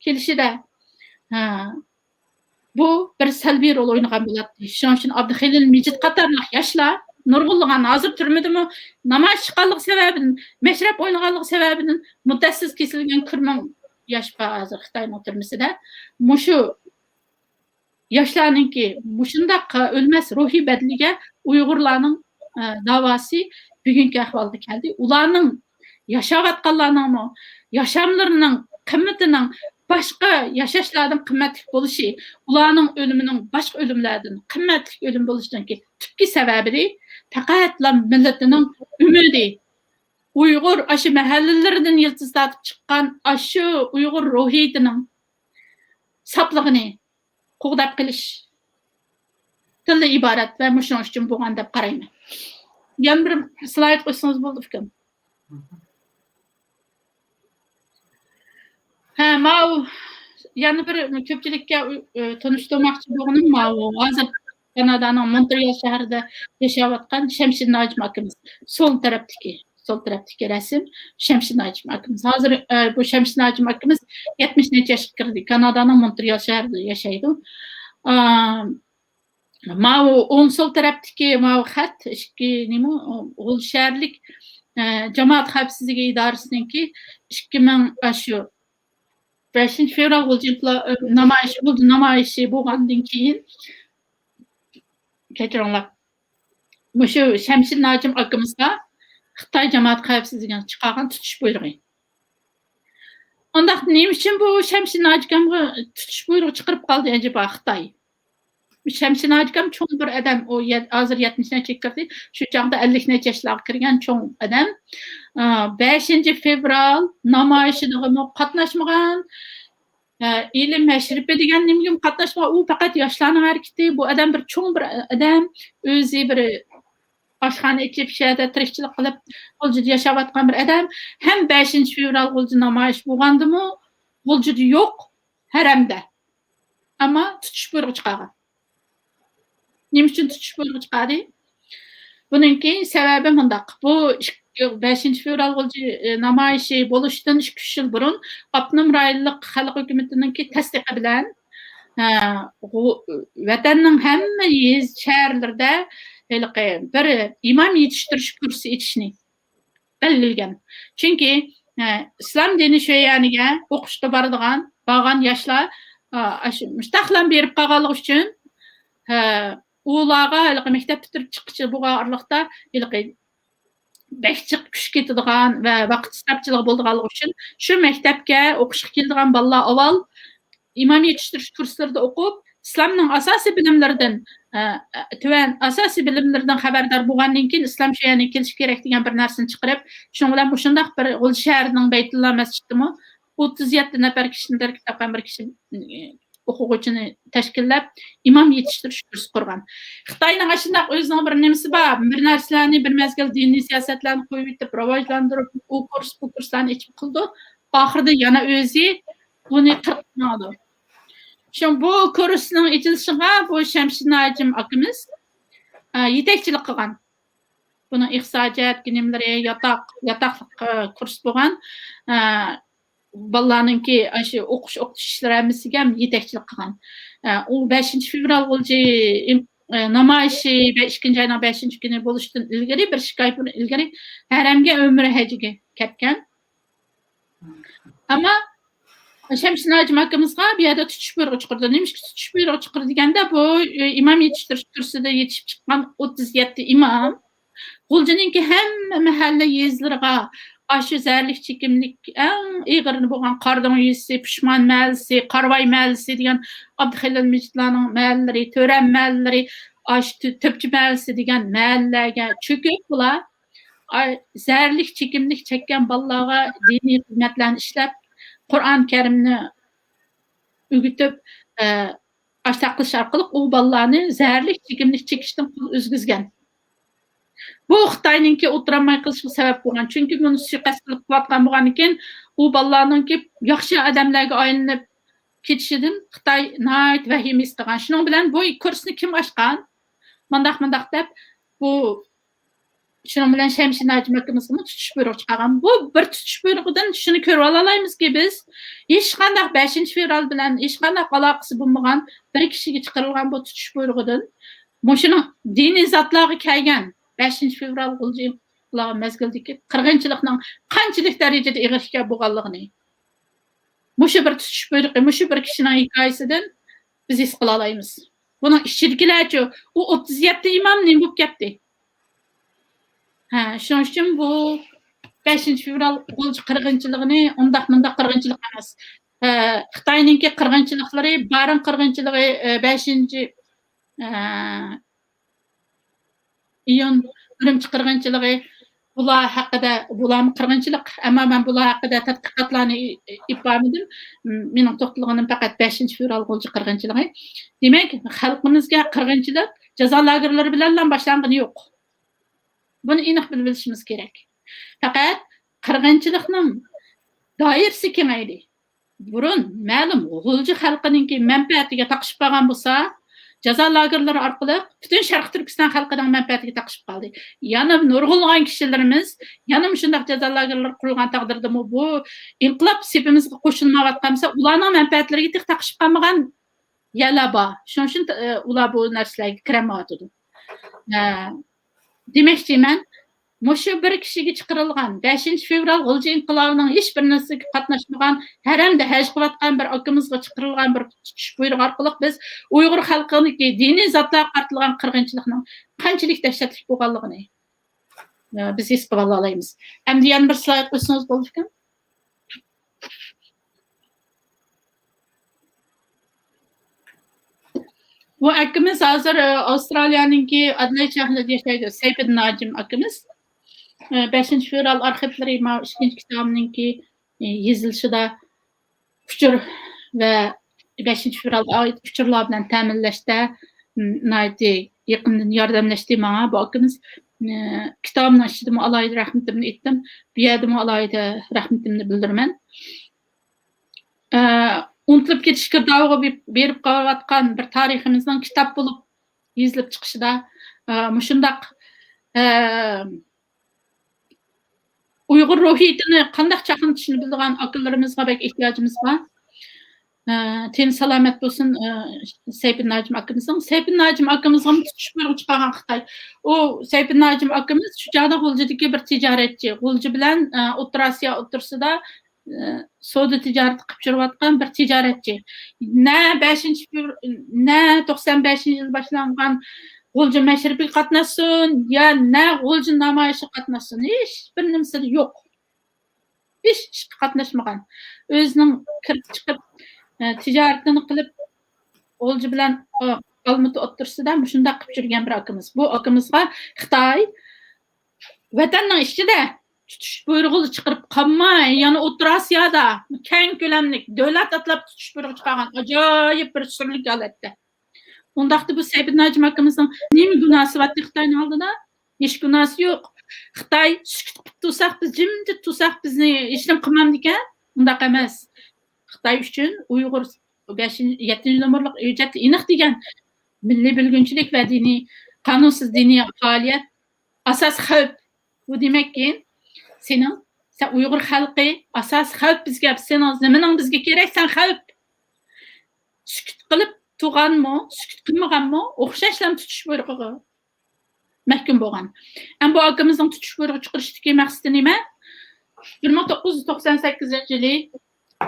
كېلىشىدە، ھە، بۇ بىر سەلبىي رول ئوينىغان بولاتتى. شۇنىڭ ئۈچۈن ئابدۇخېلىل مىجىت قاتارلىق ياشلار نۇرغۇنلىغان، ھازىر تۈرمىدىمۇ، نامايىش چىققانلىقى سەۋەبىدىن، مەشرەپ ئوينىغانلىقى سەۋەبىدىن مۇددەتسىز كېسىلگەن كۈرمىڭ ياش بار ھازىر خىتاينىڭ تۈرمىسىدە. مۇشۇ ياشلارنىڭكى مۇشۇنداق ئۆلمەس روھىي بەدىلىگە ئۇيغۇرلارنىڭ، ئە، داۋاسى بۈگۈنكى ئەھۋالغا كەلدى. ئۇلارنىڭ ياشاۋاتقانلارنىڭمۇ ياشاملىرىنىڭ قىممىتىنىڭ باشقا ياشاشلاردىن قىممەتلىك بولۇشى، ئۇلارنىڭ ئۆلۈمىنىڭ باشقا ئۆلۈملەردىن قىممەتلىك ئۆلۈم بولۇشىنىڭكى تۈپكى سەۋەبى پەقەتلا مىللىتىنىڭ ئۈمىدى. ئۇيغۇر ئاشۇ مەھەللىلىرىدىن يىلتىز تارتىپ چىققان ئاشۇ ئۇيغۇر روھىيىتىنىڭ ساپلىقىنى قوغداپ قېلىشتىنلا ئىبارەت ۋە مۇشۇنىڭ ئۈچۈن بولغان دەپ قارايمەن. يەنە بىر سلايد قويسىڭىز بولىدۇ، ئۇكام. ھە، ماۋۇ يەنە بىر كۆپچىلىككە، ئۇ، ئۇ، تونۇشتۇرماقچى بولغىنىم ماۋۇ. ھازىر كانادانىڭ مونترېئال شەھىرىدە ياشاۋاتقان شەمشىدىن ھاجىم ئاكىمىز. سول تەرەپتىكى، سول تەرەپتىكى رەسىم شەمشىدىن ھاجىم ئاكىمىز. ھازىر، ئە، بۇ شەمشىدىن ھاجىم ئاكىمىز يەتمىش نەچچە ياشقا كىردى. كانادانىڭ مونترېئال شەھىرىدە ياشايدۇ. ئا، ماۋۇ ئوڭ سول تەرەپتىكى ماۋۇ خەت، ئىككى نېمە، غۇلجا شەھەرلىك، ئە، جامائەت خەۋپسىزلىكى ئىدارىسىنىڭكى ئىككى مىڭ، ئاشۇ بەشىنچى فېۋرال غۇلجا ئىنقىلا-، نامايىشى، غۇلجا نامايىشى بولغاندىن كېيىن، كەچۈرۈڭلار، مۇشۇ شەمشىدىن ھاجىم ئاكىمىزغا خىتاي جامائەت خەۋپسىزلىكىنىڭ چىقارغان تۇتۇش بۇيرۇقى. ئۇنداق نېمە ئۈچۈن بۇ شەمشىدىن ھاجىم ئاكامغا تۇتۇش بۇيرۇقى چىقىرىپ قالدى ئەجەبا خىتاي؟ شەمشىدىن ھاجىم ئاكام چوڭ بىر ئادەم، ئۇ يە-، ھازىر يەتمىش نەچچە كىردى، شۇ چاغدا ئەللىك نەچچە ياشلارغا كىرگەن چوڭ ئادەم. ئا، بەشىنچى فېۋرال نامايىشىغىمۇ قاتناشمىغان، ئە، ئىلىم مەشرىپى دېگەن نېمىگىمۇ قاتناشمىغان. ئۇ پەقەت ياشلارنىڭ ھەرىكىتى. بۇ ئادەم بىر چوڭ بىر ئادەم، ئۆزى بىر ئاشخانا ئېچىپ، شۇ يەردە تىرىكچىلىك قىلىپ، غۇلجىدا ياشاۋاتقان بىر ئادەم. ھەم بەشىنچى فېۋرال غۇلجا نامايىش بولغاندىمۇ، غۇلجىدا يوق، ھەرەمدە. ئەمما تۇتۇش بۇيرۇقى چىقارغان. نېمە ئۈچۈن تۇتۇش بۇيرۇقى چىقاردى؟ بۇنىڭكى سەۋەبى مۇنداق. بۇ ئىك-، بەشىنچى فېۋرال غۇلجا، ئى، نامايىشى بولۇشتىن ئىككى، ئۈچ يىل بۇرۇن ئاپتونوم رايونلۇق خەلق ھۆكۈمىتىنىڭكى تەستىقى بىلەن، ئە، غۇ-، ۋەتەننىڭ ھەممە يېزا، شەھەرلىرىدە ھېلىقى بىر ئىمام يېتىشتۈرۈش كۇرسى ئېچىشنى بەلگىلىگەن. چۈنكى، ئە، ئىسلام دىنى شۆيەنىگە ئوقۇشقا بارىدىغان، بارغان ياشلار، ئە، ئاشۇ مۇشتاقلام بېرىپ قالغانلىقى ئۈچۈن، ئە، ئۇلارغا ھېلىقى مەكتەپ پۈتتۈرۈپ چىققۇچە بولغان ئارىلىقتا ھېلىقى بەك جىق كۈچ كېتىدىغان ۋە ۋاقىت ئىسراپچىلىقى بولىدىغانلىقى ئۈچۈن، شۇ مەكتەپكە ئوقۇشقا كېلىدىغان بالىلار ئاۋۋال ئىمام يېتىشتۈرۈش كۇرسلىرىدا ئوقۇپ، ئىسلامنىڭ ئاساسىي بىلىملىرىدىن، ئە، تۆۋەن ئاساسىي بىلىملىرىدىن خەۋەردار بولغاندىن كېيىن، ئىسلام شۆيەنىگە كېلىشى كېرەك دېگەن بىر نەرسىنى چىقىرىپ، شۇنىڭ بىلەن مۇشۇنداق بىر غۇلجا شەھىرىنىڭ بەيتۇللا مەسچىتىدىمۇ ئوتتۇز يەتتە نەپەر كىشىدىن تەركىب تاپقان بىر كىشى، ئوقۇغۇچىنى تەشكىللەپ، ئىمام يېتىشتۈرۈش كۇرسى قۇرغان. خىتاينىڭ ئاشۇنداق ئۆزىنىڭ بىر نېمىسى بار، بىر نەرسىلەرنى، بىر مەزگىل دىنىي سىياسەتلەرنى قويۇۋېتىپ، راۋاجلاندۇرۇپ، ئۇ كۇرس، بۇ كۇرسلارنى ئېچىپ قىلىدۇ. ئاخىرىدا يەنە ئۆزى بۇنى قىرىپ ماڭىدۇ. شۇڭا بۇ كۇرسنىڭ ئېچىلىشىغا بۇ شەمشىدىن ھاجىم ئاكىمىز، ئە، يېتەكچىلىك قىلغان. بۇنىڭ ئىقتىسادىيەت نېمىلىرى، ياتاق، ياتاقلىق، ئە، كۇرس بولغان. ئە، بالىلارنىڭكى ئاشۇ ئوقۇش، ئوقۇتۇش ئىشلىرى ھەممىسىگە ھەم يېتەكچىلىك قىلغان. ئە، ئۇ بەشىنچى فېۋرال غۇلجا ئىم-، ئە، نامايىشى ۋە ئىككىنچى ئاينىڭ بەشىنچى كۈنى بولۇشتىن ئىلگىرى، بىر ئىككى ئاي بۇرۇن ئىلگىرى ھەرەمگە ئۆمرە ھەجىگە كەتكەن. ئەمما شەمشىدىن ھاجىم ئاكىمىزغا بۇ يەردە تۇتۇش بۇيرۇغى چىقىرىدۇ. نېمىشقا تۇتۇش بۇيرۇغى چىقىرىدۇ دېگەندە، بۇ ئىمام يېتىشتۈرۈش كۇرسىدا يېتىشىپ چىققان ئوتتۇز يەتتە ئىمام غۇلجىنىڭكى ھەممە مەھەللە، يېزىلىرىغا ئاشۇ زەھەرلىك چېكىملىك ئەڭ ئېغىرىنى بولغان قارادۆڭ يېزىسى، پۇشمان مەھەللىسى، قارىۋاي مەھەللىسى دېگەن ئابدۇخېلىل مىجىتلارنىڭ مەھەللىلىرى، تۆرەم مەھەللىلىرى، ئاشۇ تۆ-، تۆپچى مەھەللىسى دېگەن مەھەللىلەرگە چۆكۈپ، بۇلار ئاي، زەھەرلىك چېكىملىك چەككەن بالىلارغا دىنىي خىزمەتلەرنى ئىشلەپ، قۇرئان كەرىمنى ئۆگىتىپ، ئە، ئاشۇنداق قىلىش ئارقىلىق ئۇ بالىلارنى زەھەرلىك چېكىملىك چېكىشتىن قول ئۈزگۈزگەن. بۇ خىتاينىڭكى ئولتۇرالماي قېلىشىغا سەۋەب بولغان. چۈنكى بۇنى سۇيىقەست قىلىپ قىلىۋاتقان بولغاندىن كېيىن، ئۇ بالىلارنىڭكى ياخشى ئادەملەرگە ئايلىنىپ كېتىشىدىن خىتاي ناھايىتى ۋەھىمە ھېس قىلغان. شۇنىڭ بىلەن بۇ كۇرسنى كىم ئاچقان؟ مانداق، مانداق دەپ، بۇ شۇنىڭ بىلەن شەمشىدىن ھاجىم ئاكىمىزغىمۇ تۇتۇش بۇيرۇقى چىقارغان. بۇ بىر تۇتۇش بۇيرۇقىدىن شۇنى كۆرۈۋالالايمىزكى، بىز ھېچقانداق بەشىنچى فېۋرال بىلەن ھېچقانداق ئالاقىسى بولمىغان بىر كىشىگە چىقىرىلغان بۇ تۇتۇش بۇيرۇقىدىن مۇشۇنىڭ دىنىي زاتلارغا كەلگەن بەشىنچى فېۋرال غۇلجا ئىنقىلابى مەزگىلىدىكى قىرغىنچىلىقنىڭ قانچىلىك دەرىجىدە ئېغىر ئىكەن بولغانلىقىنى مۇشۇ بىر تۇتۇش بۇيرۇقى، مۇشۇ بىر كىشىنىڭ ھېكايىسىدىن بىز ھېس قىلالايمىز. بۇنىڭ ئىچىدىكىلەرچۇ؟ ئۇ ئوتتۇز يەتتە ئىمام نېمە بولۇپ كەتتى؟ ھە، شۇنىڭ ئۈچۈن بۇ بەشىنچى فېۋرال غۇلجا قىرغىنچىلىقىنى ئۇنداق مۇنداق قىرغىنچىلىق ئەمەس. ھە، خىتاينىڭكى قىرغىنچىلىقلىرى، بارىن قىرغىنچىلىقى، ئە، بەشىنچى، ئە، ئىيۇن ئۈرۈمچى قىرغىنچىلىقى، بۇلار ھەققىدە، بۇلارمۇ قىرغىنچىلىق، ئەمما مەن بۇلار ھەققىدە تەتقىقاتلارنى ئېلىپ بارمىدىم. مېنىڭ توختالغىنىم پەقەت بەشىنچى فېۋرال غۇلجا قىرغىنچىلىقى. دېمەك، خەلقىمىزگە قىرغىنچىلىق جازا لاگېرلىرى بىلەنلا باشلانغىنى يوق. بۇنى ئېنىق بىلىۋېلىشىمىز كېرەك. پەقەت قىرغىنچىلىقنىڭ دائىرىسى كېڭەيدى. بۇرۇن مەلۇم غۇلجا خەلقىنىڭكى مەنپەئەتىگە تاقىشىپ قالغان بولسا، جازا لاگېرلىرى ئارقىلىق پۈتۈن شەرقىي تۈركىستان خەلقىنىڭ مەنپەئەتىگە تاقىشىپ قالدى. يەنە نۇرغۇنلىغان كىشىلىرىمىز يەنە مۇشۇنداق جازا لاگېرلىرى قۇرۇلغان تەقدىردىمۇ بۇ ئىنقىلاب سېپىمىزگە قوشۇلمايۋاتقان بولسا، ئۇلارنىڭ مەنپەئەتلىرىگە تېخى تاقىشىپ قالمىغان يەرلەر بار. شۇنىڭ ئۈچۈن، ئە، ئۇلار بۇ نەرسىلەرگە كىرەلمەيۋاتىدۇ. ئە، دېمەكچىمەن، مۇشۇ بىر كىشىگە چىقىرىلغان، بەشىنچى فېۋرال غۇلجا ئىنقىلابىنىڭ ھېچ بىر نەرسىگە قاتناشمىغان، ھەرەمدە ھەج قىلىۋاتقان بىر ئاكىمىزغا چىقىرىلغان بىر تۇتۇش بۇيرۇقى ئارقىلىق بىز ئۇيغۇر خەلقىنىڭكى دىنىي زاتلارغا قارىتىلغان قىرغىنچىلىقنىڭ قانچىلىك دەھشەتلىك بولغانلىقىنى، ئە، بىز ھېس قىلالايمىز. ئەمدى يەنە بىر سلايد قويسىڭىز بولىدىكەن. بۇ ئاكىمىز ھازىر، ئە، ئاۋسترالىيەنىڭكى ئادېلايد شەھىرىدە ياشايدۇ، سەيپىدىن ناجىم ئاكىمىز. ئە، بەشىنچى فېۋرال ئارخىپلىرى، ماۋۇ ئىككىنچى كىتابىمنىڭكى، ئە، يېزىلىشىدا ئۇچۇر ۋە بەشىنچى فېۋرالغا ئائىت ئۇچۇرلار بىلەن تەمىنلەشتە، م، ناھايىتى يېقىندىن ياردەملەشتى ماڭا بۇ ئاكىمىز. ئە، كىتابىمنىڭ ئىچىدىمۇ ئالاھىدە رەھمىتىمنى ئېيتتىم. بۇ يەردىمۇ ئالاھىدە رەھمىتىمنى بىلدۈرىمەن. ئە، ئۇنتۇلۇپ كېتىش گىردابىغا بېرىپ، بېرىپ قېلىۋاتقان بىر تارىخىمىزنىڭ كىتاب بولۇپ يېزىلىپ چىقىشىدا، ئە، مۇشۇنداق ئە، ئۇيغۇر روھىيىتىنى قانداق چاقنىتىشنى بىلىدىغان ئاكىلىرىمىزغا بەك ئېھتىياجىمىز بار. ئە، تېنى سالامەت بولسۇن، ئە، سەيپىدىن ھاجىم ئاكىمىزنىڭ. سەيپىدىن ھاجىم ئاكىمىزغىمۇ تۇتۇش بۇيرۇقى چىقارغان خىتاي. ئۇ سەيپىدىن ھاجىم ئاكىمىز شۇ چاغدا غۇلجىدىكى بىر تىجارەتچى. غۇلجا بىلەن، ئە، ئوتتۇرا ئاسىيا ئوتتۇرىسىدا، ئە، سودا تىجارىتى قىلىپ يۈرۈۋاتقان بىر تىجارەتچى. نە بەشىنچى فېۋر-، نە توقسان بەشىنچى يىل باشلانغان غۇلجا مەشرىپىگە قاتناشسۇن، يا نە غۇلجا نامايىشىغا قاتناشسۇن، ھېچ بىر نېمىسى يوق. ھېچ ئىشقا قاتناشمىغان. ئۆزىنىڭ كىرىپ چىقىپ، ئە، تىجارىتىنى قىلىپ، غۇلجا بىلەن، ئە، ئالمۇتا ئوتتۇرىسىدا مۇشۇنداق قىلىپ يۈرگەن بىر ئاكىمىز. بۇ ئاكىمىزغا خىتاي ۋەتەننىڭ ئىچىدە تۇتۇش بۇيرۇقى چىقىرىپ قالماي، يەنە ئوتتۇرا ئاسىيادا كەڭ كۆلەملىك دۆلەت ئاتلاپ تۇتۇش بۇيرۇقى چىقارغان ئاجايىپ بىر سۈرلۈك ھالەتتە. ئۇنداقتا بۇ سەيپىدىن ھاجىم ئاكىمىزنىڭ نېمە گۇناھسى بارتى خىتاينىڭ ئالدىدا؟ ھېچ گۇناھسى يوق. خىتاي سۈكۈت قىلىپ تۇرساق، بىز جىمجىت تۇرساق، بىزنى ھېچنېمە قىلمامدىكەن؟ ئۇنداق ئەمەس. خىتاي ئۈچۈن ئۇيغۇر بەشىنچى، يەتتىنچى نومۇرلۇق ھۆججەتتە ئېنىق دېگەن، مىللىي بۆلگۈنچىلىك ۋە دىنىي، قانۇنسىز دىنىي پائالىيەت ئاساسىي خەۋپ. بۇ دېمەككى، سېنىڭ، سەن ئۇيغۇر خەلقى ئاساسىي خەۋپ بىزگە، سېنىڭ زېمىنىڭ بىزگە كېرەك، سەن خەۋپ. سۈكۈت قىلىپ تۇرغانمۇ، سۈكۈت قىلمىغانمۇ ئوخشاشلا تۇتۇش بۇيرۇقىغا مەھكۇم بولغان. ئەمما بۇ ئاكىمىزنىڭ تۇتۇش بۇيرۇقى چىقىرىشتىكى مەقسىتى نېمە؟ بىر مىڭ توققۇز يۈز توقسان سەككىزىنچى يىلى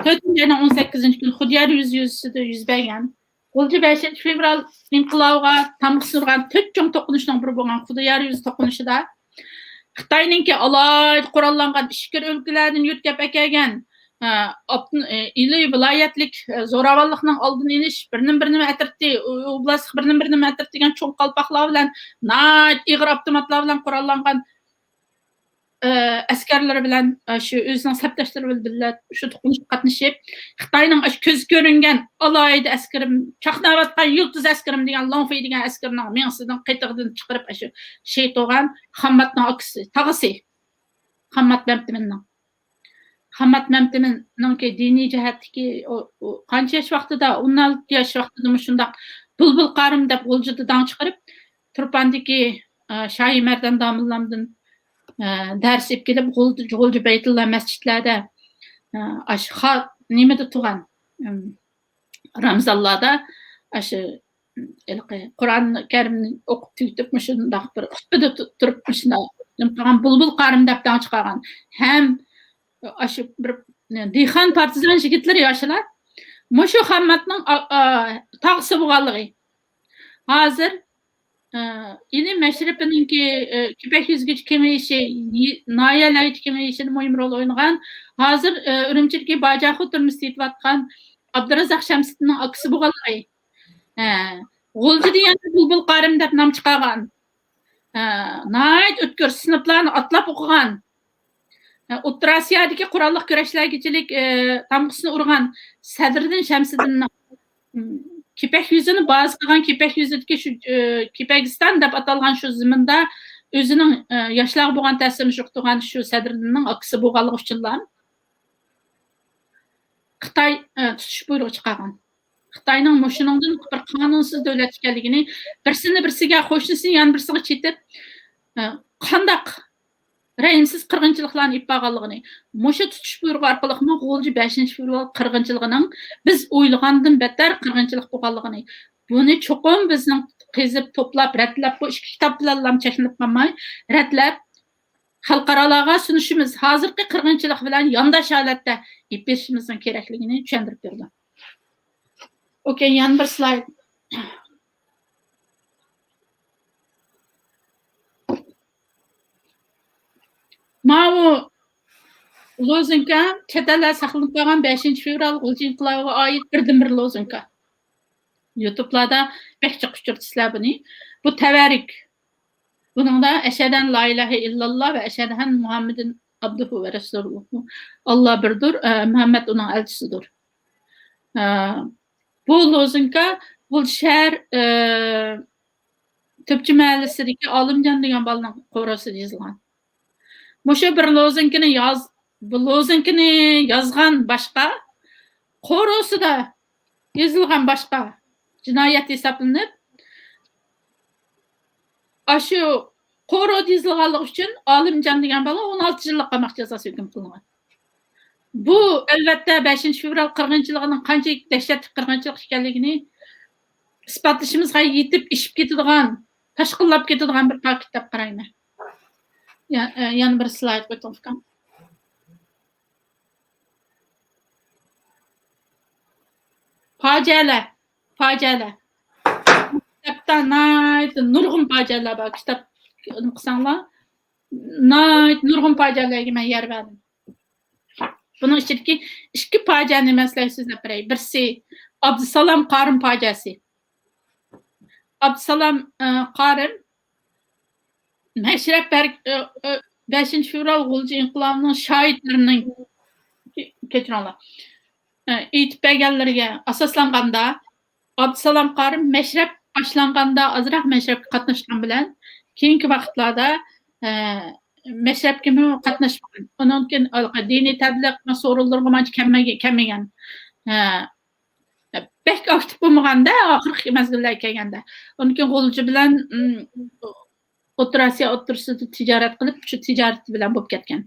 تۆتىنچى ئاينىڭ ئون سەككىزىنچى كۈنى خۇديار يېزىسىدا يۈز بەرگەن غۇلجا بەشىنچى فېۋرال ئىنقىلابىغا تامغا سۇنغان تۆت چوڭ توقۇنۇشنىڭ بىرى بولغان خۇديار يېزىسى توقۇنۇشىدا خىتاينىڭكى ئالاھىدە قوراللانغان ئىچكىرى ئۆلكىلەردىن يۆتكەپ ئەكەلگەن، ئە، ئاپتون-، ئە، ئىلى ۋىلايەتلىك، ئە، زوراۋانلىقنىڭ ئالدىنى ئېلىش، بىرنىمۇ بىرنېمە ئەترىتى، ئو-، ئوبلاستلىق بىرنىمۇ بىرنېمە ئەترىتى دېگەن چوڭ قالپاقلار بىلەن، ناھايىتى ئېغىر ئاپتوماتلار بىلەن قوراللانغان، ئە، ئەسكەرلىرى بىلەن، ئە، شۇ ئۆزىنىڭ سەپداشلىرى بىلەن بىللە شۇ توقۇنۇشقا قاتنىشىپ، خىتاينىڭ ئاشۇ كۆزگە كۆرۈنگەن ئالاھىدە ئەسكىرىم، چاقناۋاتقان يۇلتۇز ئەسكىرىم دېگەن، لوڭفېي دېگەن ئەسكىرنىڭ مېڭىسىدىن قېتىقىدىن چىقىرىپ، ئاشۇ شېھىت بولغان خامماتنىڭ ئاكىسى، تاغىسى. خاممات مەمتىمىننىڭ. خاممات مەمتىمىننىڭكى دىنىي جەھەتتىكى ئۇ، ئۇ قانچە ياش ۋاقتىدا، ئون ئالتە ياش ۋاقتىدا مۇشۇنداق بۇلبۇل قارىم دەپ غۇلجىدا داڭ چىقىرىپ، تۇرپاندىكى، ئە، شاھى مەردان داموللامدىن، ئە، دەرس ئېلىپ كېلىپ، غۇلجا، غۇلجا بەيتۇللا مەسچىتلەردە، ئە، ئاشۇ خا-، نېمىدە تۇرغان، ئىم، رامزانلاردا ئاشۇ ھېلىقى قۇرئان كەرىمنى ئوقۇپ تۈگىتىپ، مۇشۇنداق بىر خۇتبىدە تۇ-، تۇرۇپ، مۇشۇنداق نېمە قىلغان، بۇلبۇل قارىم دەپ داڭ چىقارغان. ھەم ئاشۇ بىر دېھقان پارتىزان يىگىتلىرى ياشلار مۇشۇ خامماتنىڭ ئا-، ئا-، تاغىسى بولغانلىقى. ھازىر، ئا، ئىلى مەشرىپىنىڭكى، ئا، كېپەك يۈزىگىچە كېڭىيىشى، يى-، ناھىيەلەرگىچە كېڭىيىشىدە مۇھىم رول ئوينىغان، ھازىر، ئا، ئۈرۈمچىدىكى باجاخو تۈرمىسىدە يېتىۋاتقان ئابدۇرازاق شەمسىدىننىڭ ئاكىسى بولغانلىقى. ھە، غۇلجىدا يەنە بۇلبۇل قارىم دەپ نام چىقارغان. ھە، ناھايىتى ئۆتكۈر، سىنىپلارنى ئاتلاپ ئوقۇغان. ھە، ئوتتۇرا ئاسىيادىكى قوراللىق كۈرەشلەرگىچىلىك، ئە، تامغىسىنى ئۇرغان سەدرىدىن شەمسىدىننىڭ، م، كېپەك يۈزىنى بازا قىلغان، كېپەك يۈزىدىكى شۇ، ئە، كېپەكىستان دەپ ئاتالغان شۇ زېمىندا ئۆزىنىڭ، ئە، ياشلارغا بولغان تەسىرىنى يۇقتۇرغان شۇ سەدرىدىننىڭ ئاكىسى بولغانلىقى ئۈچۈنلا خىتاي، ئە، تۇتۇش بۇيرۇقى چىقارغان. خىتاينىڭ مۇشۇنىڭدىن بىر قانۇنسىز دۆلەت ئىكەنلىكىنى، بىرسىنى بىرسىگە، قوشنىسىنى يەنە بىرسىگە چېتىپ، ئە، قانداق رەھىمسىز قىرغىنچىلىقلارنى ئېلىپ بارغانلىقىنى، مۇشۇ تۇتۇش بۇيرۇقى ئارقىلىقمۇ غۇلجا بەشىنچى فېۋرال قىرغىنچىلىقىنىڭ بىز ئويلىغاندىن بەتتەر قىرغىنچىلىق بولغانلىقىنى، بۇنى چوقۇم بىزنىڭ قېزىپ، توپلاپ، رەتلەپ، بۇ ئىككى كىتاب بىلەنلا چەكلىنىپ قالماي، رەتلەپ، خەلقئارالارغا سۇنۇشىمىز، ھازىرقى قىرغىنچىلىق بىلەن يانداش ھالەتتە ئېلىپ بېرىشىمىزنىڭ كېرەكلىكىنى چۈشەندۈرۈپ بېرىدۇ. ئوكەي، يەنە بىر سلايد. ماۋۇ لوزۇنكا چەت ئەللەردە ساقلىنىپ قالغان بەشىنچى فېۋرال غۇلجا ئىنقىلابىغا ئائىت بىردىنبىر لوزۇنكا. يۇتۇبلاردا بەك جىق ئۇچرىتىسىلەر بۇنى. بۇ تەۋەررۈك. بۇنىڭدا ئەشھەدۇ ئەن لا ئىلاھە ئىللاللا ۋە ئەشھەدۇ ئەننە مۇھەممەدەن ئابدۇھۇ ۋە رەسۇلۇھۇ. ئاللا بىردۇر، ئە، مۇھەممەد ئۇنىڭ ئەلچىسىدۇر. ئە، بۇ لوزۇنكا بۇ شەھەر، ئە، تۆپچى مەھەللىسىدىكى ئالىمجان دېگەن بالىنىڭ قورۇسىدا يېزىلغان. مۇشۇ بىر لوزۇنكىنى ياز-، بۇ لوزۇنكىنى يازغان باشقا، قورۇسىدا يېزىلغان باشقا جىنايەت ھېسابلىنىپ، ئاشۇ قورۇ دېيىزلىغانلىقى ئۈچۈن ئالىمجان دېگەن بالا ئون ئالتە يىللىق قاماق جازاسى ھۆكۈم قىلىنغان. بۇ، ئەلۋەتتە، بەشىنچى فېۋرال قىرغىنچىلىقىنىڭ قانچىلىك دەھشەتلىك قىرغىنچىلىق ئىكەنلىكىنى ئىسپاتلىشىمىزغا يېتىپ ئېشىپ كېتىدىغان، تاشقىنلاپ كېتىدىغان بىر پاكىت دەپ قارايمەن. يا-، ئە، يەنە بىر سلايد قويۇڭ، ئۇكام. پاجىئەلەر، پاجىئەلەر. كىتابتا ناھايىتى نۇرغۇن پاجىئەلەر بار. كىتاب ئوقۇساڭلار، ناھايىتى نۇرغۇن پاجىئەلەرگە مەن يەر بەردىم. بۇنىڭ ئىچىدىكى ئىككى پاجىئەنى مەن سىلەرگە سۆزلەپ بېرەي. بىرسى ئابدۇسالام قارىم پاجىئەسى. ئابدۇسالام، ئە، قارىم مەشرەپ بەر-، ئە، ئە، بەشىنچى فېۋرال غۇلجا ئىنقىلابىنىڭ شاھىتلىرىنىڭ، كەچۈرۈڭلار، ئە، ئېيتىپ بەرگەنلىرىگە ئاساسلانغاندا، ئابدۇسالام قارىم مەشرەپ باشلانغاندا ئازراق مەشرەپكە قاتناشقان بىلەن، كېيىنكى ۋاقىتلاردا، ئە، مەشرەپكىمۇ قاتناشمىغان. ئۇنىڭدىن كېيىن ھېلىقى دىنىي تەبلىغ سورۇنلىرىغىمۇ ئانچە كەلمىگە-، كەلمىگەن. ئە، بەك ئاكتىپ بولمىغاندا، ئاخىرقى مەزگىللەرگە كەلگەندە. ئۇنىڭدىن كېيىن غۇلجا بىلەن، ئىم، ئوتتۇرا ئاسىيا ئوتتۇرىسىدا تىجارەت قىلىپ، شۇ تىجارىتى بىلەن بولۇپ كەتكەن.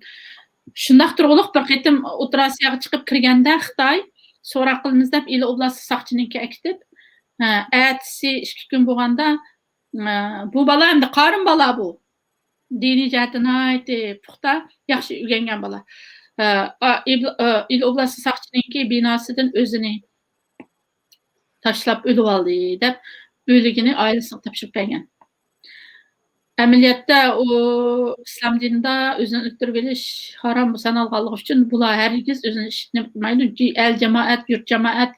شۇنداق تۇرغۇلۇق بىر قېتىم ئوتتۇرا ئاسىياغا چىقىپ كىرگەندە، خىتاي سوراق قىلىمىز دەپ ئىلى ئوبلاستى ساقچىنىڭكىگە ئەكېتىپ، ئە، ئەتىسى ئىككى كۈن بولغاندا، ئە، بۇ بالا ئەمدى قارىم بالا بۇ. دىنىي جەھەتتە ناھايىتى پۇختا، ياخشى ئۆگەنگەن بالا. ئە، ئا، ئىبل-، ئە، ئىلى ئوبلاستى ساقچىنىڭكى بىناسىدىن ئۆزىنى تاشلاپ ئۆلۈۋالدى دەپ، ئۆلۈكىنى ئائىلىسىگە تاپشۇرۇپ بەرگەن. ئەمەلىيەتتە ئۇ ئىسلام دىنىدا ئۆزىنى ئۆلتۈرۈۋېلىش ھارام سانالغانلىقى ئۈچۈن بۇلار ھەرگىز ئۆزىنى ئىش-، نېمە قىلمايدۇ. جى-، ئەل جامائەت، يۇرت جامائەت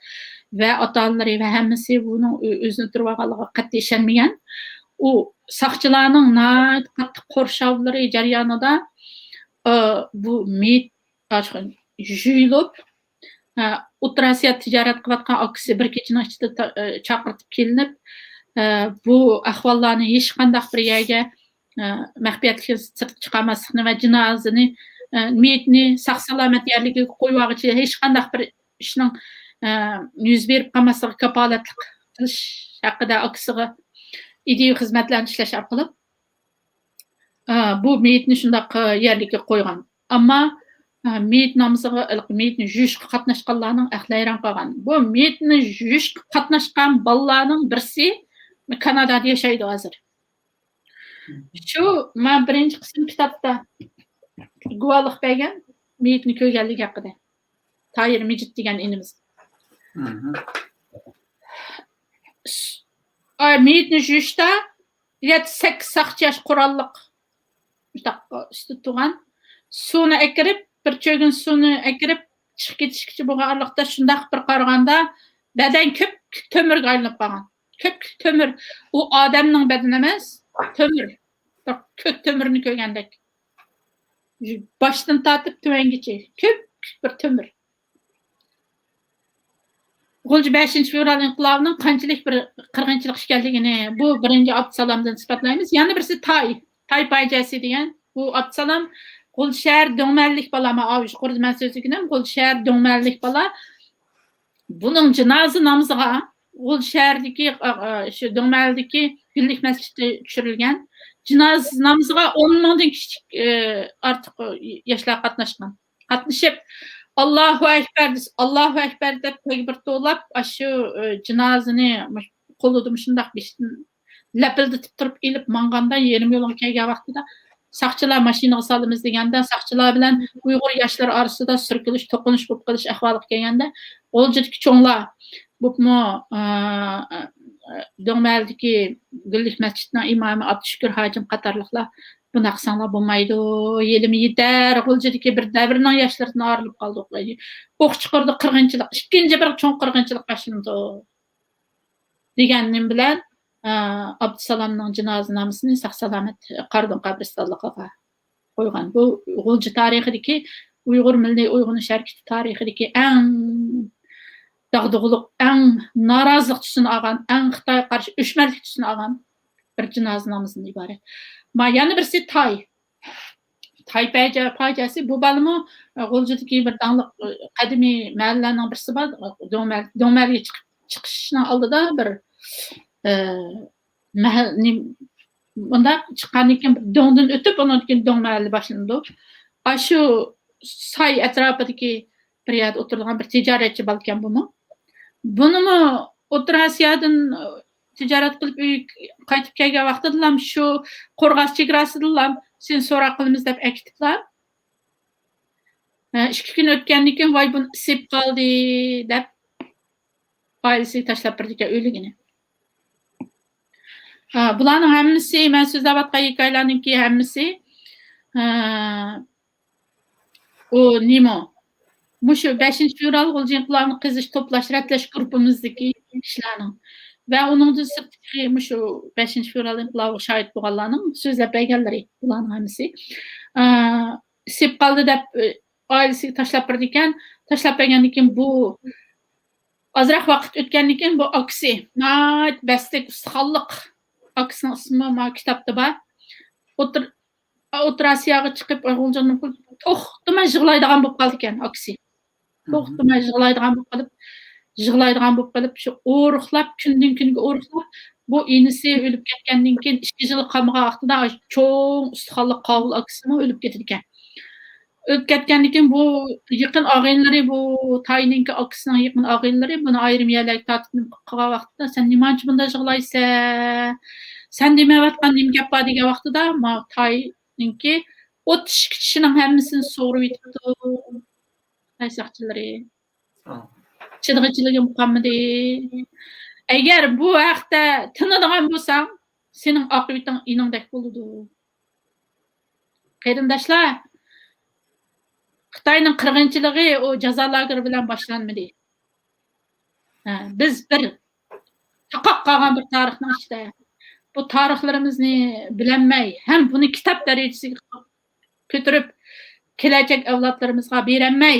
ۋە ئاتا-ئانىلىرى ۋە ھەممىسى بۇنىڭ ئۆ-، ئۆزىنى ئۆلتۈرۈۋالغانلىقىغا قەتئىي ئىشەنمىگەن. ئۇ ساقچىلارنىڭ ناھايىتى قاتتىق قورشاۋلىرى جەريانىدا، ئى، بۇ مېيىت يۇيۇلۇپ، ئوتتۇرا ئاسىيادا تىجارەت قىلىۋاتقان ئاكىسى بىر كېچىنىڭ ئىچىدە تا-، ئى، چاقىرتىپ كېلىنىپ، ئى، بۇ ئەھۋاللارنى ھېچقانداق بىر يەرگە، ئى، مەخپىيەتلىكتىن سىرتقا چىقارماسلىقنى ۋە جىنازىنى، ئى، مېيىتنى ساق-سالامەت يەرلىكىگە قويۇۋالغۇچە ھېچقانداق بىر ئىشنىڭ، ئى، يۈز بېرىپ قالماسلىقىغا كاپالەتلىك قىلىش ھەققىدە ئاكىسىغا ئىدىيىۋى خىزمەتلەرنى ئىشلەش ئارقىلىق، ئا، بۇ مېيىتنى شۇنداق، ئا، يەرلىككە قويغان. ئەمما، ئا، مېيىت نامىزىغا، مېيىتنى يۇيۇشقا قاتناشقانلارنىڭ ئەقلى ھەيران قالغان. بۇ مېيىتنى يۇيۇشقا قاتناشقان بالىلارنىڭ بىرسى كانادادا ياشايدۇ ھازىر. شۇ مانا بىرىنچى قىسىم كىتابتا گۇۋاھلىق بەرگەن مېيىتنى كۆرگەنلىكى ھەققىدە. تاھىر مىجىت دېگەن ئىنىمىز. مھم. ئا، مېيىتنى يۇيۇشتا يەتتە سەككىز ساقچى ياش قوراللىق مۇشۇنداق ئۈستىدە تۇرغان. سۇنى ئەكىرىپ، بىر چۆگۈن سۇنى ئەكىرىپ، چىقىپ كېتىشكىچە بولغان ئارىلىقتا شۇنداق بىر قارىغاندا، بەدەن كۆپكۆك تۆمۈرگە ئايلىنىپ قالغان. كۆپكۆك تۆمۈر. ئۇ ئادەمنىڭ بەدىنى ئەمەس، تۆمۈر. بىر كۆك تۆمۈرنى كۆرگەندەك. باشتىن تارتىپ تۆۋەنگىچە كۆپكۆك بىر تۆمۈر. غۇلجا بەشىنچى فېۋرال ئىنقىلابىنىڭ قانچىلىك بىر قىرغىنچىلىق ئىكەنلىكىنى بۇ بىرىنچى ئابدۇسالامدىن ئىسپاتلايمىز. يەنە بىرسى تاي، تاي پاجىئەسى دېگەن. بۇ ئابدۇسالام غۇلجا شەھەر دۆڭمەللىك بالا، مانا ئاۋۇ يۇقىرىدا مەن سۆزلىگىنىم، غۇلجا شەھەر دۆڭمەللىك بالا. بۇنىڭ جىنازا نامىزىغا غۇلجا شەھىرىدىكى، ئا، ئا، شۇ دۆڭمەلدىكى گۈللۈك مەسچىتتە چۈشۈرۈلگەن. جىنازا نامىزىغا ئون مىڭدىن كىچىك، ئى، ئارتۇق ياشلار قاتناشقان. قاتنىشىپ، «ئاللاھۇ ئەكبەر» دېسە، «ئاللاھۇ ئەكبەر» دەپ تەكبىر توۋلاپ، ئاشۇ، ئى، جىنازىنى مۇش-، قولىدا مۇشۇنداق بېشىدىن لەپىلدىتىپ تۇرۇپ ئېلىپ ماڭغاندا، يېرىم يولغا كەلگەن ۋاقتىدا ساقچىلار ماشىنىغا سالىمىز دېگەندە، ساقچىلار بىلەن ئۇيغۇر ياشلىرى ئارىسىدا سۈركىلىش، توقۇنۇش بولۇپ قېلىش ئەھۋالىغا كەلگەندە، غۇلجىدىكى چوڭلار، بولۇپمۇ، ئا، ئا، دۆڭمەلدىكى گۈللۈك مەسچىتنىڭ ئىمامى ئابدۇشۈكۈر ھاجىم قاتارلىقلار، «بۇنداق قىلساڭلار بولمايدۇ، ھېلىمۇ يېتەر، غۇلجىدىكى بىر دەۋرنىڭ ياشلىرىدىن ئايرىلىپ قالدۇق. ئوق چىقىرىدۇ، قىرغىنچىلىق، ئىككىنچى بىر چوڭ قىرغىنچىلىق باشلىنىدۇ» دېگەن نېمە بىلەن، ئا، ئابدۇسالامنىڭ جىنازا نامىسىنى ساق-سالامەت قارادۆڭ قەبرىستانلىقىغا قويغان. بۇ غۇلجا تارىخىدىكى، ئۇيغۇر مىللىي ئويغىنىش ھەرىكىتى تارىخىدىكى ئەڭ داغدۇغىلىق، ئەڭ نارازىلىق تۈسىنى ئالغان، ئەڭ خىتايغا قارشى ئۆچمەنلىك تۈسىنى ئالغان بىر جىنازا نامىزىدىن ئىبارەت. ما، يەنە بىرسى تاي. تاي پاجىئە-، پاجىئەسى. بۇ بالىمۇ، ئە، غۇلجىدىكى بىر داڭلىق، ئە، قەدىمىي مەھەللىلەرنىڭ بىرسى بار. دۆڭمەل-، دۆڭمەلگە چىقىپ، چىقىشنىڭ ئالدىدا بىر، ئە، مەھەل-، نېم-، مۇنداق چىققاندىن كېيىن دۆڭدىن ئۆتۈپ، ئۇنىڭدىن كېيىن دۆڭ مەھەللە باشلىنىدۇ. ئاشۇ ساي ئەتراپىدىكى بىر يەردە ئولتۇرىدىغان بىر تىجارەتچى بالىكەن بۇمۇ. بۇنىمۇ ئوتتۇرا ئاسىيادىن تىجارەت قىلىپ ئۆيگە قايتىپ كەلگەن ۋاقتىدىلا شۇ قورغاس چېگراسىدىلا سېنى سوراق قىلىمىز دەپ ئەكېتىپلا، ئىككى كۈن ئۆتكەندىن كېيىن، ۋاي، بۇنى ئېسىپ قالدى دەپ، ئائىلىسىگە تاشلاپ بېرىدىكەن ئۆلۈكىنى. ھە، بۇلارنىڭ ھەممىسى، مەن سۆزلەۋاتقان ھېكايىلەرنىڭكى ھەممىسى، ھە، ئۇ نېمە؟ مۇشۇ بەشىنچى فېۋرال غۇلجا ئىنقىلابىنى قېزىش، توپلاش، رەتلەش گۇرۇپپىمىزدىكى كىشىلەرنىڭ ۋە ئۇنىڭدىن سىرتتىكى مۇشۇ بەشىنچى فېۋرال ئىنقىلابىغا شاھىت بولغانلارنىڭ سۆزلەپ بەرگەنلىرى، بۇلارنىڭ ھەممىسى. ئە، ئېسىپ قالدى دەپ، ئە، ئائىلىسىگە تاشلاپ بېرىدىكەن. تاشلاپ بەرگەندىن كېيىن بۇ ئازراق ۋاقىت ئۆتكەندىن كېيىن بۇ ئاكىسى، ناھايىتى بەستلىك، ئۇستىخانلىق، ئاكىسىنىڭ ئىسمى مانا كىتابتا بار. ئوتتۇرا ئوتتۇرا ئاسىياغا چىقىپ، ئۇيغۇرجىنىڭ توختىماي يىغلايدىغان بولۇپ قالىدىكەن ئاكىسى. توختىماي يىغلايدىغان بولۇپ قېلىپ، يىغلايدىغان بولۇپ قېلىپ، شۇ ئورۇقلاپ، كۈندىن كۈنگە ئورۇقلاپ، بۇ ئىنىسى ئۆلۈپ كەتكەندىن كېيىن، ئىككى يىل قالمىغان ۋاقتىدا چوڭ ئۇستىخانلىق قاۋۇل ئاكىسىمۇ ئۆلۈپ كېتىدىكەن. ئۆلۈپ كەتكەندىن كېيىن بۇ يېقىن ئاغىنىلىرى، بۇ تاينىڭكى ئاكىسىنىڭ يېقىن ئاغىنىلىرى بۇنى ئايرىم يەرلەرگە تارتىپ نېمە قىلىپ قالغان ۋاقتىدا، «سەن نېمانچە بۇنداق يىغلايسەن؟ سەن دېمەيۋاتقان نېمە گەپ بار؟» دېگەن ۋاقتىدا، ما تاينىڭكى ئوتتۇز ئىككى چىشىنىڭ ھەممىسىنى سۇغۇرۇۋېتىپتۇ خىتاي ساقچىلىرى. چىدىغۇچىلىكىم قالمىدى. ئەگەر بۇ ھەقتە تىنىدىغان بولساڭ، سېنىڭ ئاقىۋىتىڭ ئېنىڭدەك بولىدۇ. قېرىنداشلار، خىتاينىڭ قىرغىنچىلىقى ئۇ جازا لاگېرى بىلەن باشلانمىدى. ھە، بىز بىر تاقاپ قالغان بىر تارىخنىڭ ئىچىدە بۇ تارىخلىرىمىزنى بىلەلمەي، ھەم بۇنى كىتاب دەرىجىسىگە كۆتۈرۈپ، كېلەچەك ئەۋلادلىرىمىزغا بېرەلمەي،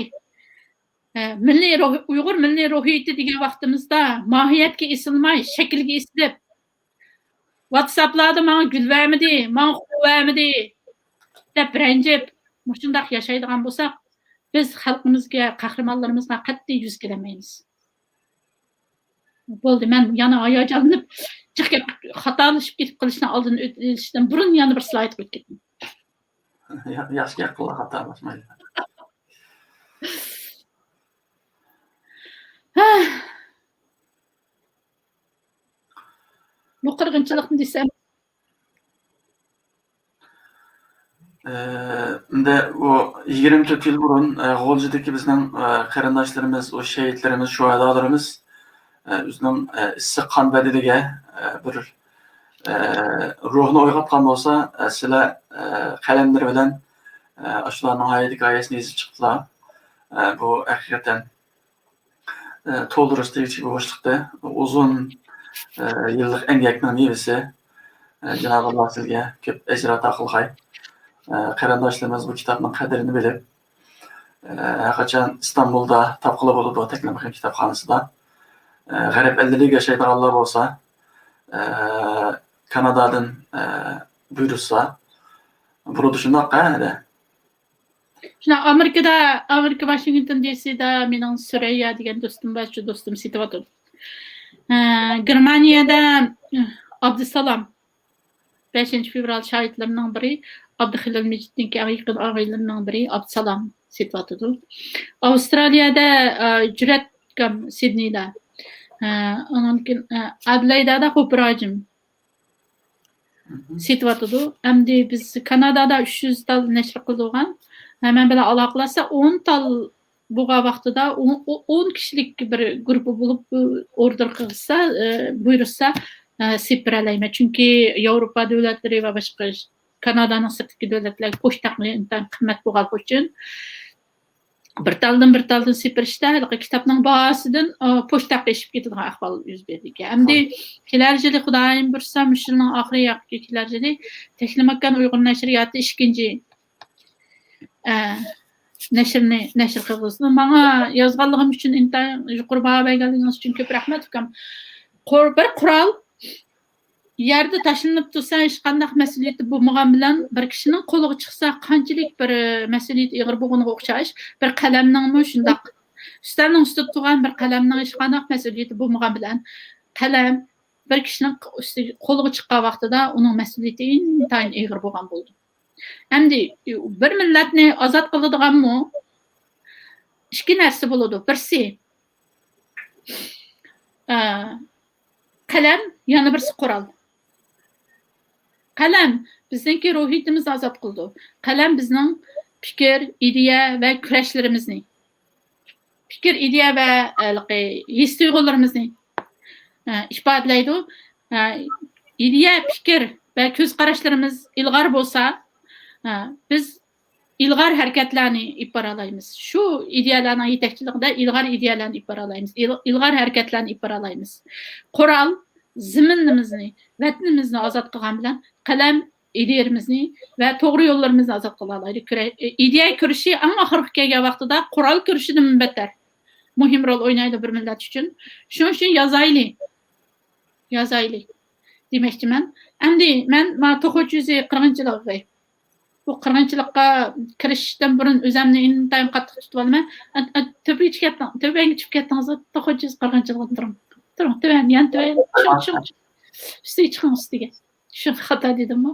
ئە، مىللىي روھ-، ئۇيغۇر مىللىي روھىيىتى دېگەن ۋاقتىمىزدا ماھىيەتكە ئېسىلماي، شەكىلگە ئېسىلىپ، ۋاتساپلاردا «ماڭا گۈل بەرمىدى، ماڭا خۇ بەرمىدى» دەپ رەنجىپ، مۇشۇنداق ياشايدىغان بولساق، بىز خەلقىمىزگە، قەھرىمانلىرىمىزغا قەتئىي يۈز كېلەلمەيمىز. بولدى، مەن يەنە ھاياجانلىنىپ، جىق گەپ، خاتالىشىپ كېتىپ قېلىشنىڭ ئالدىنى ئۆت-، ئېلىشتىن بۇرۇن يەنە بىر سلايدقا ئۆتۈپ كەتتىم. يا-، ياخشى گەپ قىلدىڭ، خاتالاشمايلى. ھە. بۇ قىرغىنچىلىقنى دېسەم، ئە، ئەمدى بۇ يىگىرمە تۆت يىل بۇرۇن، ئە، غۇلجىدىكى بىزنىڭ، ئە، قېرىنداشلىرىمىز، ئۇ شېھىتلىرىمىز، شۇھەدالىرىمىز، ئە، ئۆزىنىڭ، ئە، ئىسسىق قان بەدىلىگە، ئە، بىر، ئە، روھنى ئويغاتقان بولسا، ئە، سىلەر، ئە، قەلەملىرى بىلەن، ئە، ئاشۇلارنىڭ ھايات ھېكايىسىنى يېزىپ چىقىپلا، ئە، بۇ ھەقىقەتەن ئە، تولدۇرۇش دېگۈچە بوشلۇقتا ئۇزۇن، ئە، يىللىق ئەمگەكنىڭ مېۋىسى. ئە، جانابى ئاللا سىزگە كۆپ ئەجىر ئاتا قىلغاي. ئە، قېرىنداشلىرىمىز بۇ كىتابنىڭ قەدرىنى بىلىپ، ئە، ھەر قاچان ئىستانبۇلدا تاپقىلى بولىدۇ، تەكلىماكان كىتابخانىسىدا. ئە، غەرب ئەللىرىگە ياشايدىغانلار بولسا، ئە، كانادادىن، ئە، بۇيرۇتسا بولىدۇ، شۇنداق، ھە، دە. شۇنداق، ئامېرىكىدا، ئامېرىكا ۋاشىنگتون دى سىدا مېنىڭ سۈرەييا دېگەن دوستۇم بار، شۇ دوستۇم سېتىۋاتىدۇ. ھە، گېرمانىيەدە ئابدۇسالام، بەشىنچى فېۋرال شاھىتلىرىنىڭ بىرى، ئابدۇخېلىل مىجىتنىڭكى ئەڭ يېقىن ئاغىنىلىرىنىڭ بىرى ئابدۇسالام سېتىۋاتىدۇ. ئاۋسترالىيەدە، ئە، جۈرئەت ئۇكام سىدنېيدا. ئە، ئاندىن كېيىن، ئە، ئەدلەيدادا خوپىر ھاجىم سېتىۋاتىدۇ. ئەمدى بىز كانادادا ئۈچ يۈز تال نەشر قىلىدىغان. ھە، مەن بىلەن ئالاقىلەشسە، ئون تال بولغان ۋاقتىدا ئون، ئون كىشىلىك بىر گۇرۇپپا بولۇپ، ئوردېر قىلسا، ئە، بۇيرۇتسا، ئە، سېلىپ بېرەلەيمەن. چۈنكى ياۋروپا دۆلەتلىرى ۋە باشقا كانادانىڭ سىرتىدىكى دۆلەتلەرگە پوچتا ھەققى ئىنتايىن قىممەت بولغانلىقى ئۈچۈن، بىر تالدىن بىر تالدىن سېپىرىشتە ھېلىقى كىتابنىڭ باھاسىدىن، ئا، پوچتا ھەققى ئېشىپ كېتىدىغان ئەھۋال يۈز بەردىكەن. ئەمدى كېلەر يىلى خۇدايىم بۇيرۇتسا، مۇشۇ يىلنىڭ ئاخىرى ياكى كېلەر يىلى تەكلىماكان ئۇيغۇر نەشرىياتى ئىككىنچى، ئە، نەشرنى نەشر قىلغۇزىدۇ. ماڭا يازغانلىقىم ئۈچۈن، ئىنتايىن يۇقىرى باھا بەرگەنلىكىڭىز ئۈچۈن كۆپ رەھمەت، ئۇكام. قۇر-، بىر قورال يەردە تاشلىنىپ تۇرسا، ھېچقانداق مەسئۇلىيىتى بولمىغان بىلەن، بىر كىشىنىڭ قولىغا چىقسا، قانچىلىك بىر، ئە، مەسئۇلىيىتى ئېغىر بولغىنىغا ئوخشاش. بىر قەلەمنىڭمۇ شۇنداق. ئۈستەلنىڭ ئۈستىدە تۇرغان بىر قەلەمنىڭ ھېچقانداق مەسئۇلىيىتى بولمىغان بىلەن، قەلەم بىر كىشىنىڭ ئۈستىگە، قولىغا چىققان ۋاقتىدا ئۇنىڭ مەسئۇلىيىتى ئىنتايىن ئېغىر بولغان بولىدۇ. ئەمدى بىر مىللەتنى ئازاد قىلىدىغانمۇ ئىككى نەرسە بولىدۇ. بىرسى، ئە، قەلەم، يەنە بىرسى قورال. قەلەم بىزنىڭكى روھىيىتىمىزنى ئازاد قىلىدۇ. قەلەم بىزنىڭ پىكىر، ئىدىيە ۋە كۈرەشلىرىمىزنى، پىكىر، ئىدىيە ۋە، ھېلىقى، ھېس تۇيغۇلىرىمىزنى، ئە، ئىپادىلەيدۇ. ئە، ئىدىيە، پىكىر ۋە كۆز قاراشلىرىمىز ئىلغار بولسا، ئە، بىز ئىلغار ھەرىكەتلەرنى ئېلىپ بارالايمىز. شۇ ئىدىيەلەرنىڭ يېتەكچىلىكىدە ئىلغار ئىدىيەلەرنى ئېلىپ بارالايمىز. ئىل-، ئىلغار ھەرىكەتلەرنى ئېلىپ بارالايمىز. قورال زېمىنىمىزنى، ۋەتىنىمىزنى ئازاد قىلغان بىلەن قەلەم ئىدىيىمىزنى ۋە توغرا يوللىرىمىزنى ئازاد قىلالايدۇ. كۈرە-، ئىدىيە كۈرىشى ئەڭ ئاخىرقى كەلگەن ۋاقتىدا قورال كۈرىشىدىن بەتتەر مۇھىم رول ئوينايدۇ بىر مىللەت ئۈچۈن. شۇنىڭ ئۈچۈن يازايلى. يازايلى دېمەكچىمەن. ئەمدى مەن مانا توخۇ جۈزى قىرغىنچىلىقى، بۇ قىرغىنچىلىققا كىرىشىشتىن بۇرۇن ئۆزۈمنى ئىنتايىن قاتتىق تۇتۇۋالىمەن. ئە، ئە، تۆپىگە چۈشۈپ كەتتىڭ، تۆۋەنگە چۈشۈپ كەتتىڭىز، توخۇ جۈزى قىرغىنچىلىقىدا تۇرۇڭ. تۇرۇڭ، تۆۋەن، يەنە تۆۋەن. چىقىڭ، چىقىڭ، چىقىڭ. ئۈستىگە چىقىڭ، ئۈستىگە. شۇ خاتا دېدىممۇ؟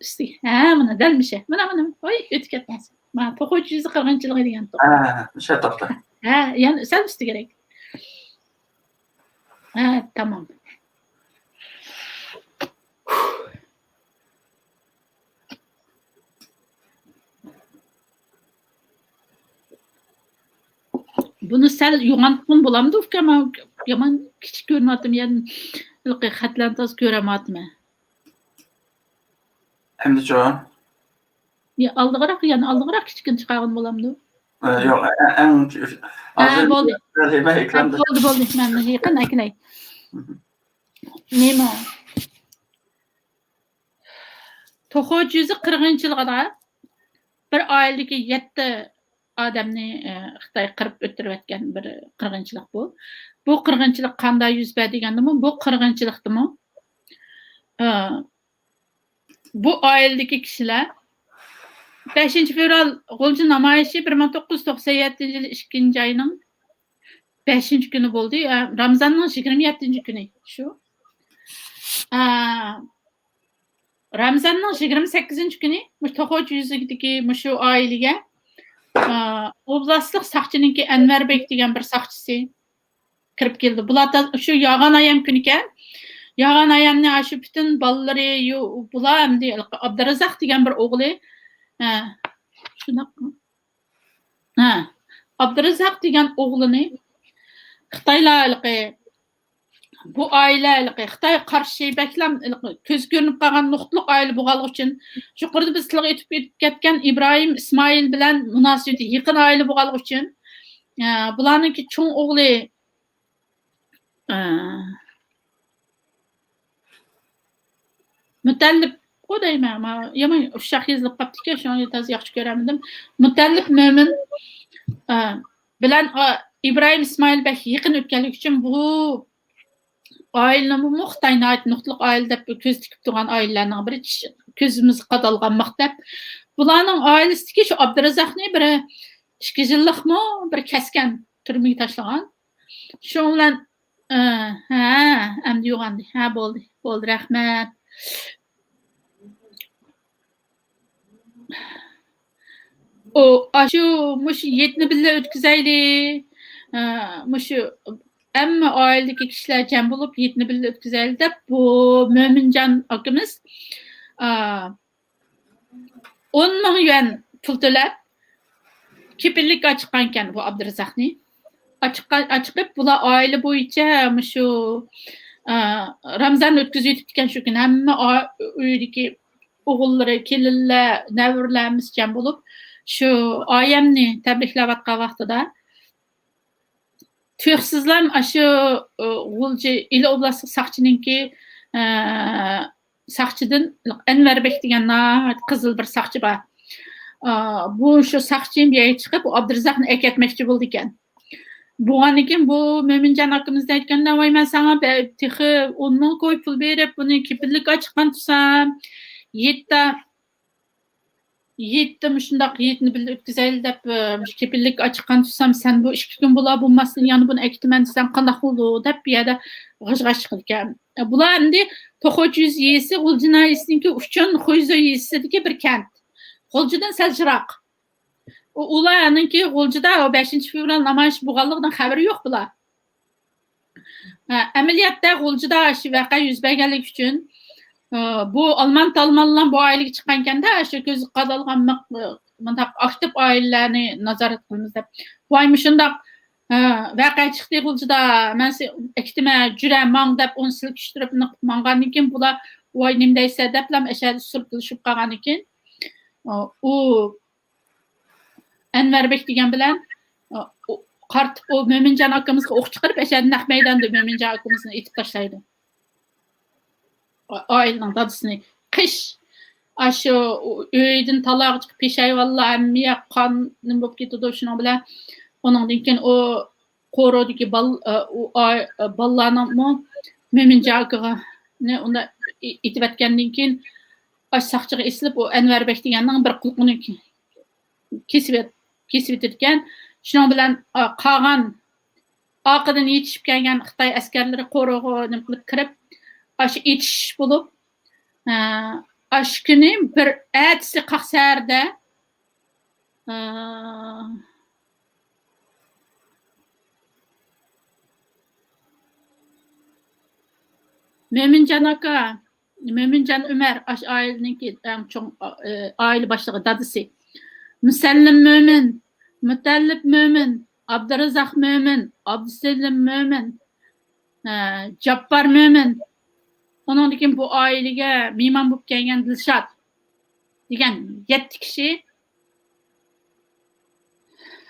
ئۈستىگە. ھە، مانا دەل مۇشۇ. مانا، مانا. ۋاي، ئۆتۈپ كەتتىڭىز. مانا توخۇ جۈزى قىرغىنچىلىقى دېگەن توخۇ. ھە، مۇشۇ توختاڭ. ھە، يەنە سەل ئۈستىگىرەك. ھە، تامام. بۇنى سەل يوغانتقىن بولامدۇ، ئۇكام؟ يامان كىچىك كۆرۈنۈۋاتىمەن، يەنە ھېلىقى خەتلەرنى تازا كۆرەلمەيۋاتىمەن. ئەمدىچۇ؟ يا، ئالدىغىراق، يەنە ئالدىغىراق كىچىككىنە چىقارغىن بولامدۇ؟ ئە، يوق، ئە-، ئەڭ ھە، ھازىر بولدى. بولدى، بولدى. مەن يېقىن ئەكىلەي. نېمە؟ توخۇ جۈزى قىرغىنچىلىقىدا بىر ئائىلىدىكى يەتتە ئادەمنى، ئە، خىتاي قىرىپ ئۆلتۈرۈۋەتكەن بىر قىرغىنچىلىق بۇ. بۇ قىرغىنچىلىق قانداق يۈز بەردى دېگەندىمۇ، بۇ قىرغىنچىلىقتىمۇ، ئە، بۇ ئائىلىدىكى كىشىلەر بەشىنچى فېۋرال غۇلجا نامايىشى بىر مىڭ توققۇز يۈز توقسان يەتتىنچى يىل ئىككىنچى ئاينىڭ بەشىنچى كۈنى بولدى. ئە، رامزاننىڭ يىگىرمە يەتتىنچى كۈنى شۇ. ئە، رامزاننىڭ يىگىرمە سەككىزىنچى كۈنى مۇشۇ توخۇ جۈزىدىكى مۇشۇ ئائىلىگە، ئە، ئوبلاستلىق ساقچىنىڭكى ئەنۋەر بەگ دېگەن بىر ساقچىسى كىرىپ كېلىدۇ. بۇلار تا-، شۇ ياغان ئايەم كۈنىكەن. ياغان ئايەمنى ئاشۇ پۈتۈن بالىلىرى، يۇ-، بۇلار ئەمدى ئابدۇرازاق دېگەن بىر ئوغلى. ھە، شۇنداقمۇ؟ ھە، ئابدۇرازاق دېگەن ئوغلىنى خىتايلار ھېلىقى، بۇ ئائىلە ھېلىقى خىتايغا قارشى بەكلا ھېلىقى كۆز كۆرۈنۈپ قالغان نۇقتىلىق ئائىلە بولغانلىقى ئۈچۈن، يۇقىرىدا بىز تىلغا ئېتىپ ئۆتۈپ كەتكەن ئىبراھىم ئىسمائىل بىلەن مۇناسىۋىتى يېقىن ئائىلە بولغانلىقى ئۈچۈن، ئە، بۇلارنىڭكى چوڭ ئوغلى، ئە، مۇتەللىپقۇ دەيمەن، ما-، يامان ئۇششاق يېزىلىپ قاپتىكەن، شۇڭا تازا ياخشى كۆرەلمىدىم. مۇتەللىپ مۆمىن، ئە، بىلەن، ئە، ئىبراھىم ئىسمائىل بەك يېقىن ئۆتكەنلىكى ئۈچۈن بۇ ئائىلىنىمۇ خىتاي ناھايىتى نۇقتىلىق ئائىلە دەپ كۆز تىكىپ تۇرغان ئائىلىلەرنىڭ بىرى، چىش-، كۆزىمىزگە قادالغانماق دەپ. بۇلارنىڭ ئائىلىسىدىكى شۇ ئابدۇرازاقنى بىر ئىككى يىللىقمۇ بىر كەسكەن تۈرمىگە تاشلىغان. شۇنىڭ بىلەن، ئە، ھە، ئەمدى يوغاندى. ھە، بولدى، بولدى، رەھمەت. ئۇ، ئاشۇ، مۇشۇ ھېيتنى بىللە ئۆتكۈزەيلى، ئە، مۇشۇ ھەممە ئائىلىدىكى كىشىلەر جەم بولۇپ ھېيتنى بىللە ئۆتكۈزەيلى دەپ، بۇ مۆمىنجان ئاكىمىز، ئە، ئون مىڭ يۈەن پۇل تۆلەپ، كېپىللىك ئاچىققانكەن بۇ ئابدۇرازاقنى. ئاچىققان، ئاچىقىپ، بۇلار ئائىلە بويىچە مۇشۇ، ئە، رامزان ئۆتكۈزۈۋېتىپتىكەن شۇ كۈنى. ھەممە ئا-، ئۆيدىكى ئوغۇللىرى، كېلىنلەر، نەۋرىلەر ھەممىسى جەم بولۇپ، شۇ ئايەمنى تەبرىكلەۋاتقان ۋاقتىدا، تۇيۇقسىزلا ئاشۇ، ئۇ، غۇلجا ئىلى ئوبلاستلىق ساقچىنىڭكى، ئە، ساقچىدىن ئەنۋەر بەگ دېگەن ناھايىتى قىزىل بىر ساقچى بار. ئە، بۇ شۇ ساقچى بۇ يەرگە چىقىپ، ئابدۇرازاقنى ئەكەتمەكچى بولىدىكەن. بولغاندىن كېيىن بۇ مۆمىنجان ئاكىمىز دەيدىكەن، ۋاي، مەن ساڭا بە-، تېخى ئون مىڭ كوي پۇل بېرىپ، بۇنى كېپىللىك ئاچىققان تۇرسام، يېتتە يېيىتتى، مۇشۇنداق يېيىتنى بىللە ئۆتكۈزەيلى دەپ، ئە، مۇشۇ كېپىللىك ئاچىققان تۇرسام، سەن بۇ ئىككى كۈن بولا بولماستىن يەنە بۇنى ئەكېتىمەن دېسەڭ قانداق بولىدۇ دەپ، بۇ يەردە غىژ-غاژ چىقىدىكەن. بۇلار ئەمدى توخۇچى يېزىسى غۇلجا ناھىيەسىنىڭكى ئۇچۇن خۇيزۇ يېزىسىدىكى بىر كەنت. غۇلجىدىن سەل يىراق. ئۇ-، ئۇلارنىڭكى غۇلجىدا ئۇ بەشىنچى فېۋرال نامايىشى بولغانلىقىدىن خەۋىرى يوق بۇلار. ھە، ئەمەلىيەتتە غۇلجىدا شۇ ۋەقە يۈز بەرگەنلىكى ئۈچۈن، ئە، بۇ ئالمان تالمانلار بۇ ئائىلىگە چىققانكەندە، شۇ كۆزگە قادالغان مىق-، مۇنداق ئاكتىپ ئائىلىلەرنى نازارەت قىلىمىز دەپ. ۋاي، مۇشۇنداق، ئە، ۋەقە چىقتى غۇلجىدا، مەن سې-، ئەكېتىمەن، جۈرە، ماڭ دەپ ئۇنى سىلكىشتۈرۈپ نىقىپ ماڭغاندىن كېيىن، بۇلار، ۋاي، نېمە دەيسە دەپلا ئەشەدە سۈركىلىشىپ قالغاندىن كېيىن، ئۇ ئەنۋەر بەگ دېگەن بىلەن، ئۇ، قارىتىپ، ئۇ مۆمىنجان ئاكىمىزغا ئوق چىقىرىپ، ئەشەدە نەق مەيداندا مۆمىنجان ئاكىمىزنى ئېتىپ تاشلايدۇ. ئائىلىنىڭ دادىسىنى. قىش ئاشۇ ئۆيدىن تالاغا چىقىپ، پېشايۋانلار ھەممە ياق قان نېمە بولۇپ كېتىدۇ. شۇنىڭ بىلەن ئۇنىڭدىن كېيىن ئۇ قورۇدىكى بال-، ئۇ ئا-، بالىلارنىڭمۇ مۆمىنجان ئاكىنى ئۇنداق ئېتىۋەتكەندىن كېيىن، ئاشۇ ساقچىغا ئېسىلىپ، ئۇ ئەنۋەر بەگ دېگەننىڭ بىر قۇلىقىنى كېسىۋېت-، كېسىۋېتىدىكەن. شۇنىڭ بىلەن، ئا، قالغان ئارقىدىن يېتىشىپ كەلگەن خىتاي ئەسكەرلىرى قورۇغا نېمە قىلىپ كىرىپ، ئاشۇ ئېتىش بولۇپ، ئا، ئاشۇ كۈنى بىر ئەتىسى قاق سەھەردە، ئا، مۆمىنجان ئاكا، مۆمىنجان ئۆمەر، ئاشۇ ئائىلىنىڭكى ئەڭ چوڭ، ئائىلە باشلىقى، دادىسى. مۇسەللىم مۆمىن، مۇتەللىپ مۆمىن، ئابدۇرازاق مۆمىن، ئابدۇسېلىم مۆمىن، ئە، جاپپار مۆمىن. ئۇنىڭدىن كېيىن بۇ ئائىلىگە مېھمان بولۇپ كەلگەن دىلشات دېگەن يەتتە كىشى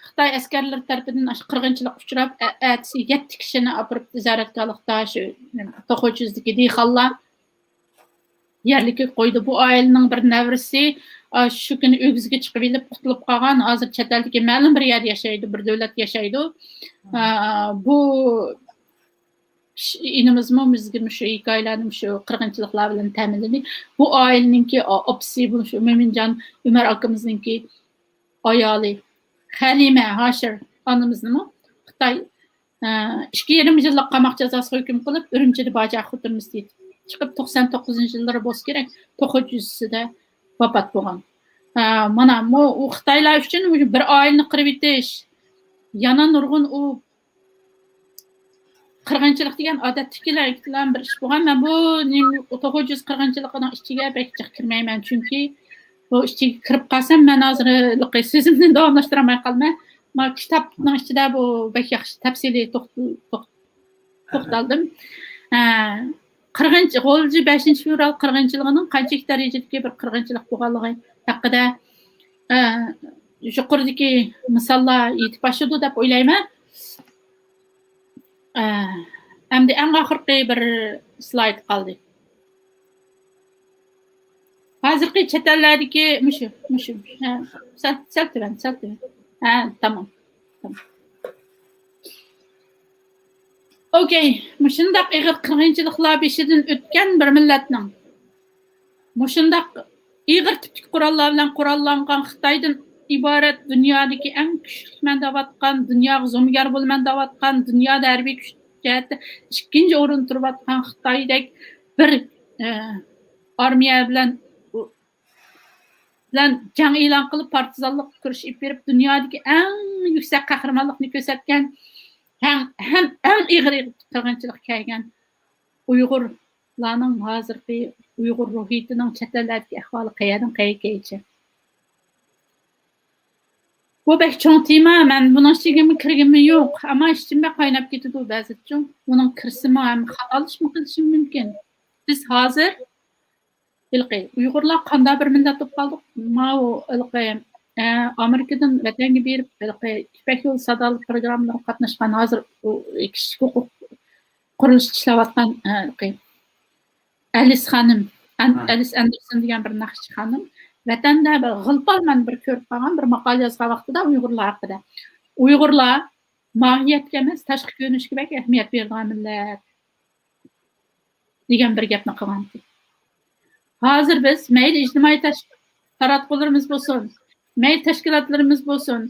خىتاي ئەسكەرلىرى تەرىپىدىن ئاشۇ قىرغىنچىلىققا ئۇچراپ، ئە-، ئەتىسى يەتتە كىشىنى ئاپىرىپ زىيارەتگاھلىقتا شۇ توخۇچىزدىكى دېھقانلار يەرلىككە قويدى. بۇ ئائىلىنىڭ بىر نەۋرىسى، ئا، شۇ كۈنى ئۆگزىگە چىقىۋېلىپ قۇتۇلۇپ قالغان. ھازىر چەت ئەلدىكى مەلۇم بىر يەردە ياشايدۇ، بىر دۆلەتتە ياشايدۇ. ئا، بۇ ئىنىمىزمۇ بىزگە مۇشۇ ھېكايىلەرنى، مۇشۇ قىرغىنچىلىقلار بىلەن تەمىنلىدى. بۇ ئائىلىنىڭكى ئا-، ئاپىسى، بۇ شۇ مۆمىنجان ئۆمەر ئاكىمىزنىڭكى ئايالى خەلىمە ھاشىر ئانىمىزنىمۇ خىتاي، ئە، ئىككى يېرىم يىللىق قاماق جازاسىغا ھۆكۈم قىلىپ، ئۈرۈمچىدە باجاققا تۈرمىسىگە چىقىپ، توقسان توققۇزىنچى يىللىرى بولسا كېرەك، توخۇچىزىدە ۋاپات بولغان. ئە، مانا، مۇ-، ئۇ خىتايلار ئۈچۈن مۇشۇ بىر ئائىلىنى قىرىۋېتىش، يەنە نۇرغۇن ئۇ قىرغىنچىلىق دېگەن ئادەتتىكىلەر بىر ئىش بولغان. مەن بۇ نېمە، توخۇچىز قىرغىنچىلىقىنىڭ ئىچىگە بەك جىق كىرمەيمەن، چۈنكى بۇ ئىچىگە كىرىپ قالسام، مەن ھازىر ھېلىقى سۆزۈمنى داۋاملاشتۇرالماي قالىمەن. مانا كىتابنىڭ ئىچىدە بۇ بەك ياخشى تەپسىلىي توخت-، توخت-، توختالدىم. ئە، قىرغىنچ-، غۇلجا بەشىنچى فېۋرال قىرغىنچىلىقىنىڭ قانچىلىك دەرىجىدىكى بىر قىرغىنچىلىق بولغانلىقى ھەققىدە، ئە، يۇقىرىدىكى مىساللار يېتىپ ئاشىدۇ دەپ ئويلايمەن. ئە، ئەمدى ئەڭ ئاخىرقى بىر سلايد قالدى. ھازىرقى چەت ئەللەردىكى مۇشۇ، مۇشۇ. ھە، سەل، سەل تۆۋەن، سەل تۆۋەن. ھە، تامام. تامام. ئوكەي، مۇشۇنداق ئېغىر قىرغىنچىلىقلار بېشىدىن ئۆتكەن بىر مىللەتنىڭ، مۇشۇنداق ئېغىر تىپتىكى قوراللار بىلەن قوراللانغان خىتايدىن ئىبارەت دۇنيادىكى ئەڭ كۈچلۈكمەن دەۋاتقان، دۇنياغا زومىگەر بولىمەن دەۋاتقان، دۇنيادا ھەربىي كۈچ جەھەتتە ئىككىنچى ئورۇندا تۇرۇۋاتقان خىتايدەك بىر، ئە، ئارمىيە بىلەن، بىلەن جەڭ ئېلان قىلىپ، پارتىزانلىق كۈرىشى ئېلىپ بېرىپ، دۇنيادىكى ئەڭ يۈكسەك قەھرىمانلىقنى كۆرسەتكەن، ھەم، ھەم ئەڭ ئېغىر قىرغىنچىلىققا كەلگەن ئۇيغۇرلارنىڭ ھازىرقى ئۇيغۇر روھىيىتىنىڭ چەت ئەللەردىكى ئەھۋالى قەيەردىن قەيەرگىچە؟ بۇ بەك چوڭ تېما، مەن بۇنىڭ ئىچىگىمۇ كىرگىنىم يوق، ئەمما ئىچىم بەك قايناپ كېتىدۇ بەزىدە. بۇنىڭ كىرسىمۇ ھەم خاتالىشىپمۇ قېلىشىم مۇمكىن. بىز ھازىر ھېلىقى ئۇيغۇرلار قانداق بىر مىللەت بولۇپ قالدۇق؟ ماۋۇ ھېلىقى، ئە، ئامېرىكىدىن ۋەتەنگە بېرىپ، ھېلىقى يىپەك يولى سادالىق پروگراممىلىرىغا قاتناشقان، ھازىر ئۇ كىشىلىك ھوقۇق قۇرۇلۇشتا ئىشلەۋاتقان، ئە، ھېلىقى ئەلىس خانىم، ئەن-، ھە. ئەلىس ئەندېرسون دېگەن بىر ناخشىچى خانىم ۋەتەندە بىر غىلپال مەن بىر كۆرۈپ قالغان بىر ماقالە يازغان ۋاقتىدا ئۇيغۇرلار ھەققىدە. ئۇيغۇرلار ماھىيەتكە ئەمەس، تاشقى كۆرۈنۈشكە بەك ئەھمىيەت بېرىدىغان مىللەت. دېگەن بىر گەپنى قىلغانتى. ھازىر بىز مەيلى ئىجتىمائىي تەش-، تاراتقۇلىرىمىز بولسۇن، مەيلى تەشكىلاتلىرىمىز بولسۇن،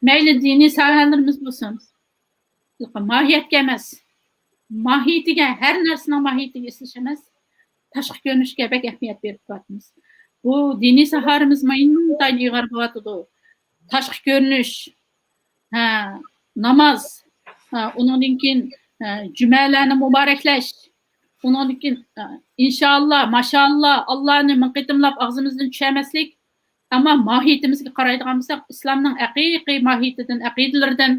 مەيلى دىنىي ساھەلىرىمىز بولسۇن، ماھىيەتكە ئەمەس، ماھىيىتىگە، ھەر نەرسىنىڭ ماھىيىتىگە ئېسىلىش ئەمەس، تاشقى كۆرۈنۈشكە بەك ئەھمىيەت بېرىپ كېلىۋاتىمىز. بۇ دىنىي ساھەمىز ئىنتايىن ئىلغار بولۇۋاتىدۇ. تاشقى كۆرۈنۈش، ھە، ناماز، ھە، ئۇنىڭدىن كېيىن، ھە، جۈمەلەرنى مۇبارەكلەش، ئۇنىڭدىن كېيىن، ھە، ئىنشائاللا، ماشائاللا، ئاللانى مىڭ قېتىملاپ ئاغزىمىزدىن چۈشۈرمەسلىك. ئەمما ماھىيىتىمىزگە قارايدىغان بولساق، ئىسلامنىڭ ھەقىقىي ماھىيىتىدىن، ئەقىدىلىرىدىن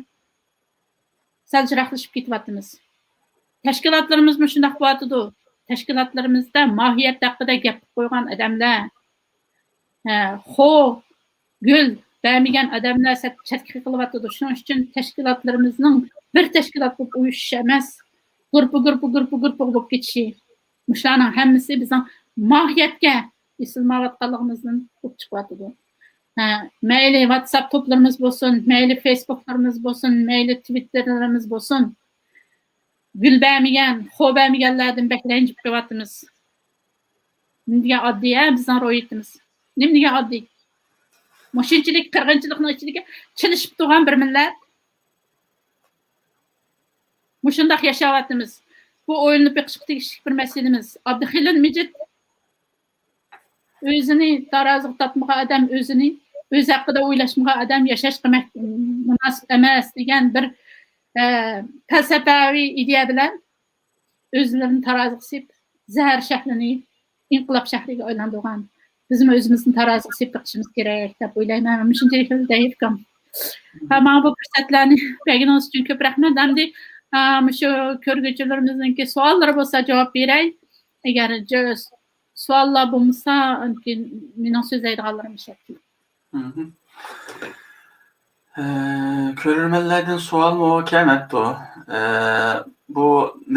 سەل يىراقلىشىپ كېتىۋاتىمىز. تەشكىلاتلىرىمىزمۇ شۇنداق بولۇۋاتىدۇ. تەشكىلاتلىرىمىزدا ماھىيەت ھەققىدە گەپ قىلىپ قويغان ئادەملەر، ھە، خو، گۈل بەرمىگەن ئادەملەر سەت-، چەتكە قېقىلىۋاتىدۇ. شۇنىڭ ئۈچۈن تەشكىلاتلىرىمىزنىڭ بىر تەشكىلات بولۇپ ئۇيۇشۇشى ئەمەس، گۇرۇپپا، گۇرۇپپا، گۇرۇپپا، گۇرۇپپا بولۇپ كېتىشى. مۇشۇلارنىڭ ھەممىسى بىزنىڭ ماھىيەتكە ئېسىلمايۋاتقانلىقىمىزدىن ئۇقۇپ چىقىۋاتىدۇ. ھە، مەيلى ۋاتساپ توپلىرىمىز بولسۇن، مەيلى فېيسبۇكلىرىمىز بولسۇن، مەيلى تىۋىتتېرلىرىمىز بولسۇن، گۈل بەرمىگەن، خو بەرمىگەنلەردىن بەك رەنجىپ قېلىۋاتىمىز. نېمە دېگەن ئاددىي، ھە، بىزنىڭ روھىيىتىمىز. نېمە دېگەن ئاددىي. مۇشۇنچىلىك قىرغىنچىلىقنىڭ ئىچىدىكى چىلىشىپ تۇرغان بىر مىللەت. مۇشۇنداق ياشاۋاتىمىز. بۇ ئويلىنىپ بېقىشقا تېگىشلىك بىر مەسىلىمىز. ئابدۇخېلىل مىجىت ئۆزىنى تارازىغا تارتمىغان ئادەم، ئۆزىنى، ئۆزى ھەققىدە ئويلاشمىغان ئادەم ياشاشقا مەك-، مۇناسىپ ئەمەس دېگەن بىر، ئە، پەلسەپەۋى ئىدىيە بىلەن ئۆزلىرىنى تارازىغا سېلىپ، زەھەر شەھىرىنى ئىنقىلاب شەھىرىگە ئايلاندۇرغان. بىزمۇ ئۆزىمىزنى تارازىغا سېلىپ بېقىشىمىز كېرەك دەپ ئويلايمەن. مەن مۇشۇنچىلىك دەيدىكەن. ھە، ماڭا بۇ پۇرسەتلەرنى بەرگىنىڭىز ئۈچۈن كۆپ رەھمەت. ئەمدى، ئا، مۇشۇ كۆرگۈچىلىرىمىزنىڭكى سوئاللىرى بولسا جاۋاب بېرەي. ئەگەر جا-، سوئاللار بولمىسا، ئاندىن كېيىن مېنىڭ سۆزلەيدىغانلىرىم شەكىل. مھم. ئە، كۆرۈرمەنلەردىن سوئالمۇ كەلمەپتۇ. ئە، بۇ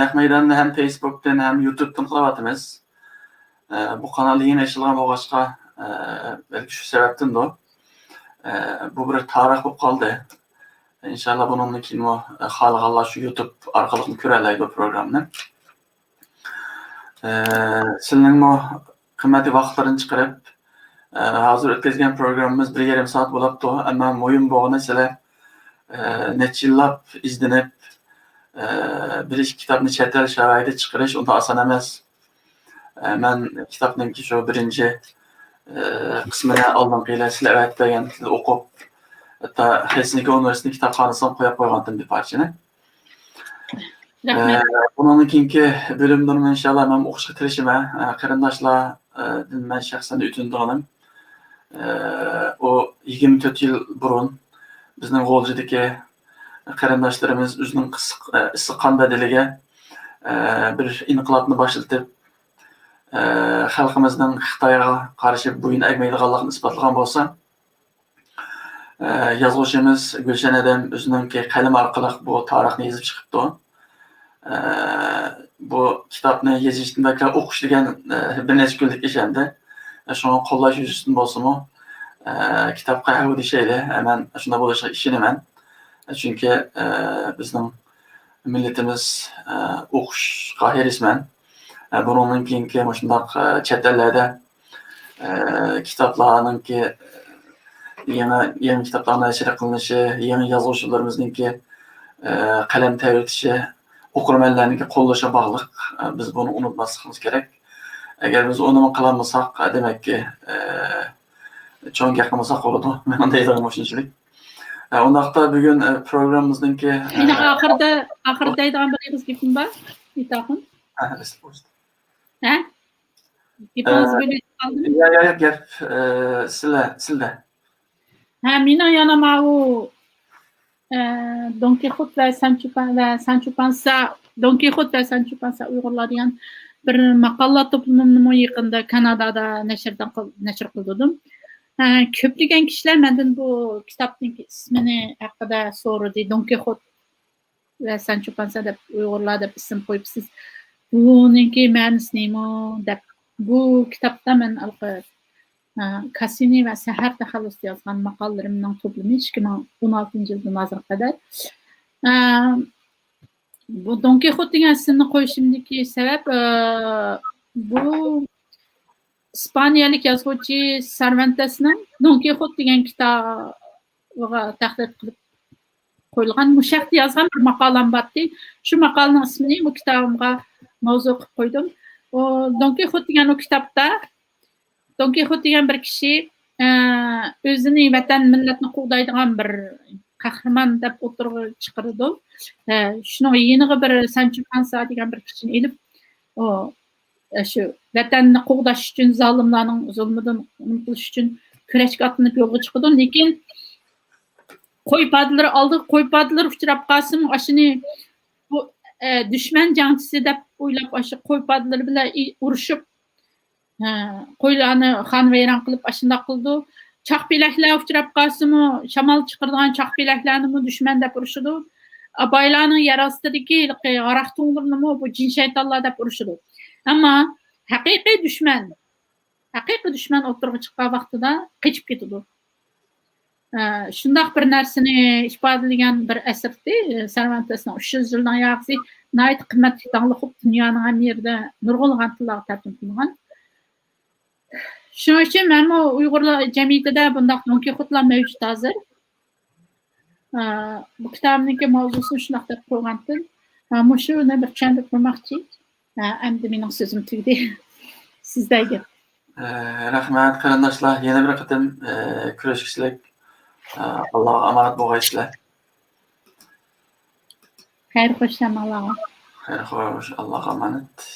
نەق مەيداننى ھەم فېيسبۇكتىن، ھەم يۇتۇبتىن قىلىۋاتىمىز. ئە، بۇ قانال يېڭى ئېچىلغان بولغاچقا، ئە، بەلكى شۇ سەۋەبتىندۇ. ئە، بۇ بىر تارىخ بولۇپ قالدى. ئىنشاللا بۇنىڭدىن كېيىنمۇ، ئە، خالىغانلار شۇ يۇتۇب ئارقىلىقمۇ كۆرەلەيدۇ پروگراممىنى. ئە، سىلىنىڭمۇ قىممەتلىك ۋاقىتلىرىنى چىقىرىپ، ئە، ھازىر ئۆتكۈزگەن پروگراممىمىز بىر يېرىم سائەت بولاپتۇ. ئەمما مۇھىم بولغىنى سىلەر، ئە، نەچچە يىللاپ ئىزدىنىپ، ئە، بىر ئىككى كىتابنى چەت ئەل شارائىتىدا چىقىرىش ئۇنداق ئاسان ئەمەس. ئە، مەن كىتابنىڭكى شۇ بىرىنچى، ئە، قىسمىنى ئالدىنقى يىلى سىلەر ئەۋەتىپ بەرگەن، سىلەر ئوقۇپ، ھەتتا خېلسىنكى ئۇنىۋېرسىتېتىنىڭ كىتابخانىسىغا قويۇپ قويغانتىم بىر پارچىنى. رەھمەت. ئە، بۇنىڭدىن كېيىنكى بۆلۈملىرىمنى ئىنشاللا مەن ئوقۇشقا تىرىشىمەن. ئە، قېرىنداشلاردىن مەن شەخسەن ئۆتۈنىدىغىنىم، ئە، ئۇ يىگىرمە تۆت يىل بۇرۇن بىزنىڭ غۇلجىدىكى قېرىنداشلىرىمىز ئۆزىنىڭ قىسىق-، ئە، ئىسسىق قان بەدىلىگە، ئە، بىر ئىنقىلابنى باشلىتىپ، ئە، خەلقىمىزنىڭ خىتايغا قارشى بويۇن ئەگمەيدىغانلىقىنى ئىسپاتلىغان بولسا، ئە، يازغۇچىمىز گۈلشەن ھەدەم ئۆزىنىڭكى قەلىمى ئارقىلىق بۇ تارىخنى يېزىپ چىقىپتۇ. ئە، بۇ كىتابنى يېزىشتىن بەكرەك ئوقۇش دېگەن، ئە، بىر نەچچە كۈنلۈك ئىش ئەمدى. ئە، شۇڭا قوللاش يۈزىسىدىن بولسىمۇ، ئە، كىتابقا ھەۋە دېيىشەيلى. ئە، مەن شۇنداق بولۇشىغا ئىشىنىمەن. ئە، چۈنكى، ئە، بىزنىڭ مىللىتىمىز، ئە، ئوقۇشقا ھېرىسمەن. ئە، بۇنىڭدىن كېيىنكى مۇشۇنداق، ئە، چەت ئەللەردە، ئە، كىتابلارنىڭكى، يېڭى، يېڭى كىتابلارنىڭ نەشر قىلىنىشى، يېڭى يازغۇچىلىرىمىزنىڭكى، ئە، قەلەم تەۋرىتىشى، ئوقۇرمەنلەرنىڭكى قوللىشىغا باغلىق. ئە، بىز بۇنى ئۇنتۇماسلىقىمىز كېرەك. ئەگەر بىز ئۇنىمۇ قىلالمىساق، ئە، دېمەككى، ئە، چوڭ گەپ قىلمىساق بولىدۇ. مېنىڭ دەيدىغىنىم مۇشۇنچىلىك. ئە، ئۇنداقتا بۈگۈن، ئە، پروگراممىمىزنىڭكى، ئە، ئەنە ئاخىرىدا، ئاخىرىدا دەيدىغان بىر ئېغىز گېپىم بار، ئىتاخۇن. ھە، ھە؟ گېپىڭىزنى ئە، بۆلۈپ قالدىم. يا، يا، يا، گەپ، ئە، سىلە، سىلدە. ھە، مېنىڭ يەنە ماۋۇ، ئە، دون كىخوت ۋە سانچو پان-، ۋە سانچو پانسا، دون كىخوت ۋە سانچو پانسا ئۇيغۇرلار دېگەن بىر ماقالىلەر توپلىمىمنىمۇ يېقىندا كانادادا نەشردىن قىل-، نەشر قىلدۇردۇم. ئە، كۆپلىگەن كىشىلەر مەندىن بۇ كىتابنىڭ ئىسمىنى ھەققىدە سورىدى. دون كىخوت ۋە سانچو پانسا دەپ ئۇيغۇرلار دەپ ئىسىم قويۇپسىز. بۇنىڭكى مەنىسى نېمە دەپ. بۇ كىتابتا مەن ھېلىقى، ئە، كاسسىنى ۋە سەھەر تەخەللۇسى يازغان ماقالىلىرىمنىڭ توپلىمى ئىككى مىڭ ئون ئالتىنچى يىلدىن ھازىرغا قەدەر. ئە، بۇ دون كىخوت دېگەن ئىسىمنى قويۇشۇمدىكى سەۋەب، ئە، بۇ ئىسپانىيەلىك يازغۇچى سارۋانتېسنىڭ دون كىخوت دېگەن كىتابىغا تەقلىد قىلىپ قويۇلغان. مۇشۇ ھەقتە يازغان بىر ماقالام بارتى. شۇ ماقالىنىڭ ئىسمىنى بۇ كىتابىمغا ماۋزۇ قىلىپ قويدۇم. ئۇ دون كىخوت دېگەن ئۇ كىتابتا دون كىخوت دېگەن بىر كىشى، ئە، ئۆزىنى ۋەتەن، مىللەتنى قوغدايدىغان بىر قەھرىمان دەپ ئوتتۇرىغا چىقىرىدۇ. ئە، شۇنىڭ يېنىغا بىر سانچو پانسا دېگەن بىر كىشىنى ئېلىپ، ئۇ، ئە، شۇ ۋەتەننى قوغداش ئۈچۈن، زالىملارنىڭ زۇلمىدىن نېمە قىلىش ئۈچۈن كۈرەشكە ئاتلىنىپ يولغا چىقىدۇ. لېكىن قوي پادىلىرى ئالدىغا، قوي پادىلىرى ئۇچراپ قالسىمۇ، ئاشۇنى بۇ، ئە، دۈشمەن جەڭچىسى دەپ ئويلاپ، ئاشۇ قوي پادىلىرى بىلەن ئى-، ئۇرۇشۇپ، ئە، قويلارنى خانىۋەيران قىلىپ، ئاشۇنداق قىلىدۇ. چاقپەلەكلەر ئۇچراپ قالسىمۇ، شامال چىقىرىدىغان چاقپەلەكلەرنىمۇ دۈشمەن دەپ ئۇرۇشىدۇ. بايلارنىڭ يەر ئاستىدىكى ھېلىقى ھاراق تۇڭلىرىنىمۇ بۇ جىن شەيتانلار دەپ ئۇرۇشىدۇ. ئەمما ھەقىقىي دۈشمەن، ھەقىقىي دۈشمەن ئوتتۇرىغا چىققان ۋاقتىدا قېچىپ كېتىدۇ. ئە، شۇنداق بىر نەرسىنى ئىپادىلىگەن بىر ئەسەرتى، ئە، سېرۋانتېسنىڭ ئۈچ يۈز يىلنىڭ ياغىسى ناھايىتى قىممەتلىك، داڭلىق بولۇپ، دۇنيانىڭ ھەممە يېرىدە نۇرغۇنلىغان تىللارغا تەرجىمە قىلىنغان. شۇنىڭ ئۈچۈن مەنمۇ ئۇيغۇرلار جەمئىيىتىدە بۇنداق دون كىخوتلار مەۋجۇت ھازىر. ئە، بۇ كىتابىمنىڭكى ماۋزۇسىنى شۇنداق دەپ قويغانتىم. ئە، مۇشۇنى بىر چۈشەندۈرۈپ قويماقچى. ئە، ئەمدى مېنىڭ سۆزۈم تۈگىدى. سىزدە گەپ. ئە، رەھمەت، قېرىنداشلار. يەنە بىر قېتىم، ئە، كۆرۈشكىچىلىك. ئە، ئاللاغا ئامانەت بولغايسىلەر. خەير خوش، ئامانلىق. خەير خوش، ئاللاغا ئامانەت.